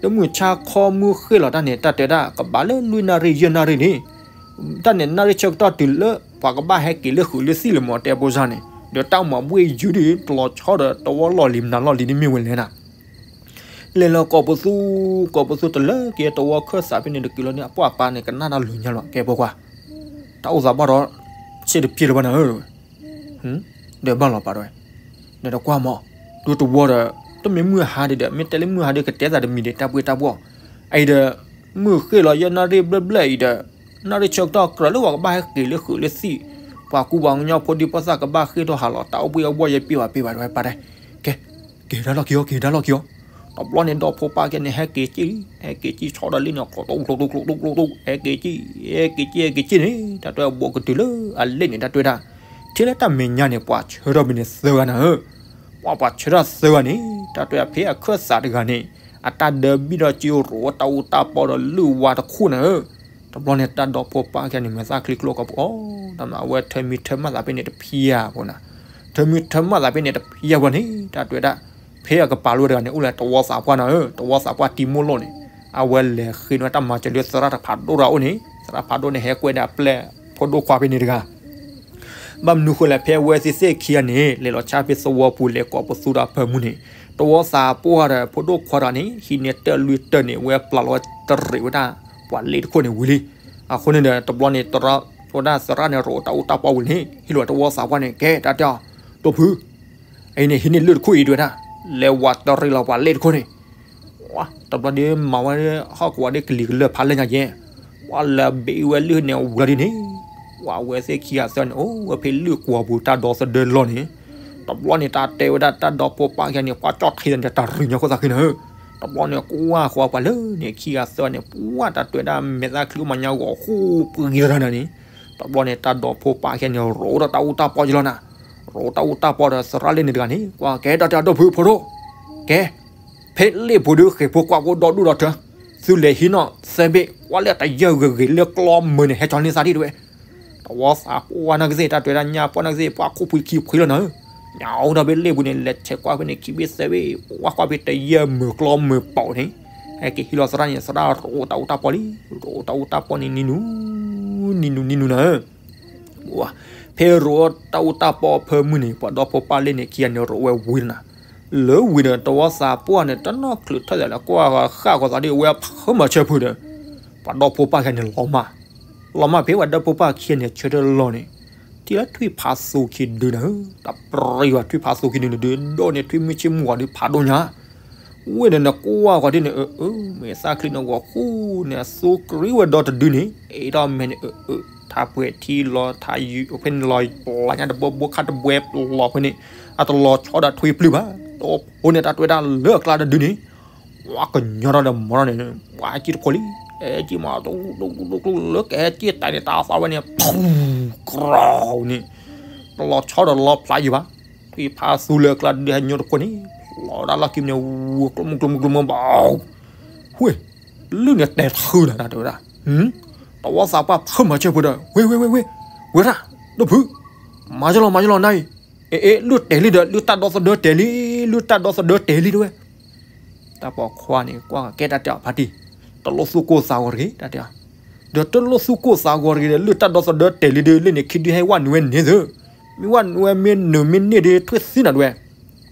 လၢမုၢ်ဆါခီမုၢ်ဃ့ၢ်လီၤတၢ်န့ၣ် တၢ်တဲဒၣ်ကဘၣ်လၢလွံၢ်နၣ်ရံၣ်ယဲၢ်နၣ်ရံၣ်လံ တၢ်န့ၣ် နၣ်ရံၣ်ဆၢကတီၢ်တုၤလၢပှၤကဘၣ်ဟဲက့ၤလၢဃုာ်လၢသံၣ်လၢမီၤတဲဖိစၢ်န့ၣ် ဒီးတၢ်မၤဘှ့ၣ်ယုၢ်ဒီး တလီၤဆီဒီးတဝီလီၢ်လံၤမနုၤလီၢ်လံၤန့ၣ်မ့ၢ်ဝဲလဲၣ်နၤ လဲၤလီၤကိးပသူ ကိးပသူတလၢက့ၤတဝီခၢၣ်သးဖဲန့ၣ်တက့ၤလီၤန့ၣ် အပှၢ်ပၢ်န့ၣ် ကနၣ်တၢ်လိၤညါလီၤ ကဲဖိခွါ တၢ်အိၣ်သးဘၣ်ဒီး ဆ့ၣ်တပျဲလၢၤဘၣ်နၤဧၢ ဒီးဘၣ်လီၤပာ်တဝဲ ဒီးတကွၢ်မး ဒူတဝီဒီး တမ့ၢ်မုၢ်ဟါဒံးဒီး မ့ၢ်တဲလၢမုၢ်ဟါဒီး ကတဲသးတမံၤဒီး တၢ်ဘှ့ၣ်တၢ်ဘှီၣ် အအံၤဒီး မုၢ်ဃ့ၢ်လီၤယဲၢ်နၣ်ရံၣ်ဘျဲၣ်ဘျဲၣ်အံၤဒီး နၣ်ရံၣ်ဆၢကတီၢ်ကြၢးလၢပှၤကဘၣ်ဟဲက့ၤလၢဃုာ်လၢသံၣ် ပှၤကူပှၤကညီဖိဒံဖိသၣ်ကဘၣ်ဃ့ၢ်ထီၣ်ဟးလီၤ တၢ်အိၣ်ဘှ့ၣ်အိၣ်ဘှီၣ်ယဲၢ်ပ့ၢ်ဘၣ်ပ့ၢ်ဘၣ်တဝဲပာ်တဲ ကဲ က့ၤဒၣ်လီၢ်ခံအီၤ က့ၤဒၣ်လီၢ်ခံအီၤ တဘျီန့ၣ် ဒီဖိပၢ်ခံဂၤန့ၣ် ဟဲက့ၤက့ၤလံ ဟဲက့ၤက့ၤဆီဒီးလ့ၣ်န့ၣ် ကျိးတူၢ်ကျိးတူၢ်ကျိးတူၢ်ကျိးတူၢ် ဟဲက့ၤက့ၤ ဟဲက့ၤက့ၤ ဟဲက့ၤက့ၤန့ၣ် တၢ်တွဲအဘူးကတုၤလၢအလ့ၣ်န့ၣ် တၢ်တွဲဒၣ် ထံၣ်လၢတၢ်မဲာ်ညါန့ၣ် ပှၤဆၢထၢၣ်ဖဲန့ၣ်သၢဂၤနၤဧၢ ပှၤပှၤဆၢထၢၣ်သၢဂၤန့ၣ် တၢ်တွဲအဖဲအခၢၣ်သးတဂၤန့ၣ် အတၢ်ဒၢဘံၣ်ဒီးက့ရိးတၢ်အူတၢ်ပီဒီးလုၢ်ဝါတခူၣ်နၤဧၢ တဘျီန့ၣ် တၢ်ဒီဖိပၢ်ခံဂၤန့ၣ် မဲာ်သၣ်ချံကျိကီၢ်ပူၤအီၤ တၢ်မၤအဝဲထၢမံထၢမၣ်သးဖဲန့ၣ်တဖျၢၣ်ဖိနၤ ထၢမံထၢမၣ်သးဖဲန့ၣ်တဖျၢၣ်ဖိန့ၣ် တၢ်တွဲဒၣ် ဖဲအကပၤလီဝဲတဂၤန့ၣ် အိၣ်လၢတဝီသးပှၢ်နၤဧၢ တဝီသးပှၢ်တံၤမိၢ်လိၣ်န့ၣ် အဝဲလဲၤဃ့န့ၢ်ဝဲတၢ်မၤစၢၤလၢသရၣ်တဖးဒိၣ်တဂၤအအိၣ်န့ၣ် သရၣ်ဖးဒိၣ်န့ၣ် ဟဲကွဲးဒၣ်ပျဲၢ်ဖိဒိၣ်ခွါဖဲန့ၣ်တဂၤ ဘၣ်မနုၤဃိလဲၣ် ဖဲအဝဲသ့ၣ်သ့ၣ်ခံဂၤန့ၣ် လဲၤလီၤဆါဖဲသဝီပူၤ လဲၤကိးပသူဒီးအဖၢမုၢ်န့ၣ် တဝီသးပှၢ်ဒီးဖိဒိၣ်ခွါတဂၤန့ၣ် ဟံးန့ၢ်တၢ်လွံၢ်တၢၢ်န့ၣ် ဝဲပျၢ်လီၤဝဲတရံးဝဲဒၣ် ပှၤလ့ၣ်တခိၣ်န့ၣ်ဝံၤလံ. အဃိန့ၣ်ဒီး တဘျီန့ၣ် တရၣ်ဝဲဒၣ်သရၣ်န့ၣ် ရိးတၢ်အူတၢ်ပီဝံၤန့ၣ် ဟ့ၣ်လီၤတဝီသးပှၢ်န့ၣ် ကဲတၢ်တဲအီၤ ဒိၣ်ဖု အံၤန့ၣ် ဟံးန့ၢ်လွံၢ်တခိၣ်အံၤတဝဲဒၣ် လဲၤဝးတရံးလီၤပှၤလ့ၣ်တခိၣ်န့ၣ် တဘျီဒီးမၤဝဲဟီၣ်ကဝီၤဒီးကလံၤကလၢာ်ဖးလဲၢ်ညါယဲၢ် ပှၤလဲၤဘ့ၣ်ဝဲလွံၢ်န့ၣ်ဝံၤလီၤဒ်န့ၣ် ပှၤဝဲသ့ၣ်ခံဂၤသၢန့ၣ် အိၣ်ဝဲဖဲလွံၢ်ကွီၤပူၤတၢ်ဒီသဒၢလီၢ်န့ၣ် တဘျီန့ၣ် တၢ်တဲဝဲဒၣ်တၢ်ဒီဖိပၢ်ခံဂၤန့ၣ် ပှၤကၠီၣ်ထံဒီးတၢ်ရံၣ်ညီခိၣ်သးဃံန့ၣ်ဧၢ တဘျီန့ၣ် ကွၢ်ဃီပှၤလၢန့ၣ်ခံဂၤသၢန့ၣ် ပှၤတၢ်တဲဝဲဒၣ်မဲာ်သၣ်ချံအိၣ်မးညါဂီၤဃူပှံၤတရၢန့ၣ် တဘျီန့ၣ် တၢ်ဒီဖိပၢ်ခံဂၤန့ၣ် ရိးဒီးတၢ်အူတၢ်ပီယလီၤနၤ ရိးတၢ်အူတၢ်ပီဒီးသရၣ်လ့ၣ်န့ၣ်တဂၤန့ၣ် ကွၢ်ကဲတၢ်တဲအီၤဒိၣ်ဖုဖိဒိၣ် ကဲ ဖဲလ့ၣ်ပူၤဒုးဃ့ၢ်ဖိကွၢ်ဖိဒီဒူၣ်ဒီထၢ သုလဲၤဟံးနီၣ်သၢဘ့ၣ် ကွၢ်လၢတယၢၢ်ဂ့ၤဂ့ၤလၢကျီမုာ်န့ၣ် ဟဲကၠီန့ၢ်သးဒံးတဝဲ တဝီသးပှၢ်နာ်ကသ့ၣ် တၢ်တဲဝဲဒၣ်ညါပှၢ်နာ်ကသ့ၣ် ပှၤခိၣ်ဖှံခံဖှံလီၤနၤဧၢ ညါအိၣ်ဒီးဖဲလ့ၣ်ပူၤန့ၣ် လဲၤဆဲးကွၢ်ဖဲန့ၣ်ခံဘ့ၣ်သၢဘ့ၣ် ပှၤကွၢ်ဖဲတယၢၢ်မုာ်ကျီမုာ်ပီးန့ၣ် ဟဲက့ၤဟံးလီၤသရၣ်န့ၣ် သရၣ်ရိးတၢ်အူတၢ်ပီလံ ရိးတၢ်အူတၢ်ပီန့ၣ် နံၤနူၤ နံၤနူၤနံၤနူၤနၤဧၢ ဖဲရိးတၢ်အူတၢ်ပီအဖၢမုၢ်န့ၣ် ပှၤဒီဖိပၢ်လ့ၣ်န့ၣ်ခံဂၤန့ၣ်ရိးဝဲဝံၤလီၤနၤ လၢဝံၤဒီးတဝီသးပှၢ်န့ၣ် တနီၣ်ချုးထၢၣ်သးလၢ ကွၢ်ဃာ်ဃာ်သးဒ်ဝဲဖၢမၤဆၢဖုဒီး ပှၤဒီဖိပၢ်ခံဂၤန့ၣ်လီၤမၢ် လီၤမၢ်ဖဲပှၤဒီဖိပၢ်ခံဂၤန့ၣ်ဆၢထၢၣ်လီၤန့ၣ် ထံၣ်လၢထွံၣ်ဖးသူခံဒုနၤဧၢ တပြံၤဘၣ်ထွံၣ်ဖးသူခံဒုန့ၣ်ဒုး ဒိၣ်န့ၢ်ထွံၣ်မုၢ်ဆ့ၣ်မုၢ်ဂီၤဒုးဖးဒိၣ်ညါ ဝ့ၢ်ဒီးနကွၢ်ဃီဒ်န့ၣ် အၢ အၢ မဲာ်သၣ်ချံန့ၣ်ဂီၤဃူန့ၣ် အသူကရံဝဲဒီတဒုန့ၣ် အ့ၣ်ဒီးမဲာ်န့ၣ် အၢ အၢ ထါပှဲၤထံလီၤ ထါယုၤဖဲန့ၣ်လီၤပျၢ်ညါတဘိဘိခါတဘှဲလီၤဖဲန့ၣ် အတလီၤဆီဒီးထွံၣ်ပျုၢ်ဘၣ် တအိၣ်န့ၣ် တၢ်တဲဝဲဒၣ်လၢအကျါတဒုန့ၣ် ဝါကညီထီၣ်ဒီးမၤထီၣ်န့ၣ် ပှၤဟဲက့ၤတခိၣ်လံ ဟဲက့ၤမၤ လၢကဟဲက့ၤတၢ်န့ၣ် တၢ်သးဝဲန့ၣ် ဖူ ကြၢးန့ၣ် တလီၤဆီဒီးလီၤဖျါယံၤဘၣ် ထွံၣ်ဖးသူလၢအကျါတဒုဟဲညီတခိၣ်န့ၣ် လီၤဒၣ်လီၢ်ခံန့ၣ် ဝူကျိမုကျိမုကျိမုဘၣ် ဝ့ၢ် လၢန့ၣ်တဲာ်ထူလီၤ တၢ်တဲဝဲဒၣ် တဝီသးပှၢ်ဖၢမၤဆၢဖုဒီး ဝ့ၢ် ဝ့ၢ် ဝ့ၢ် ဝ့ၢ် ဝ့ၢ်ရၣ် ဒိၣ်ဖု မၤယလီၤ မၤယလီၤနၤအံၤ အ့ အ့ လၢတဲာ်လံဒီး လၢတၢ်ဒီသဒၢတဲာ်လံ လၢတၢ်ဒီသဒၢတဲာ်လံတဝဲ တၢ်ပိာ်ခွါန့ၣ် ကွၢ်ကဲတၢ်တဲအီၤဖါတံၢ် တလိၣ်သူၣ်ကိၢ်သးဂီၤတဂ့ၤ တၢ်တဲအီၤ ဒီးတလိၣ်သူၣ်ကိၢ်သးဂီၤတဂ့ၤဒီး လၢတၢ်ဒီသဒၢတဲာ်လံဒီး လၢန့ၣ်ခံဒုဟဲဝဲနုာ်ဝဲန့ၣ်သု မ့ၢ်ဝဲနုာ်ဝဲမ့ၢ်နုာ်မ့ၢ်န့ၢ်ဒီး ထွံၣ်သံနၤတဝဲ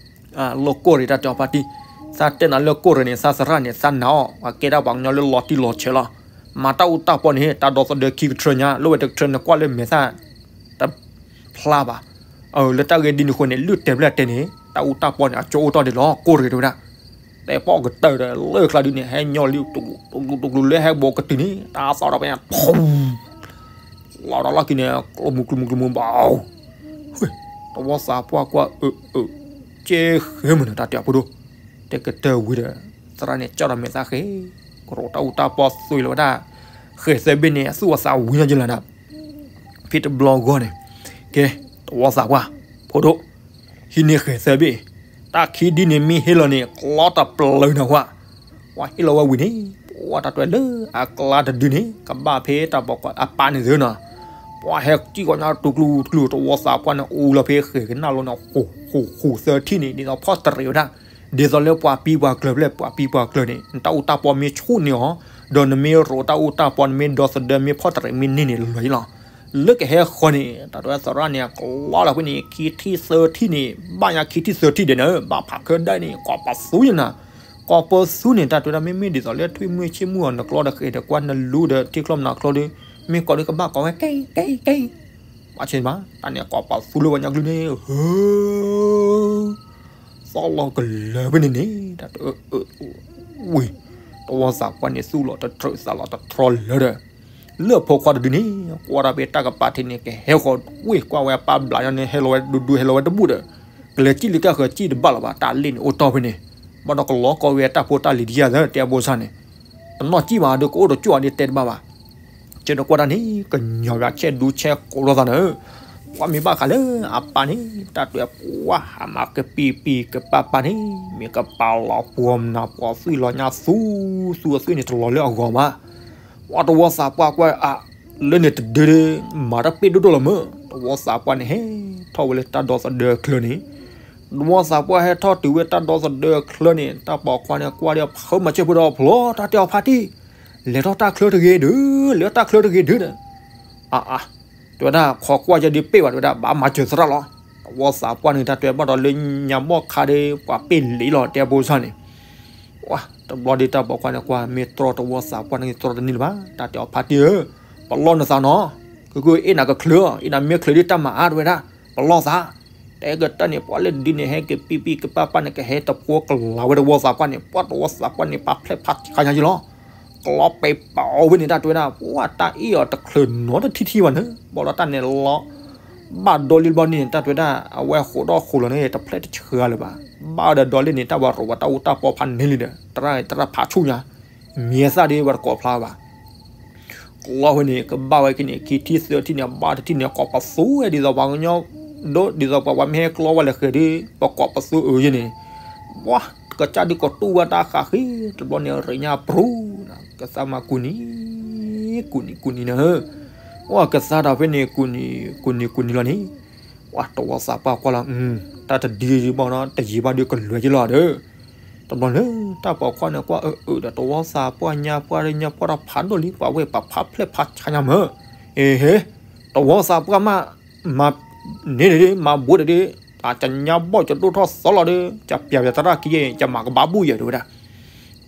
လၢကိၢ်ရ့ၣ် တၢ်တဲအီၤဖါတံၢ် သးတဲနၤလၢကိၢ်ရ့ၣ်န့ၣ် သးသရၣ်န့ၣ် သးနာ်အီၤ ပှၤကဲဒၣ်ပှၤကညီလၢလီၤတံၢ်လီၤဆဲးလီၤ မၤတၢ်အူတၢ်ပီန့ၣ် တၢ်ဒီသဒၢခံကထြၢညါ လၢဝဲတကထြၢန့ၣ် ကွၢ်လၢမဲာ်သၣ် တဖျါဘၣ် လၢတၢ်ဂ့ၢ်ဒ်န့ၣ်အဃိန့ၣ် လုၢ်တဲာ်ဖျဲၣ်တဲာ်န့ၣ် တၢ်အူတၢ်ပီန့ၣ် အကၠိအိၣ်တီၢ်ဒံးလီၤ ကိၢ်ရ့ၣ်တဲဝဲဒၣ် တဲပီၣ်ကတၢၢ်ဒီး လၢကျါဒုန့ၣ် ဟဲညီလံ တကလူးတကလူးလၢဟဲဘိးကတုၤန့ၣ် တၢ်သီၣ်ဒီးဖဲန့ၣ် လီၤဒီးလီၢ်ခံန့ၣ် ကျိမုကျိမုကျိမုဘၣ် တဝီသးပှၢ်ကွၢ်အၢ အၢ ကဲဃဲမုၢ်န့ၣ် တၢ်တဲအီၤဖိဒိၣ် တဲကတၢၢ်ဝံၤဒီး သရၣ်န့ၣ်ကၠီဒီးမဲာ်သၣ်ဃဲ ကရိးတၢ်အူတၢ်ပီသွံလီၤဝဲဒၣ် ဃဲသၢဘ့ၣ်န့ၣ် အသူၣ်အသးဝံၤညီကလီၤနၤ ဖဲတဘျီဂီၢ်န့ၣ် ကဲ တဝီသးပှၢ် ဖိဒိၣ် ဟံးန့ၢ်ဃဲသၢဘ့ၣ် တၢ်ခံဒုန့ၣ်မ့ၢ်ဟ့ၣ်လီၤန့ၣ် ကျီတပျၢၤနၢ်ဟူဧါ ပှၤဟ့ၣ်လီၤဝဲဝံၤန့ၣ် ပှၤတၢ်တွဲလၢအကျါတဒုန့ၣ် ကဘၣ်ဖဲတၢ်ပိာ်ခွါအပၢ်န့ၣ်သ့နီၤ ပှၤဟဲကံၣ်ကီးညါတကလူးတကလူး တဝီသးပှၢ်န့ၣ် အူလီၤဖဲဃဲကနၣ်လိၤန့ၣ် ဃိးဃိးဃိးသၢထံၣ်န့ၣ် ဒ်သိးဖီၣ်တရံးဝဲဒၣ် ဒ်သိးလၢပှၤပံပှၤကျၢၤဖျဲၣ် ပှၤပံပှၤကျၢၤန့ၣ် နတၢ်အူတၢ်ပီမ့ၢ်ဆူၣ်န့ၢ်အီၤ ဒီးနမ့ၢ်ရိးတၢ်အူတၢ်ပီ နမ့ၢ်ဒီသဒၢမ့ၢ်ဖီၣ်တရံးမ့ၢ်န့ၢ်န့ၣ် လီၤယလီၤ လၢကဟဲဃီန့ၣ် တၢ်တဲဝဲသရၣ်န့ၣ် ကလီလီၤဖဲန့ၣ် ခံထံၣ်သၢထံၣ်န့ၣ် ဘၣ်ညါခံထံၣ်သၢထံၣ်ဒဲးန့ၣ် ဘၣ်ဖးခဲဒၣ်န့ၣ် ကိးပသူယနၤ ကိးပသူန့ၣ် တၢ်တဲဝဲဒၣ်မ့မ့ၢ်ဒ်သိးလၢထွံၣ်မုၢ်ဆ့ၣ်မုၢ်အီၤ နကျီဒီးဃဲဒီးကွၢ်နလူဒီးထံချီမနၤချီဒီး မ့ၢ်ကိးဒီးကဘၣ်ကိးဝဲ ကဲ ကဲ ကဲ ဘၣ်ဆဲးဘၣ် တၢ်န့ၣ်ကိးပသူလၢပှၤကညီကလုၢ်န့ၣ် ဟၢ သီၣ်လီၤကလၢာ်ဖဲန့ၣ်န့ၣ် တၢ်တဲ ဝ့ၢ် တဝီသးပှၢ်န့ၣ် သူၣ်လီၤတထြၢသးလီၤတထြီလၢာ်ဒီး လၢအဖိခွါတဒုန့ၣ် ကွၢ်တၢ်ဖဲတၢ်ကပၤထံးန့ၣ် ကဟဲဃီၤဝ့ၢ်ကွၢ်ဝဲအပၢ်ဘျးညါန့ၣ် ဟဲလီၤဝဲဒူဒူ ဟဲလီၤဝဲတဘူၣ်ဒီး ကလဲၤကံၣ်လံကၢ်ဃၢၤကံၣ်တဘၣ်လၢၤဘၣ် တၢ်လ့ၣ်န့ၣ်အိၣ်တီၢ်ဖဲန့ၣ် ဘၣ်ဒီးကလီကီဝဲတၢ်ဖိတၢ်လံၤဒ်ယၤသၢ တဲအဘိစၢ်န့ၣ် တနီၣ်ကံၣ်ဘၣ်ဒီးကအိၣ်တကၠိၣ်အီၤဒ်တဲတဘၣ်ဘၣ် ကဲဒီးကွၢ်တၢ်န့ၣ် ကညီၤဂၤဆဲးဒူဆဲးကိးလိာ်သးန့ၣ် ကွၢ်မ့ၢ်ဘၣ်ဃးလၢအပၢ်န့ၣ် တၢ်တဲပှၤဟးမၤကပံာ်ပံာ်ကပာ်ပာ်န့ၣ် မ့ၢ်ကပာ်လီၤပှီၢ်မနၤပှီၢ်သွံၣ်လီၤညါသူ သူအသွံၣ်န့ၣ်တလီၤလၢအဂီၢ်ဘၣ် ပှၤတဝီသးပှၢ်ကွၢ်အါ လၢန့ၣ်တဒုဒု မၤတၢ်ပ့ၢ်ဒိၣ်ဒိၣ်လီၤမၢ် တဝီသးပှၢ်န့ၣ်ဟဲထီၣ်ဝဲလၢတၢ်ဒီသဒၢအချၢန့ၣ် တဝီသးပှၢ်ဟဲထီၣ်တုၤဝဲတၢ်ဒီသဒၢအချၢန့ၣ် တၢ်ပိာ်ခွါန့ၣ်ကွၢ်ဒီးဖုမၤစၢၤဖိဒီးဖျီ တၢ်တဲအီၤဖါတံၢ်, လဲၤထီၣ်တၢ်ချၢတဂ့ၤဒုး, လဲၤထီၣ်တၢ်ချၢတဂ့ၤဒုးဒီး, အါအါ, တဲဝဲဒၣ် ခိးကွၢ်ယဲဒ်ပ့ၢ်ဘၣ် တဲဝဲဒၣ် ဘၣ်မၤစၢၤသရၣ်လီၤ. တဝီသးပှၢ်န့ၣ် တၢ်တဲဘၣ်ဒီးလၢညါဘီၣ်ခါဒီး ပှၤပ့ၢ်လံလီၤ တဲဖိစၢ်န့ၣ် တဘျီဒီးတၢ်ပိာ်ခွါန့ၣ်ကွၢ် မ့ၢ်တြီတဝီသးပှၢ်န့ၣ် တြီတန့ၢ်လၢၤဘၣ်, တၢ်တဲအီၤဖါတံၢ်ဧၢ, ပလီၢ်နသးနီၤ, ကကအ့ၣ်နၤကချၢ, အ့ၣ်နၤမ့ၢ်ချၢဒ်တၢ်မၤအါ တဲဝဲဒၣ်, ပလီၢ်သး, တဲကတၢၢ်န့ၣ် ပှၤလၢဒုန့ၣ် ဟဲက့ၤပံၢ်ပံၢ်ကပၢ်ပၢ်န့ၣ် ကဟဲတဖိကလၤဝဲတဝီသးပှၢ်န့ၣ် ပှၤတဝီသးပှၢ်န့ၣ် ပာ်ဖျဲၣ်ဖးဆါညါယလီၤ ကလီပံာ်ပီၤဝဲန့ၣ် တၢ်တဲဝဲဒၣ် ပှၤတၢ်အ့ၣ်အီၤတချုးနီတထံၣ်ထံၣ်ဘၣ်န့ၣ် ဘၣ်ဒီးတၢ်န့ၣ်လီၤ, ဘၣ်ဒီးလံတဘျီန့ၣ် တၢ်တဲဝဲဒၣ် အဝဲဃိးဒီးဃိးလီၤန့ၣ် တဖျဲၣ်တဆှၢလၢၤဘၣ်, ဘၣ်ဒီးဒီးလံန့ၣ် တၢ်ဝဲရိးဝဲတၢ်အူတၢ်ပီဖးန့ၢ်လံဒီး တရၣ်တရၣ်ဖးဆူၣ်ညါ, မံၤသၣ်ဒီးဝဲတကိးဖျါဘၣ် ကလီဝဲန့ၣ် ကဘၣ်ဝဲက့ၤန့ၣ် ခံထံၣ်သၢထံၣ်န့ၣ် ဘၣ်တထံၣ်န့ၣ် ကိးပသူဝဲဒ်သိးပှၤကညီ, ဒ်သိးပှၤဝဲမ့ၢ်ဟဲကျီဝဲလဲၤဃဲၤဒီး ပကိးပသူအၢယဲန့ၣ်, ဝါ, ကစၢ်ဒုးကတူၢ်ဝဲတၢ်ဃးဃ့, တဘျီန့ၣ် ရ့ညါပြူၤ, ကသါမၤကူၣ်နံၤ, ကူၣ်နံၤကူၣ်နံၤနၤဧၢ, ဝါကသါဒီးဖဲန့ၣ် ကူၣ်နံၤ, ကူၣ်နံၤကူၣ်နံၤလီၤန့ၣ်, ဝါတဝီသးပှၢ်ကွၢ်လီၤ, တၢ်တဒ်ဘၣ်နီၤ တယံာ်ဘၣ်ဒုးကလွဲၤက့ၤလီၤဒီး တဘျီန့ၣ် တၢ်ပိာ်ခွါန့ၣ်ကွၢ်အၢအၢဒီး တဝီသးပှၢ်ညါပှၢ်ဒီးညါပှၢ်ဒီးဖးဒိၣ်လံ ပှၤဝဲပာ်ဖးဖျဲၣ်ဖးဆါညါမၢ်, အ့ဟ့, တဝီသးပှၢ်မး, မၤန့ၢ်ဒံး မၤဘူးဒံး, အကညါဘီၣ်ကဒိၣ်ထီၣ်သီလီၤဒီး ကပျးပျးသရၣ်ခံယဲ ကမၤကဘၣ်ဘူၣ်ယဲ တဲဝဲဒၣ်,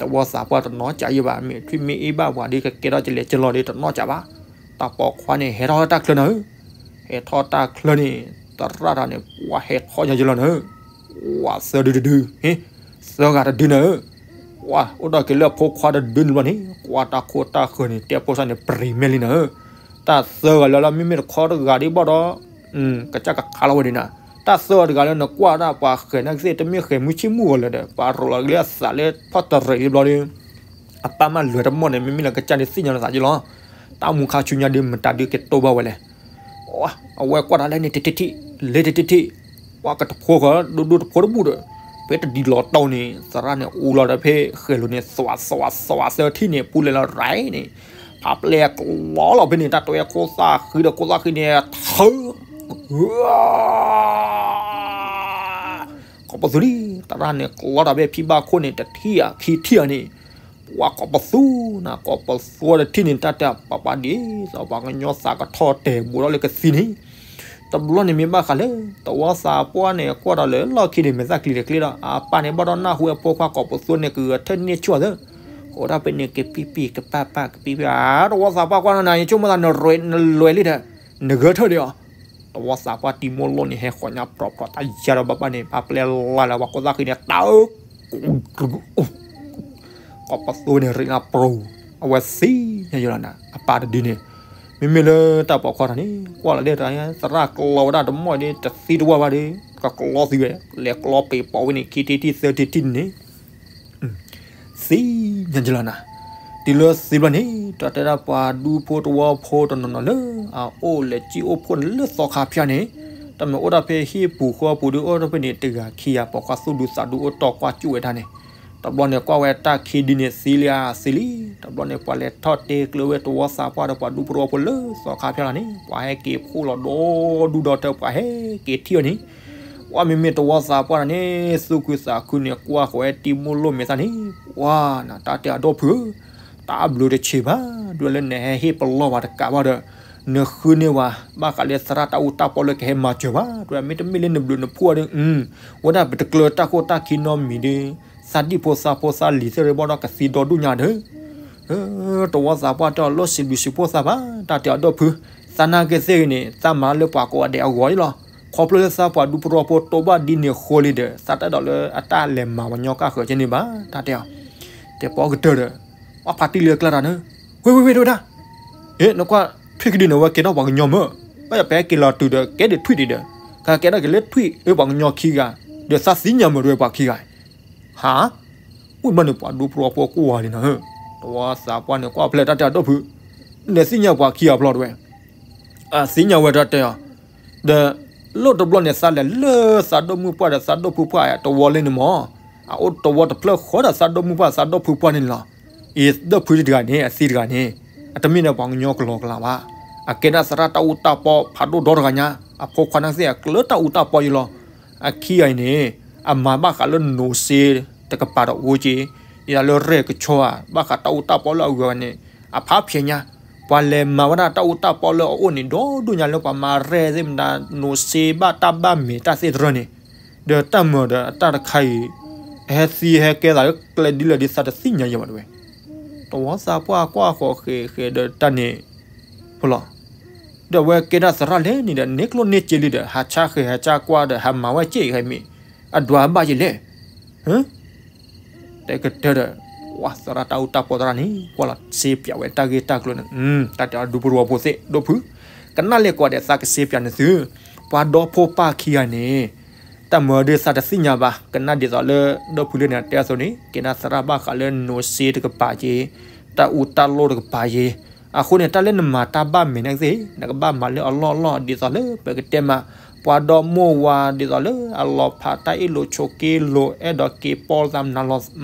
တဝီသးပှၢ်တနီၣ်ကးယဲဘၣ် မ့ၢ်ထွံၣ်မ့ၢ်အ့ၣ်ဘၣ်ပှၤဒီး ကကဲထီၣ်ကလဲၤကလီၤဒီး တနီၣ်ကးဘၣ်, တၢ်ပိာ်ခွါန့ၣ် ဟဲထီၣ်တၢ်ချၢနၤဧၢ ဟဲထီၣ်တၢ်ချၢန့ၣ် သရၣ်တၢ်န့ၣ် ပှၤဟဲထီၣ်ညါယလီၤနၤဧၢ, ဝါသၢဒုတဒု, ဟ့, သၢဂၤတဒုနၤဧၢ, ဝါ အိၣ်ဒီးက့ၤလၢအဖိခွါတဒုန့ၣ်ဘျီန့ၣ် ကွၢ်တၢ်ခိၣ်တၢ်ဃၢၤန့ၣ် တဲဖိစၢ်န့ၣ် ပရံၤမဲာ်လံနၤဧၢ, တၢ်သၢဂၤလၢ်လၢ် မ့မ့ၢ်တခီတဂၤဒ်ဘၣ်ဒီး ကစၢ်ကခါလီၤဝဲဒၣ်နၤ, တၢ်သၢဂၤတဂၤလၢ်နကွၢ်ဒၣ်ပှၤဃဲၤန့ၣ်ကသ့ၣ် တမ့ၢ်ဃဲၤမုၢ်ဆ့ၣ်မုၢ်ဂီၤလၢၤဒီး ပှၤရိးလီၤလၢအသးလၢဖီၣ်တရံးဒ်ဘျီဒီး အပၢ်မးလဲၤတမီၢ်န့ၣ် မ့မ့ၢ်လၢကစၢ်ဒုးသ့ၣ်ညါလီၤသးက့လီၤ, တၢ်မူခါဆူညါဒုးမတၤဒုးကတိၢ်ဘၣ်ဝဲလဲၣ်, အဝဲကွၢ်တၢ်လၢန့ၣ်တထံၣ်ထံၣ်, လဲၤတထံၣ်ထံၣ်, ပှၤကတဖိဃီ ဒိၣ်ဒိၣ်တဖိတဘူၣ်ဒီး ဖဲတဒ်လီၤတီၤန့ၣ် သရၣ်န့ၣ်အူလီၤဒီးဖဲဃဲၤလိာ်န့ၣ် သွးသွးသွးသၢထံၣ်န့ၣ် ပူၤလဲၤလီၤရၤန့ၣ်, ဖးပျဲၢ်ကျီလီၤဖဲန့ၣ် တၢ်တဲဝဲခိၣ်သၣ်ဃံဒီးခိၣ်သၣ်ဃံန့ၣ် ထၢ ကိးပသူလံ, သရၣ်န့ၣ်ကျီတၢ်ဖဲဖံဘၣ်ခိၣ်န့ၣ် တထံၣ်ဧါခံထံၣ်ဧါန့ၣ်, ပှၤကိးပသူနၤ ကိးပသူတထံၣ်န့ၣ် တၢ်တဲပှၤပှၤဒ်သိး ပှၤကညီသးကထီၣ်တဲာ်ဘူးထီၣ်လၢကသံန့ၣ်, တဘျီန့ၣ်မ့ၢ်ဘၣ်ဃးလၢ တဝီသးပှၢ်န့ၣ် ကွၢ်ဒီးလၢလီၢ်ခံန့ၣ် မဲာ်သၣ်ကျံၤတကျ့ဒီး အပၢ်န့ၣ်ဘၣ်ဒီးနၢ်ဟူအဖိခွါကိးပသူန့ၣ် ကဂဲၤထၢၣ်န့ၢ်ဆူၣ်သၢ, အိၣ်ဒၣ်ဖဲန့ၣ် ကပံၢ်ပံၢ်ကပၢ်ပၢ် ကပံၢ်ပံၢ် အါ တဝီသးပှၢ်ကွၢ်နၤ ယဆိကမိၣ်သး နလွဲလံဒီး နဂဲၤထၢၣ်ဒံးအီၤ, တဝီသးပှၢ်တံၤမိၢ်လိၣ်န့ၣ် ဟဲဃီၤညါပြီၤပြီၤ တၢ်ယါဒီးဘၣ်ဘၣ်န့ၣ် ဖးပျဲၢ်လီၤလၢပှၤခိၣ်သၣ်ဃံန့ၣ် တၢ် ကိးပသူန့ၣ် ရ့နၢ်ပြူၤ, အဝဲသံညါယလီၤနၤ အပၢ်တဒုန့ၣ်, မ့မ့ၢ်လၢတၢ်ပိာ်ခွါတၢ်န့ၣ် ကွၢ်လီၤဒဲးတၢ် သရၣ်ကျီဝဲဒၣ်တမီၢ်ဒ် တသံတဝၢ်ဘၣ်ဒီး ကကျီသံဝဲ လဲၤကျီပံာ်ပိာ်ဝဲန့ၣ် ခံထံၣ်ထံၣ်သၢထံၣ်ထံၣ်န့ၣ် သံညါယလီၤနၤ, တုၤလၢသံဘျီန့ၣ် တၢ်တဲဒၣ်ပှၤဒူဖိတဝီဖိတနီၤနီၤလၢ အအိၣ်လဲၤစံၣ်အိၣ်ဖှိၣ်န့ၣ်လၢသီခါဖၠၣ်န့ၣ်, တမ့ၢ်အိၣ်ဒၣ်ဖဲဟံၣ်ပူၤဃီပူၤဒီး အိၣ်ဒၣ်ဖဲန့ၣ်တဂၤခံဂၤ ပိာ်ခွါသူၣ်ဒူသးဒူအိၣ်တီၢ်ကွၢ်ကၠူၣ်ဝဲဒၣ်န့ၣ်, တဘျီန့ၣ်ကွၢ်ဝဲတၢ်ခံဒုန့ၣ်သံလံဧါသံလံ, တဘျီန့ၣ် ပှၤလဲၤထီၣ်တဲကျၢၤဝဲတဝီသးပှၢ်ဒီးပှၤဒူဖိတဝီဖိလၢသီခါဖၠၣ်လီၤန့ၣ် ပှၤဟဲက့ၤဖှိၣ်လီၤဒီဒူၣ်ဒီထၢ ပှၤဟဲက့ၤထံၣ်အီၤန့ၣ် ပှၤမ့မ့ၢ်တဝီသးပှၢ်န့ၣ် သူၣ်ခုသးခုန့ၣ် ကွၢ်ဃီၤဝဲတံၤမိၢ်လိၣ်မဲာ်သၣ်န့ၣ် ပှၤနၤ တၢ်တဲအဒိၣ်ဖုးဧၢ, တၢ်ဘျုးတဆံးဘၣ် ဒ်လၢနဟဲဟ့ၣ်ပလီၢ်ဝဲတကးဘၣ်ဒီး နဃုန့ၢ်ဝဲ ဘၣ်ဃးလၢသရၣ်တၢ်အူတၢ်ပီလၢကဟဲမၤစၢၤဘၣ် ဒ်မ့တမ့ၢ်လၢနဘျုးနဖှိၣ်ဒီး ဝဲဒၣ်ပတကျၢၤတၢ်ခိၣ်တၢ်ခံနီတမံၤဒီး သးဒံၣ်ဖိသးဖိသးလံၤသ့ၣ်တဘီဒီးကသံဒီဒူၣ်ညါဒီး တဝီသးပှၢ်တဲအီၤ လိၣ်စံးဘျုးစံးဖှိၣ်သးဘၣ် တၢ်တဲအဒိၣ်ဖုး, သးနာ်က့သ့ၣ်ဂ့ၤန့ၣ် သးမၤလၢပှၤကိးဂၤဒဲးအဂီၢ်လီၤ. ခီဖျိလၢသးပှၤဒူဖိတဝီဖိတိဘၣ်ဒ်န့ၣ်အဃိလံဒီး သးတအဲၣ်ဒိးလၢအတၢ်လဲၤမၤပှၤကညီကၢ်ဃၢၤကဲန့ၣ်ဘၣ် တၢ်တဲအီၤ. တဲပီကတၢၢ်ဒီး ပှၤဖးတံၢ်လၢအကျါတၢ်န့ၣ် ဝ့ၢ်ဝ့ၢ်ဝ့ၢ် တဲဝဲဒၣ် ဟ့ၣ် နကွၢ်ထွံၣ်ကဒုန့ၣ် အဝဲကဲထီၣ်ပှၤကညီမၢ်, ဘၣ်ယပဟဲက့ၤလီၤတုၤဒီး ကဲဒံးထွံၣ်ဒံးဒီး ကကဲထီၣ်က့ၤလၢထွံၣ်လၢပှၤကညီခံဂၤ ဒီးသးသ့ၣ်ညါမၢ်တဝဲပှၤခံဂၤ ဟါ, ဝံၣ်ဘျီန့ၣ် ပှၤဒူဖိတဝီဖိကွၢ်လံနီၤဧၢ, တဝီသးပှၢ်န့ၣ် ကွၢ်ဖျဲၣ်တၢ်တဲအဒိၣ်ဖုး, နသ့ၣ်ညါပှၤခံဂၤဖျီတဝဲ, အသ့ၣ်ညါဝဲတၢ်တဲအီၤ, ဒီး လိၣ်တဘျီန့ၣ် သးလဲၤလၢသးဒိၣ်မုၢ်ပှၢ်ဒီးသးဒိၣ်ဖုးပှၢ်တဝီလံန့ၣ်မၢ်, အအိၣ်တဝီတဖျၢၣ်ဃီဒီးသးဒိၣ်မုၢ်ပှၢ်သးဒိၣ်ဖုးပှၢ်န့ၣ်လီၤ. အံၤဒိၣ်ဖုးတဂၤန့ၣ် အသံတဂၤန့ၣ် အတမ့ၢ်ဒီးပှၤကညီကလီကလီဘၣ်, အကဲဒၣ်သရၣ်တၢ်အူတၢ်ပီဖးဒိၣ်ဒီတဂၤညါ, အဖိခွါနာ်က့သ့ၣ်အကျၢၤတၢ်အူတၢ်ပီယလီၤ. အခံဂၤအံၤန့ၣ် အမၤဘၣ်ဃးလၢနိၣ်စ့တကပၤဒီးအိၣ်က့ၤ, ဒ်သိးလၢရဲၣ်ကဆီဧါ ဘၣ်ဃးတၢ်အူတၢ်ပီလၢအဂုၤအဂၤန့ၣ် အဖးဖျဲးညါ, ပှၤလဲၤမၤဝဲဒၣ်တၢ်အူတၢ်ပီလၢအအိၣ်န့ၣ် ဒီဒိၣ်ညါလၢပှၤမၤရဲၣ်သ့ၣ်မတၤ နိၣ်စ့ဘၣ်တၢ်ဘၣ်မဲာ်တၢ်သ့ၣ်တရၢန့ၣ်, ဒီးတၢ်မၤဒီးအတၢ်တခါအံၤ ဟဲသံဟဲကဲသးလၢကျဲဒ်လဲၣ်ဒ်သးတသ့ၣ်ညါယဲဘၣ်တဝဲ, တဝီသးပှၢ်ကွၢ်ဃီၤဃဲၤဃဲၤဒီးတၢ်န့ၣ် ဖဲလီၤ ဒီးအဝဲကဲဒၣ်သရၣ်လဲၣ်န့ၣ်ဒီး န့ၢ်ကျိၣ်န့ၢ်စ့လံဒီး ဟးဆါဃဲၤဟးဆါကွၢ်ဒီး ဟးမၤဝဲစ့ၢ်ကီးမ့ၢ် အဒွးဘၣ်ယလဲၣ်, တဲကတၢၢ်ဒီး ဝဲသရၣ်တၢ်အူတၢ်ပီသရၣ်န့ၣ် ကွၢ်လီၤစ့ပၠးဝဲတၢ်ဂ့ၢ်တၢ်ကျိၤန့ၣ် တၢ်တဲအီၤဒူပရီဖိသ့ၣ် ဒီဖု ကနၣ်လဲၤကွၢ်ဒီးသးကစ့ပၠးန့ၣ်သု, ပှၤဒီဖိပၢ်ခံဂၤန့ၣ် တၢ်မၤဒ်သးတသ့ၣ်ညါဘၣ် ကနၣ်ဒ်သိးလၢ ဒီဖုလၢန့ၣ်တဲအသိးန့ၣ် ကဲဒၣ်သရၣ်ဘၣ်ဃးလၢနိၣ်စ့တကပၤက့ၤ, တၢ်အူတၢ်လိၣ်တကပၤက့ၤ, အဃိန့ၣ် တၢ်လၢနမၤတၢ်ဘၣ်မဲာ်န့ၣ်သ့ၣ် နကဘၣ်မၤလၢအလီၢ်လီၢ် ဒ်သိးလၢပကတဲမး ပှၤဒီမိၢ်ဝၤဒ်သိးလၢအလီၤဖးတၢ်အ့ၣ်လိာ်ဆိးက့လိာ် အဲၣ်ဒိးက့ၤပီသး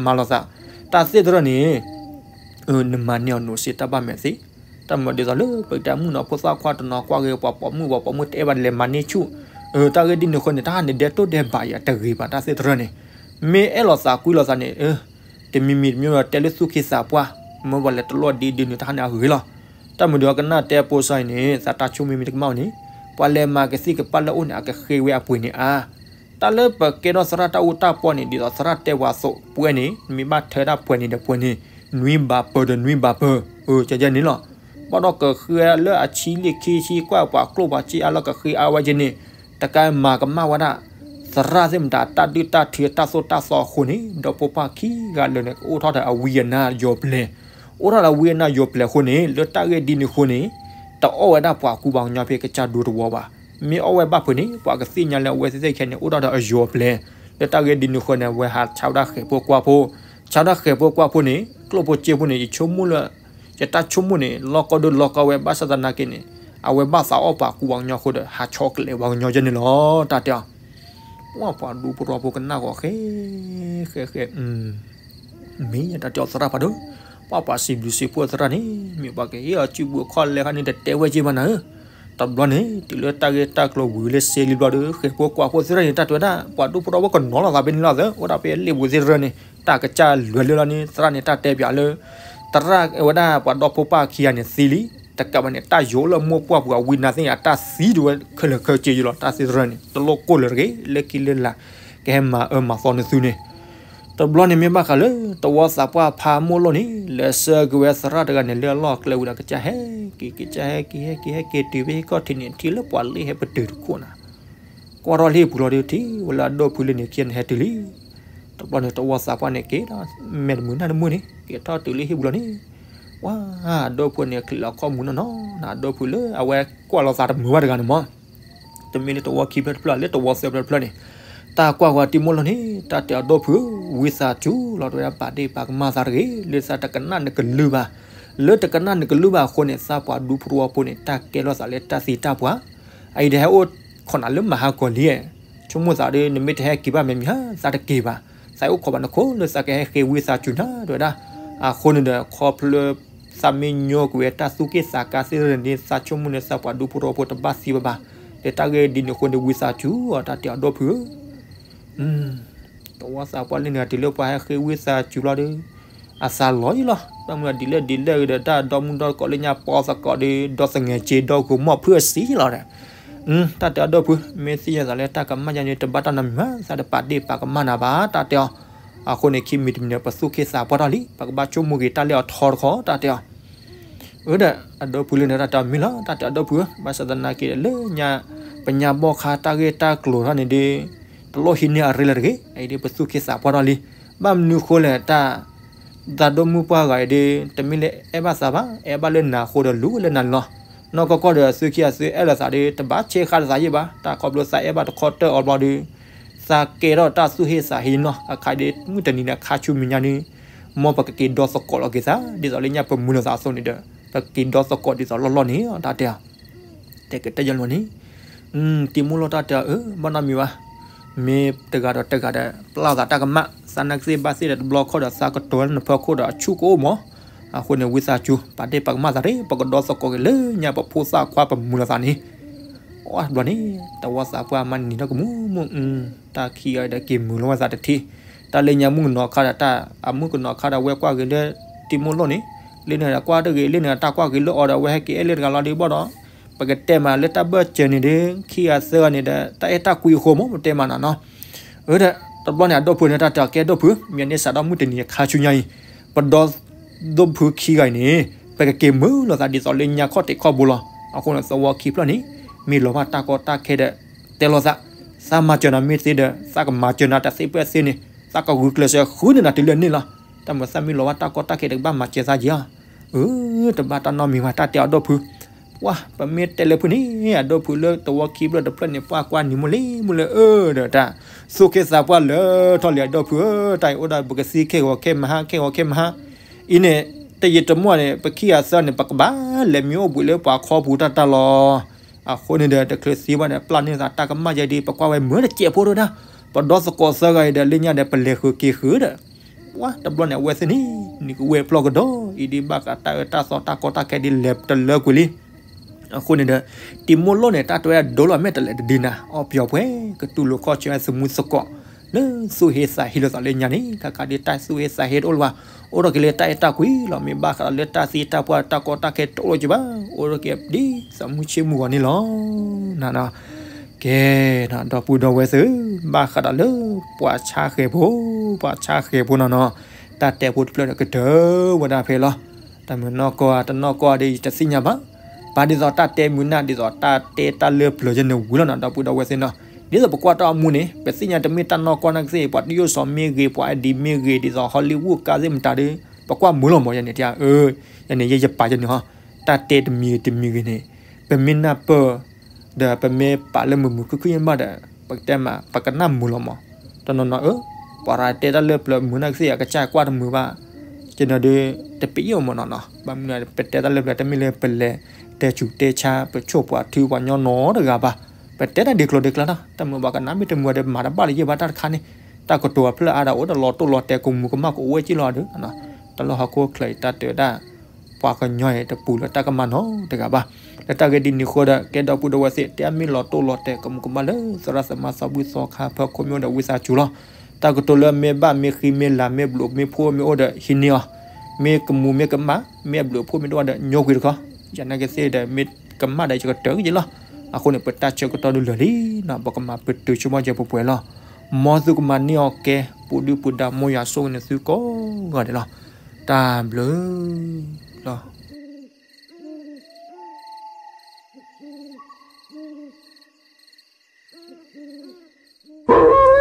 မၤလီၤသး တၢ်သ့ၣ်တရၢန့ၣ် နမၤန့ၢ်အီၤနိၣ်စ့တၢ်ဘၣ်မဲာ်သ့, တၢ်မၤဒ်သိးလၢပကတဲမုၣ်နီၤဖိသၣ်ခွါတနီၤကွၢ်ဂ့ၤ ပှၤပိာ်မုၣ်ပှၤပိာ်မုၣ်တအဲၣ်ဘၣ်လဲၤမၤန့ၢ်ဆူၣ်, တၢ်ဂ့ၢ်ဒ်န့ၣ်အဃိန့ၣ် တၢ်ဟးန့ၣ်ဒဲးတိၢ်ဒဲးဘးအံၤအတဂ့ၤဘၣ်တၢ်သ့ၣ်တရၢန့ၣ်, မ့ၢ်အဲၣ်လိာ်သးကွံလိာ်သးန့ၣ် တမံၤမံၤတမံၤတဲလၢသူၣ်က့သးပှၢ်, မ့ၢ်ပှၤလဲၤတလိၣ်ဒ်ဒ်န့ၣ် တၢ်ဟးန့ၣ်အဂ့ၤလီၤ. တၢ်မၤဒ်အီၤကနၣ်တဲဖိစါအံၤန့ၣ် သးတၢ်ဆိကမိၣ်မ့ၢ်တကမၣ်အီၤန့ၣ် ပှၤလဲၤမၤကသံၣ်ကပၣ်လၢအအိၣ်န့ၣ် အကဃ့ဝဲအပှ့ၤန့ၣ်အါ တၢ်လၢပကဲထီၣ်သရၣ်တၢ်အူတၢ်ပီန့ၣ် ဒ်သိးသရၣ်တဲပှၤအသိး ပှဲၤန့ၣ် မ့ၢ်ဘၣ်ထၢတၢ်ပှဲၤန့ၣ်ဒီးပှဲၤန့ၣ် နွံဘးပၢၢ်ဒီးနွံဘးပၢၢ် ကဲကဲန့ၣ်လီၤ. ဘၣ်ဒီးကဃ့လၢအဆံလံာ်ခံဆံ ကွၢ်ပှၤကျိၣ်ပှၤစ့အါလီၤ ကဃ့အါဝဲကဲန့ၣ် တကးမၤကမၣ်ဝဲဒၣ် သရၣ်သ့ၣ်မတၤ တၢ်ဒုၣ်တၢ်ထုးတၢ်သိၣ်တၢ်သီအဃိန့ၣ် ဒီဖိပၢ်ခံဂၤလၢာ်န့ၣ် ကအိၣ်ထီၣ်ဒီးအဝံအနါယိာ်ပျဲၤ, အိၣ်ထီၣ်ဒီးအဝံအနါယိာ်ပျဲၤအဃိန့ၣ် လၢတၢ်ဂ့ၢ်ဒ်န့ၣ်အဃိန့ၣ် တအီၣ်ဝဲဒၣ်ပှၤကူပှၤကညီဖဲကစၢ်ဒိတဝီဘၣ်. မ့ၢ်အီၣ်ဝဲဘၣ်ဖုးန့ၣ် ပှၤကသ့ၣ်ညါလၢအဝဲသ့ၣ်ခဲန့ၣ် အိၣ်ထီၣ်ဒီးအယိာ်အပျဲၤ, လၢတၢ်ဂ့ၢ်ဒ်န့ၣ်အဃိန့ၣ် အဝဲဟးဆါဝဲဒၣ်ဃဲၤဖိကွၢ်ဖိ, ဆါဝဲဒၣ်ဃဲၤဖိကွၢ်ဖိန့ၣ် ကျိၣ်ဖိစ့ဖိန့ၣ် ယဆိကမိၣ်လၢ ယတၢ်ဆိကမိၣ်န့ၣ် လီၤကီဒိလီၤကီဝဲ ဘၣ်ဆၣ်သနာ်က့န့ၣ် အဝဲဘၣ်သးအီၣ်ပှၤကူပှၤကညီအဃိဒီး ဟးဆီတလဲပှၤကညီယဲန့ၣ်လီၤ တၢ်တဲအီၤ. ပှၤဒူဖိရီဖိကနၣ်ဂီၤဃဲ ဃဲဃဲ မ့ၢ်တၢ်တဲအီၤသရၣ်ဖးဒိၣ်, ပှၤပှၤစံးဘျုးစံးဖှိၣ်သရၣ်န့ၣ် မ့ၢ်ပှၤကဟ့ၣ်အီၤစုပူၤအခီၣ်လဲခါန့ၣ် တတဲဝဲက့ဘၣ်နၤဧၢ. တဘျီန့ၣ် တုၤလၢတၢ်ဂ့ၢ်တၢ်ကျိၤဝံၤလၢစ့လံဘျီဒီး ဃဲၤဖိကွၢ်ဖိသရၣ်န့ၣ် တၢ်တဲဝဲဒၣ် ပှၤဒူဖိရီဖိကနီၤလီၤသးဖဲန့ၣ်လီၤသၢ အိၣ်ဒၣ်ဖဲလ့ၣ်ပူၤသ့ၣ်တရၢန့ၣ် တၢ်ကစၢ်လွဲၤလၢလီၤန့ၣ် သရၣ်န့ၣ် တၢ်တဲပၠးလၢ သရၣ်ဝဲဒၣ်ပှၤဒီဖိပၢ်ခံဂၤန့ၣ်သံလံ, တကးဘၣ်န့ၣ် တၢ်ယိၤလၢမိၢ်ပှၢ်ပူၤအဝံနါသ့ၣ်န့ၣ် အတၢ်သံတဝဲခဲလၢာ်ခဲဆ့ယလီၤ တၢ်သ့ၣ်တရၢန့ၣ် တလိၣ်ကိၢ်လၢၤတဂ့ၤ လၢခံလၢလာ် ကဟဲမၤအၢမၤသီနသုန့ၣ် တဘျီန့ၣ်မ့ၢ်ဘၣ်ဃးလၢ တဝီသးပှၢ်ဖးမိၢ်လိၣ်န့ၣ် လဲၤဆှၢက့ၤဝဲသရၣ်တဂၤန့ၣ်လၢအလီၢ်အကျဲဝံၤဒီး ကစၢ်ဟဲက့ၤ ကစၢ်ဟဲက့ၤ ဟဲက့ၤ ဟဲက့ၤတုၤဖဲဟံၣ်ခီၣ်ထံးန့ၣ် ထံၣ်လၢပှၤလ့ၣ်ဟဲပတုာ်တခိၣ်နၤ, ကွၢ်ထီၣ်လၢဟံၣ်ပူၤလီၤဒီး ထံၣ်ဝဲလၢအဒီပုၢ်လၢန့ၣ်ခံဂၤန့ၣ်ဟဲတုၤလံ. တဘျီန့ၣ် တဝီသးပှၢ်န့ၣ်က့ၤဒီး မဲာ်တမုာ်နၢ်တမုာ်န့ၣ် က့ၤထီၣ်တုၤလၢဟံၣ်ပူၤလီၤန့ၣ် ပှၤအဒီပုၢ်န့ၣ် ချံးလီၤခီၣ်မူၤနီၢ်နီၢ် နၤအဒီပုၢ်လၢအဝဲကွၢ်လီၤသးတမုာ်ဘၣ်တဂၤန့ၣ်မး တမ့ၢ်လၢတဝီခံဖျၢၣ်တဖျၢၣ် လၢတဝီသၢဖျၢၣ်တဖျၢၣ်န့ၣ် တၢ်ကွၢ်ဝဲတံၤမိၢ်လိၣ်န့ၣ် တၢ်တဲအီၤဒီပုၢ်ဧၢ ဝံသးစူၤလီၤ တဝဲဒၣ်ပာ်ဒ့ၣ်ပာ်ကမၣ်သးတဂ့ၤ လၢသးတကနၣ်နကလုၢ်ဘၣ်, လၢတကနၣ်နကလုၢ်ဘၣ်အဃိန့ၣ် သးပှၤဒူဖိတဝီဖိန့ၣ် တၢ်ကဲထီၣ်သးလၢတၢ်သံတၢ်ပှၢ် အအံၤဒီးဟဲအိၣ်ခိးနၤလၢမၤဟးဂီၤလံ, ဆိကမိၣ်သးဒီး နမ့ၢ်တဟဲက့ၤဘၣ်မဲာ်မံၤဟါ သးတက့ၤဘၣ်, သးအိၣ်ခိးဘၣ်နခိၣ်လၢသးကဟဲဃ့ဝံသးစူၤနၤ တဝဲဒၣ်, အဃိန့ၣ်ဒီး ခီဖျိ သးမ့ၢ်ညိကွံာ်ဝဲတၢ်သူၣ်က့ၣ်သးကါသ့ၣ်တဖၣ်န့ၣ် သးဆိကမိၣ်န့ၣ် သးပှၤဒူဖိတဝီဖိတဘၣ်သံဘၣ်ဘၣ်, လၢတၢ်ဂ့ၢ်ဒ်န့ၣ်အဃိန့ၣ် ဝံသးစူၤအီၤ တၢ်တဲအီၤဒီပုၢ်ဧၢ တဝီသးပှၢ်လၢန့ၣ် တုၤလၢပှၤဟဲဃ့ဝံသးစူၤလီၤဒီး အသးလီၤယံလီၤ, ဘၣ်မနုၤဒ်လဲၣ်ဒ်လဲၣ်ဂ့ၤဒီး တၢ်ဒီမုၢ်ဒီကီးလၢညါပီသကိးဒီး ဒီသငဲးက့ဒီဂီၤမီၣ်ဖုၣ်အစံလီၤဒီး, တၢ်တဲအီၤဒီပုၢ် မ့ၢ်သ့ၣ်ညါသးလၢတၢ်ကမၣ်ယါန့ၣ် တဘၣ်တၢ်နီတမံၤမး သးတပာ်ဒ့ၣ်ပာ်ကမၣ်နၤဘၣ် တၢ်တဲအီၤ, အဃိန့ၣ် ခံမံၤတမံၤန့ၣ် ပသူၣ်က့ၣ်သးပှၢ်ထီၣ်လံ ပကဘၣ်ဆိကမိၣ်က့ၤတၢ်လၢအထီတခီ တၢ်တဲအီၤ အၢဒီး အဒီပုၢ်လၢန့ၣ် တၢ်တဲအီၤမ့ၢ်လီၤ တၢ်တဲအီၤဒီပုၢ်ဧၢ, ဘၣ်ဆၣ်သနာ်က့ဒီး လၢညါ ပညါဘီၣ်ခါတၢ်ဂ့ၢ်တၢ်ကျိၤထီၣ်န့ၣ်ဒီး တလိၣ်ဟံးန့ၢ်အရ့လၢၤတဂ့ၤ, အအံၤဒီး ပသူၣ်က့ၣ်သးပှၢ်ထီၣ်လံ, ဘၣ်မနုၤဃိလဲၣ် တၢ် သးဒီမုၢ်ပှၢ်ဂၤအံၤဒီး တမ့ၢ်လၢအဲၣ်ဘၣ်သးဘၣ်, အဲၣ်ဘၣ်လၢနၤအဃိဒီး လူၤဝဲလၢနၤန့ၣ်လီၤ, နီၢ်ကီၢ်ကီၢ်ဒီး သုခံဂၤသုအဲၣ်လၢၤသးဒီး တဘၣ်ဆဲးဃာ်လၢသးယံာ်ဘၣ်, တၢ်ခီဖျိသးအဲၣ်ဘၣ်တခီတၢၢ်အီၤဘျီဒီး သးကဲထီၣ်တၢ်သူၣ်ဟ့သးဟ့နီၢ် အခါဒီး မုၢ်တနံၤန့ၣ် အခါဆူမဲာ်ညါန့ၣ် မ်ပကက့ၤဒီသကိးလီၤက့ၤသး ဒ်သိးလၢညါပမုာ်လီၤသးအသိးန့ၣ်ဒီး ပက့ၤဒီသကိးဒ်သိးလီၢ်လီၢ်န့ၣ် တၢ်တဲအီၤ တဲကတဲယလီၤန့ၣ် တံၤမိၢ်လီၤတၢ်တဲအီၤ အၢ ဘၣ်နီတမံၤဘၣ်, မ့ၢ်တဂၤဒီးတဂၤဒီး ပျၢ်သးတၢ်ကမၣ် သးနကသ့ၣ်ဘၣ်သ့ၣ်ဒီး တဘျီခီၣ်ဒီးသးကတိၤလၢနဖီခိၣ်ဒီးအဆူၣ်ကအိၣ်မး, အဃိန့ၣ် ဝံသးစူၤ ပာ်ဒ့ၣ်ပာ်ကမၣ်သးတဂ့ၤ, ပကဒီသကိးက့ၤလၢညါပဖိသၣ်ခွါပမုာ်လီၤသးန့ၣ်, အ ပှၤတဘျီန့ၣ် သဝီသးပှၢ်မၤနံၤထီၣ်ကမူမူ, တၢ်ခံဂၤဒီးက့ၤမုာ်လီၤဝဲသးတထံၣ်, တၢ်လၢညါမုၣ်ကနီၤခါဒီးတၢ်အမုၣ်ကနီၤခါဒီးဝဲကွၢ်ဂ့ၤလၢ တံၤမိၢ်လိၣ်န့ၣ်, လၢန့ၣ်ဒီးကွၢ်တဂ့ၤ လၢန့ၣ်ဒီးတၢ်ကွၢ်ဂ့ၤလၢအီၤဒီး အဝဲဟဲက့ၤအဲၣ်လၢတဂၤလီၤဒ်ဘၣ်ဒီး, ပကတဲမးလၢတၢ်ဘၢၣ်စၢၤန့ၣ်ဒီး ခံဂၤသၢဂၤန့ၣ်ဒီး တၢ်အဲၣ်တၢ်ကွံအဃိမ့ၢ် ပတဲမးနီၤနီၤ. အၢ ဒီး တဘျီန့ၣ် အဒိၣ်ဖုန့ၣ် တၢ်တဲအီၤ ကဲဒိၣ်ဖု, မ့ၢ်န့ၢ်စးထီၣ်မုၢ်တနံၤခါဆူညါအံၤ, ပဒီဒိၣ်ဖုခံဂၤအံၤန့ၣ် ပကက့ၤမုာ်လိာ်သးဒ်သိးလၢညါခီၣ်ထံးခီၣ်ဘိလီၤ. အဃိန့ၣ် သဝီခံဖျၢၣ်န့ၣ် မ့ၢ်လီၤဘၣ်တၢ်ကီတၢ်ခဲဒီး တဲလိာ်သး, သးမၤစၢၤနၤမ့ၢ်သ့ဒီး သးကမၤစၢၤနၤတသ့ဖဲသ့န့ၣ် သးကဂုာ်ကျဲးစၢးဃုန့ၢ်နၤတုၤလၢန့ၣ်လီၤ. တၢ်မုာ်သးမ့ၢ်လီၤဘၣ်တၢ်ကီတၢ်ခဲဒီး ကဘၣ်မၤစၢၤသးက့ၤဧါ. အၢ တဘၣ်တၢ်နီတမံၤဘၣ် တၢ်တဲအီၤဒိၣ်ဖု, ပှၤ ပမ့ၢ်တဲလၢဖုန့ၣ် အဒိၣ်ဖုလၢသဝီခံဖျၢၣ်တဖျၢၣ်န့ၣ် ပှၤကွၢ်နံၤမုၢ်လံမုၢ်လၢအၢဒီးတၢ် သူၣ်က့သးပှၢ်လၢထီၣ်လံအဒိၣ်ဖုဧၢ, တၢ်အံၤအိၣ်ဒီးပကသံခဲဂီၤခဲမဟါ ခဲဂီၤခဲမဟါ, အံၤန့ၣ် တယံာ်တမီၢ်န့ၣ် ပခံဂၤသၢဂၤန့ၣ် ပကဘၣ်လဲၤမံအိၣ်ဘှံးလၢပှၤခီပူၤတၢ်တၢ်လီၤ. အဃိန့ၣ်ဒီး တချုးသံဘၣ်ဒီး ပျၢ်န့ၢ်သးတၢ်ကမၣ်ယဲဒ် ပကွၢ်ဝဲမုာ်တစဲးဖိတဒၣ်, ပဒီသကိးသၢဂၤအံၤဒီး လၢညါဒီး ပလဲၤဃုာ်က့ၤဃုာ်ဒီး ပှၤတဘျီန့ၣ် အဝဲသ့ၣ်န့ၣ် နံၤကဝဲၢ်ဖျီၣ်ကဒီး အံၤဒ်ဘၣ်ဃးတၢ်အၢတၢ်သီတၢ်ကီတၢ်ခဲဒ်လဲၤတလၢကွံာ်လံ. အဃိန့ၣ်ဒီး တံၤမိၢ်လိၣ်န့ၣ် တၢ်တဲဝဲဒၣ်ဒိလီၤ မ့ၢ်တလဲၤတဒ်နၤ အီၣ်ပယီၤပှဲၤ ကတူၢ်လိာ်ခီၣ်ဆၢသမူသကိး လၢသူၣ်ဟ့သးဟ့လိာ်သးလၢညါန့ၣ် ခါခါဒ်တၢ်သူၣ်ဟ့သးဟ့တအိၣ်လၢၤဘၣ်, အိၣ်ထီၣ်က့ၤလၢတၢ်အဲၣ်တၢ်ကွံလီၤ. မ့ၢ်ဘၣ်ဃးဒီးလၢတၢ်သံတၢ်ပှၢ်တၢ်ကီတၢ်ခဲတအိၣ်လၢၤက့ၤဘၣ်, အိၣ်ထီၣ်က့ၤဒ်သမူဆ့မူဂီၤန့ၣ်လီၤ. ကဲ ဒီပုၢ်ဒီဝဲၢ်သ့ၣ်, ဘၣ်ဃးဒီးလၢ ပှၤဆါဃဲၤဖိ, ပှၤဆါဃဲၤဖိနီၤနီၤ, တၢ်တဲဖိတဖျၢၣ်ဒီးကတၢၢ်ဝဲဒၣ်ဖဲလီၤ. တၢ်မုာ်နီၢ်ကီၢ်ဧါ တနီၢ်ကီၢ်ဧါဒီး ယတသ့ၣ်ညါဘၣ်. ဘၣ်ဒ်သိးတၢ်တဲမုာ်နၢ် ဒ်သိးတၢ်တဲတၢ်လၢပျၢၤယဲန့ၣ်ဝံၤလီၤနီၤ ဒီပုၢ်ဒီဝဲၢ်သ့ၣ်နီၤ. ဒ်သိးပကွၢ်တၢ်အီၣ်မူန့ၣ် ပသ့ၣ်ညါတမ့ၢ်တၢ်နီၢ်ကီၢ်နာ်ကသ့ၣ် ပှၤတယိၣ်စီၤမ့ၢ်ဂ့ၤ ပှၤအဒံးမ့ၢ်ဂ့ၤ ဒ်သိး Hollywood ကါသ့ၣ်မတၤဒီး ပကွၢ်မုာ်လီၤမး ယဲန့ၣ်တၢ်, ယဲန့ၣ် ယယပာ်ယဲန့ၣ်ဟီ, တၢ်တဲတမံၤတမံၤဂ့ၤန့ၣ် ပမ့ၢ်နၢ်ပၢၢ် ဒီးပမ့ၢ်ပာ်လၢမုာ်မုာ်ခုၣ်ခုၣ်ယဲၢ်မးဒီး ပကတဲမး ပကနၣ်မုာ်လီၤမး. တနီၤနီၤဧၢ, ပှၤရၤတဲတၢ်လၢပျၢၤမုာ်နာ်ကသ့ၣ် အကစၢ်ကွၢ်တမုာ်ဘၣ်, ကနီၤဒီး တပ့ၤယိၣ်မးနီၤနီၤ. ဘၣ်မနုၤ ပတဲတၢ်လၢပျၢၤ တမ့ၢ်လၢပလဲၤတဲဆူးတဲဆါ ပဆိၣ်ပှၤထုပှၤညီနီတဂၤဘၣ်. ပတဲတၢ်ဒ်ကျိၤဒ်ကျါလီၤ. တၢ်မုာ်ဘၣ်ကနၣ်မ့ၢ်တမုာ်ဒီး မၤတဘၣ်လၢယဲၢ်ဘၣ်တၢ်တခါန့ၣ်, တၢ်ကတိၤအဖျၢၣ်အါဒီး အိၣ်ဒီးလီၤတိၢ်လီၤတဲာ် ကမူၤကမၣ်ကအိၣ်ဝဲက့ၢ်လီၤဒီး တၢ်လၢဟီၣ်ခိၣ်ချၢအံၤ တၢ်တဲဝဲဒၣ် ပှၤကညီအံၤတပူၤလၢတၢ်ကမၣ်နီတဂၤဘၣ်. လၢတၢ်ဂ့ၢ်ဒ်န့ၣ်အဃိဒီး ကဲဒီပုၢ်ဒီဝဲၢ်သ့ၣ် တဲမ့ၢ်လီၤတိၢ်လီၤတဲာ် ကမူၤကမၣ်လၢသရၣ်သမါသီဘူၣ်သီခါ ဖၢခိၣ်မ့ၢ်အိၣ်ဒီးဝံသးစူၤလီၤ. တၢ်ကတိၤလၢမ့ၢ်ဘၣ်မ့ၢ်ဃံမ့ၢ်လၤမ့ၢ်ဘျုးမ့ၢ်ဖှိၣ်မ့ၢ်အိၣ်ဒီး ဟံးန့ၢ်အီၤ, မ့ၢ်ကမူၤမ့ၢ်ကမၣ် မ့ၢ်အဘျုးအဖှိၣ်မ့ၢ်တအိၣ်ဒီး ညိကွံာ်တခီ, ယနာ်က့သ့ၣ်ဒီး မ့ၢ်ကမၣ်ဒီးယကတၢၢ်က့ၤလီၤ. အဃိန့ၣ် ပတၢ်ဆၢကတီၢ်ဒုးလၢာ်လံနီၤ ပကမၤပတုာ်ဆိကမိၣ်စၢၤပှဲၤပှဲၤလီၤ. မ်သုကမၤန့ၢ်အီၤကဲ ပူၤဒုၣ်ပူၤဒါ မ်ယွၤဆိၣ်ဂ့ၤန့ၢ်သုကိးဂၤဒဲးလီၤ. တၢ်ဘျုးလီၤ.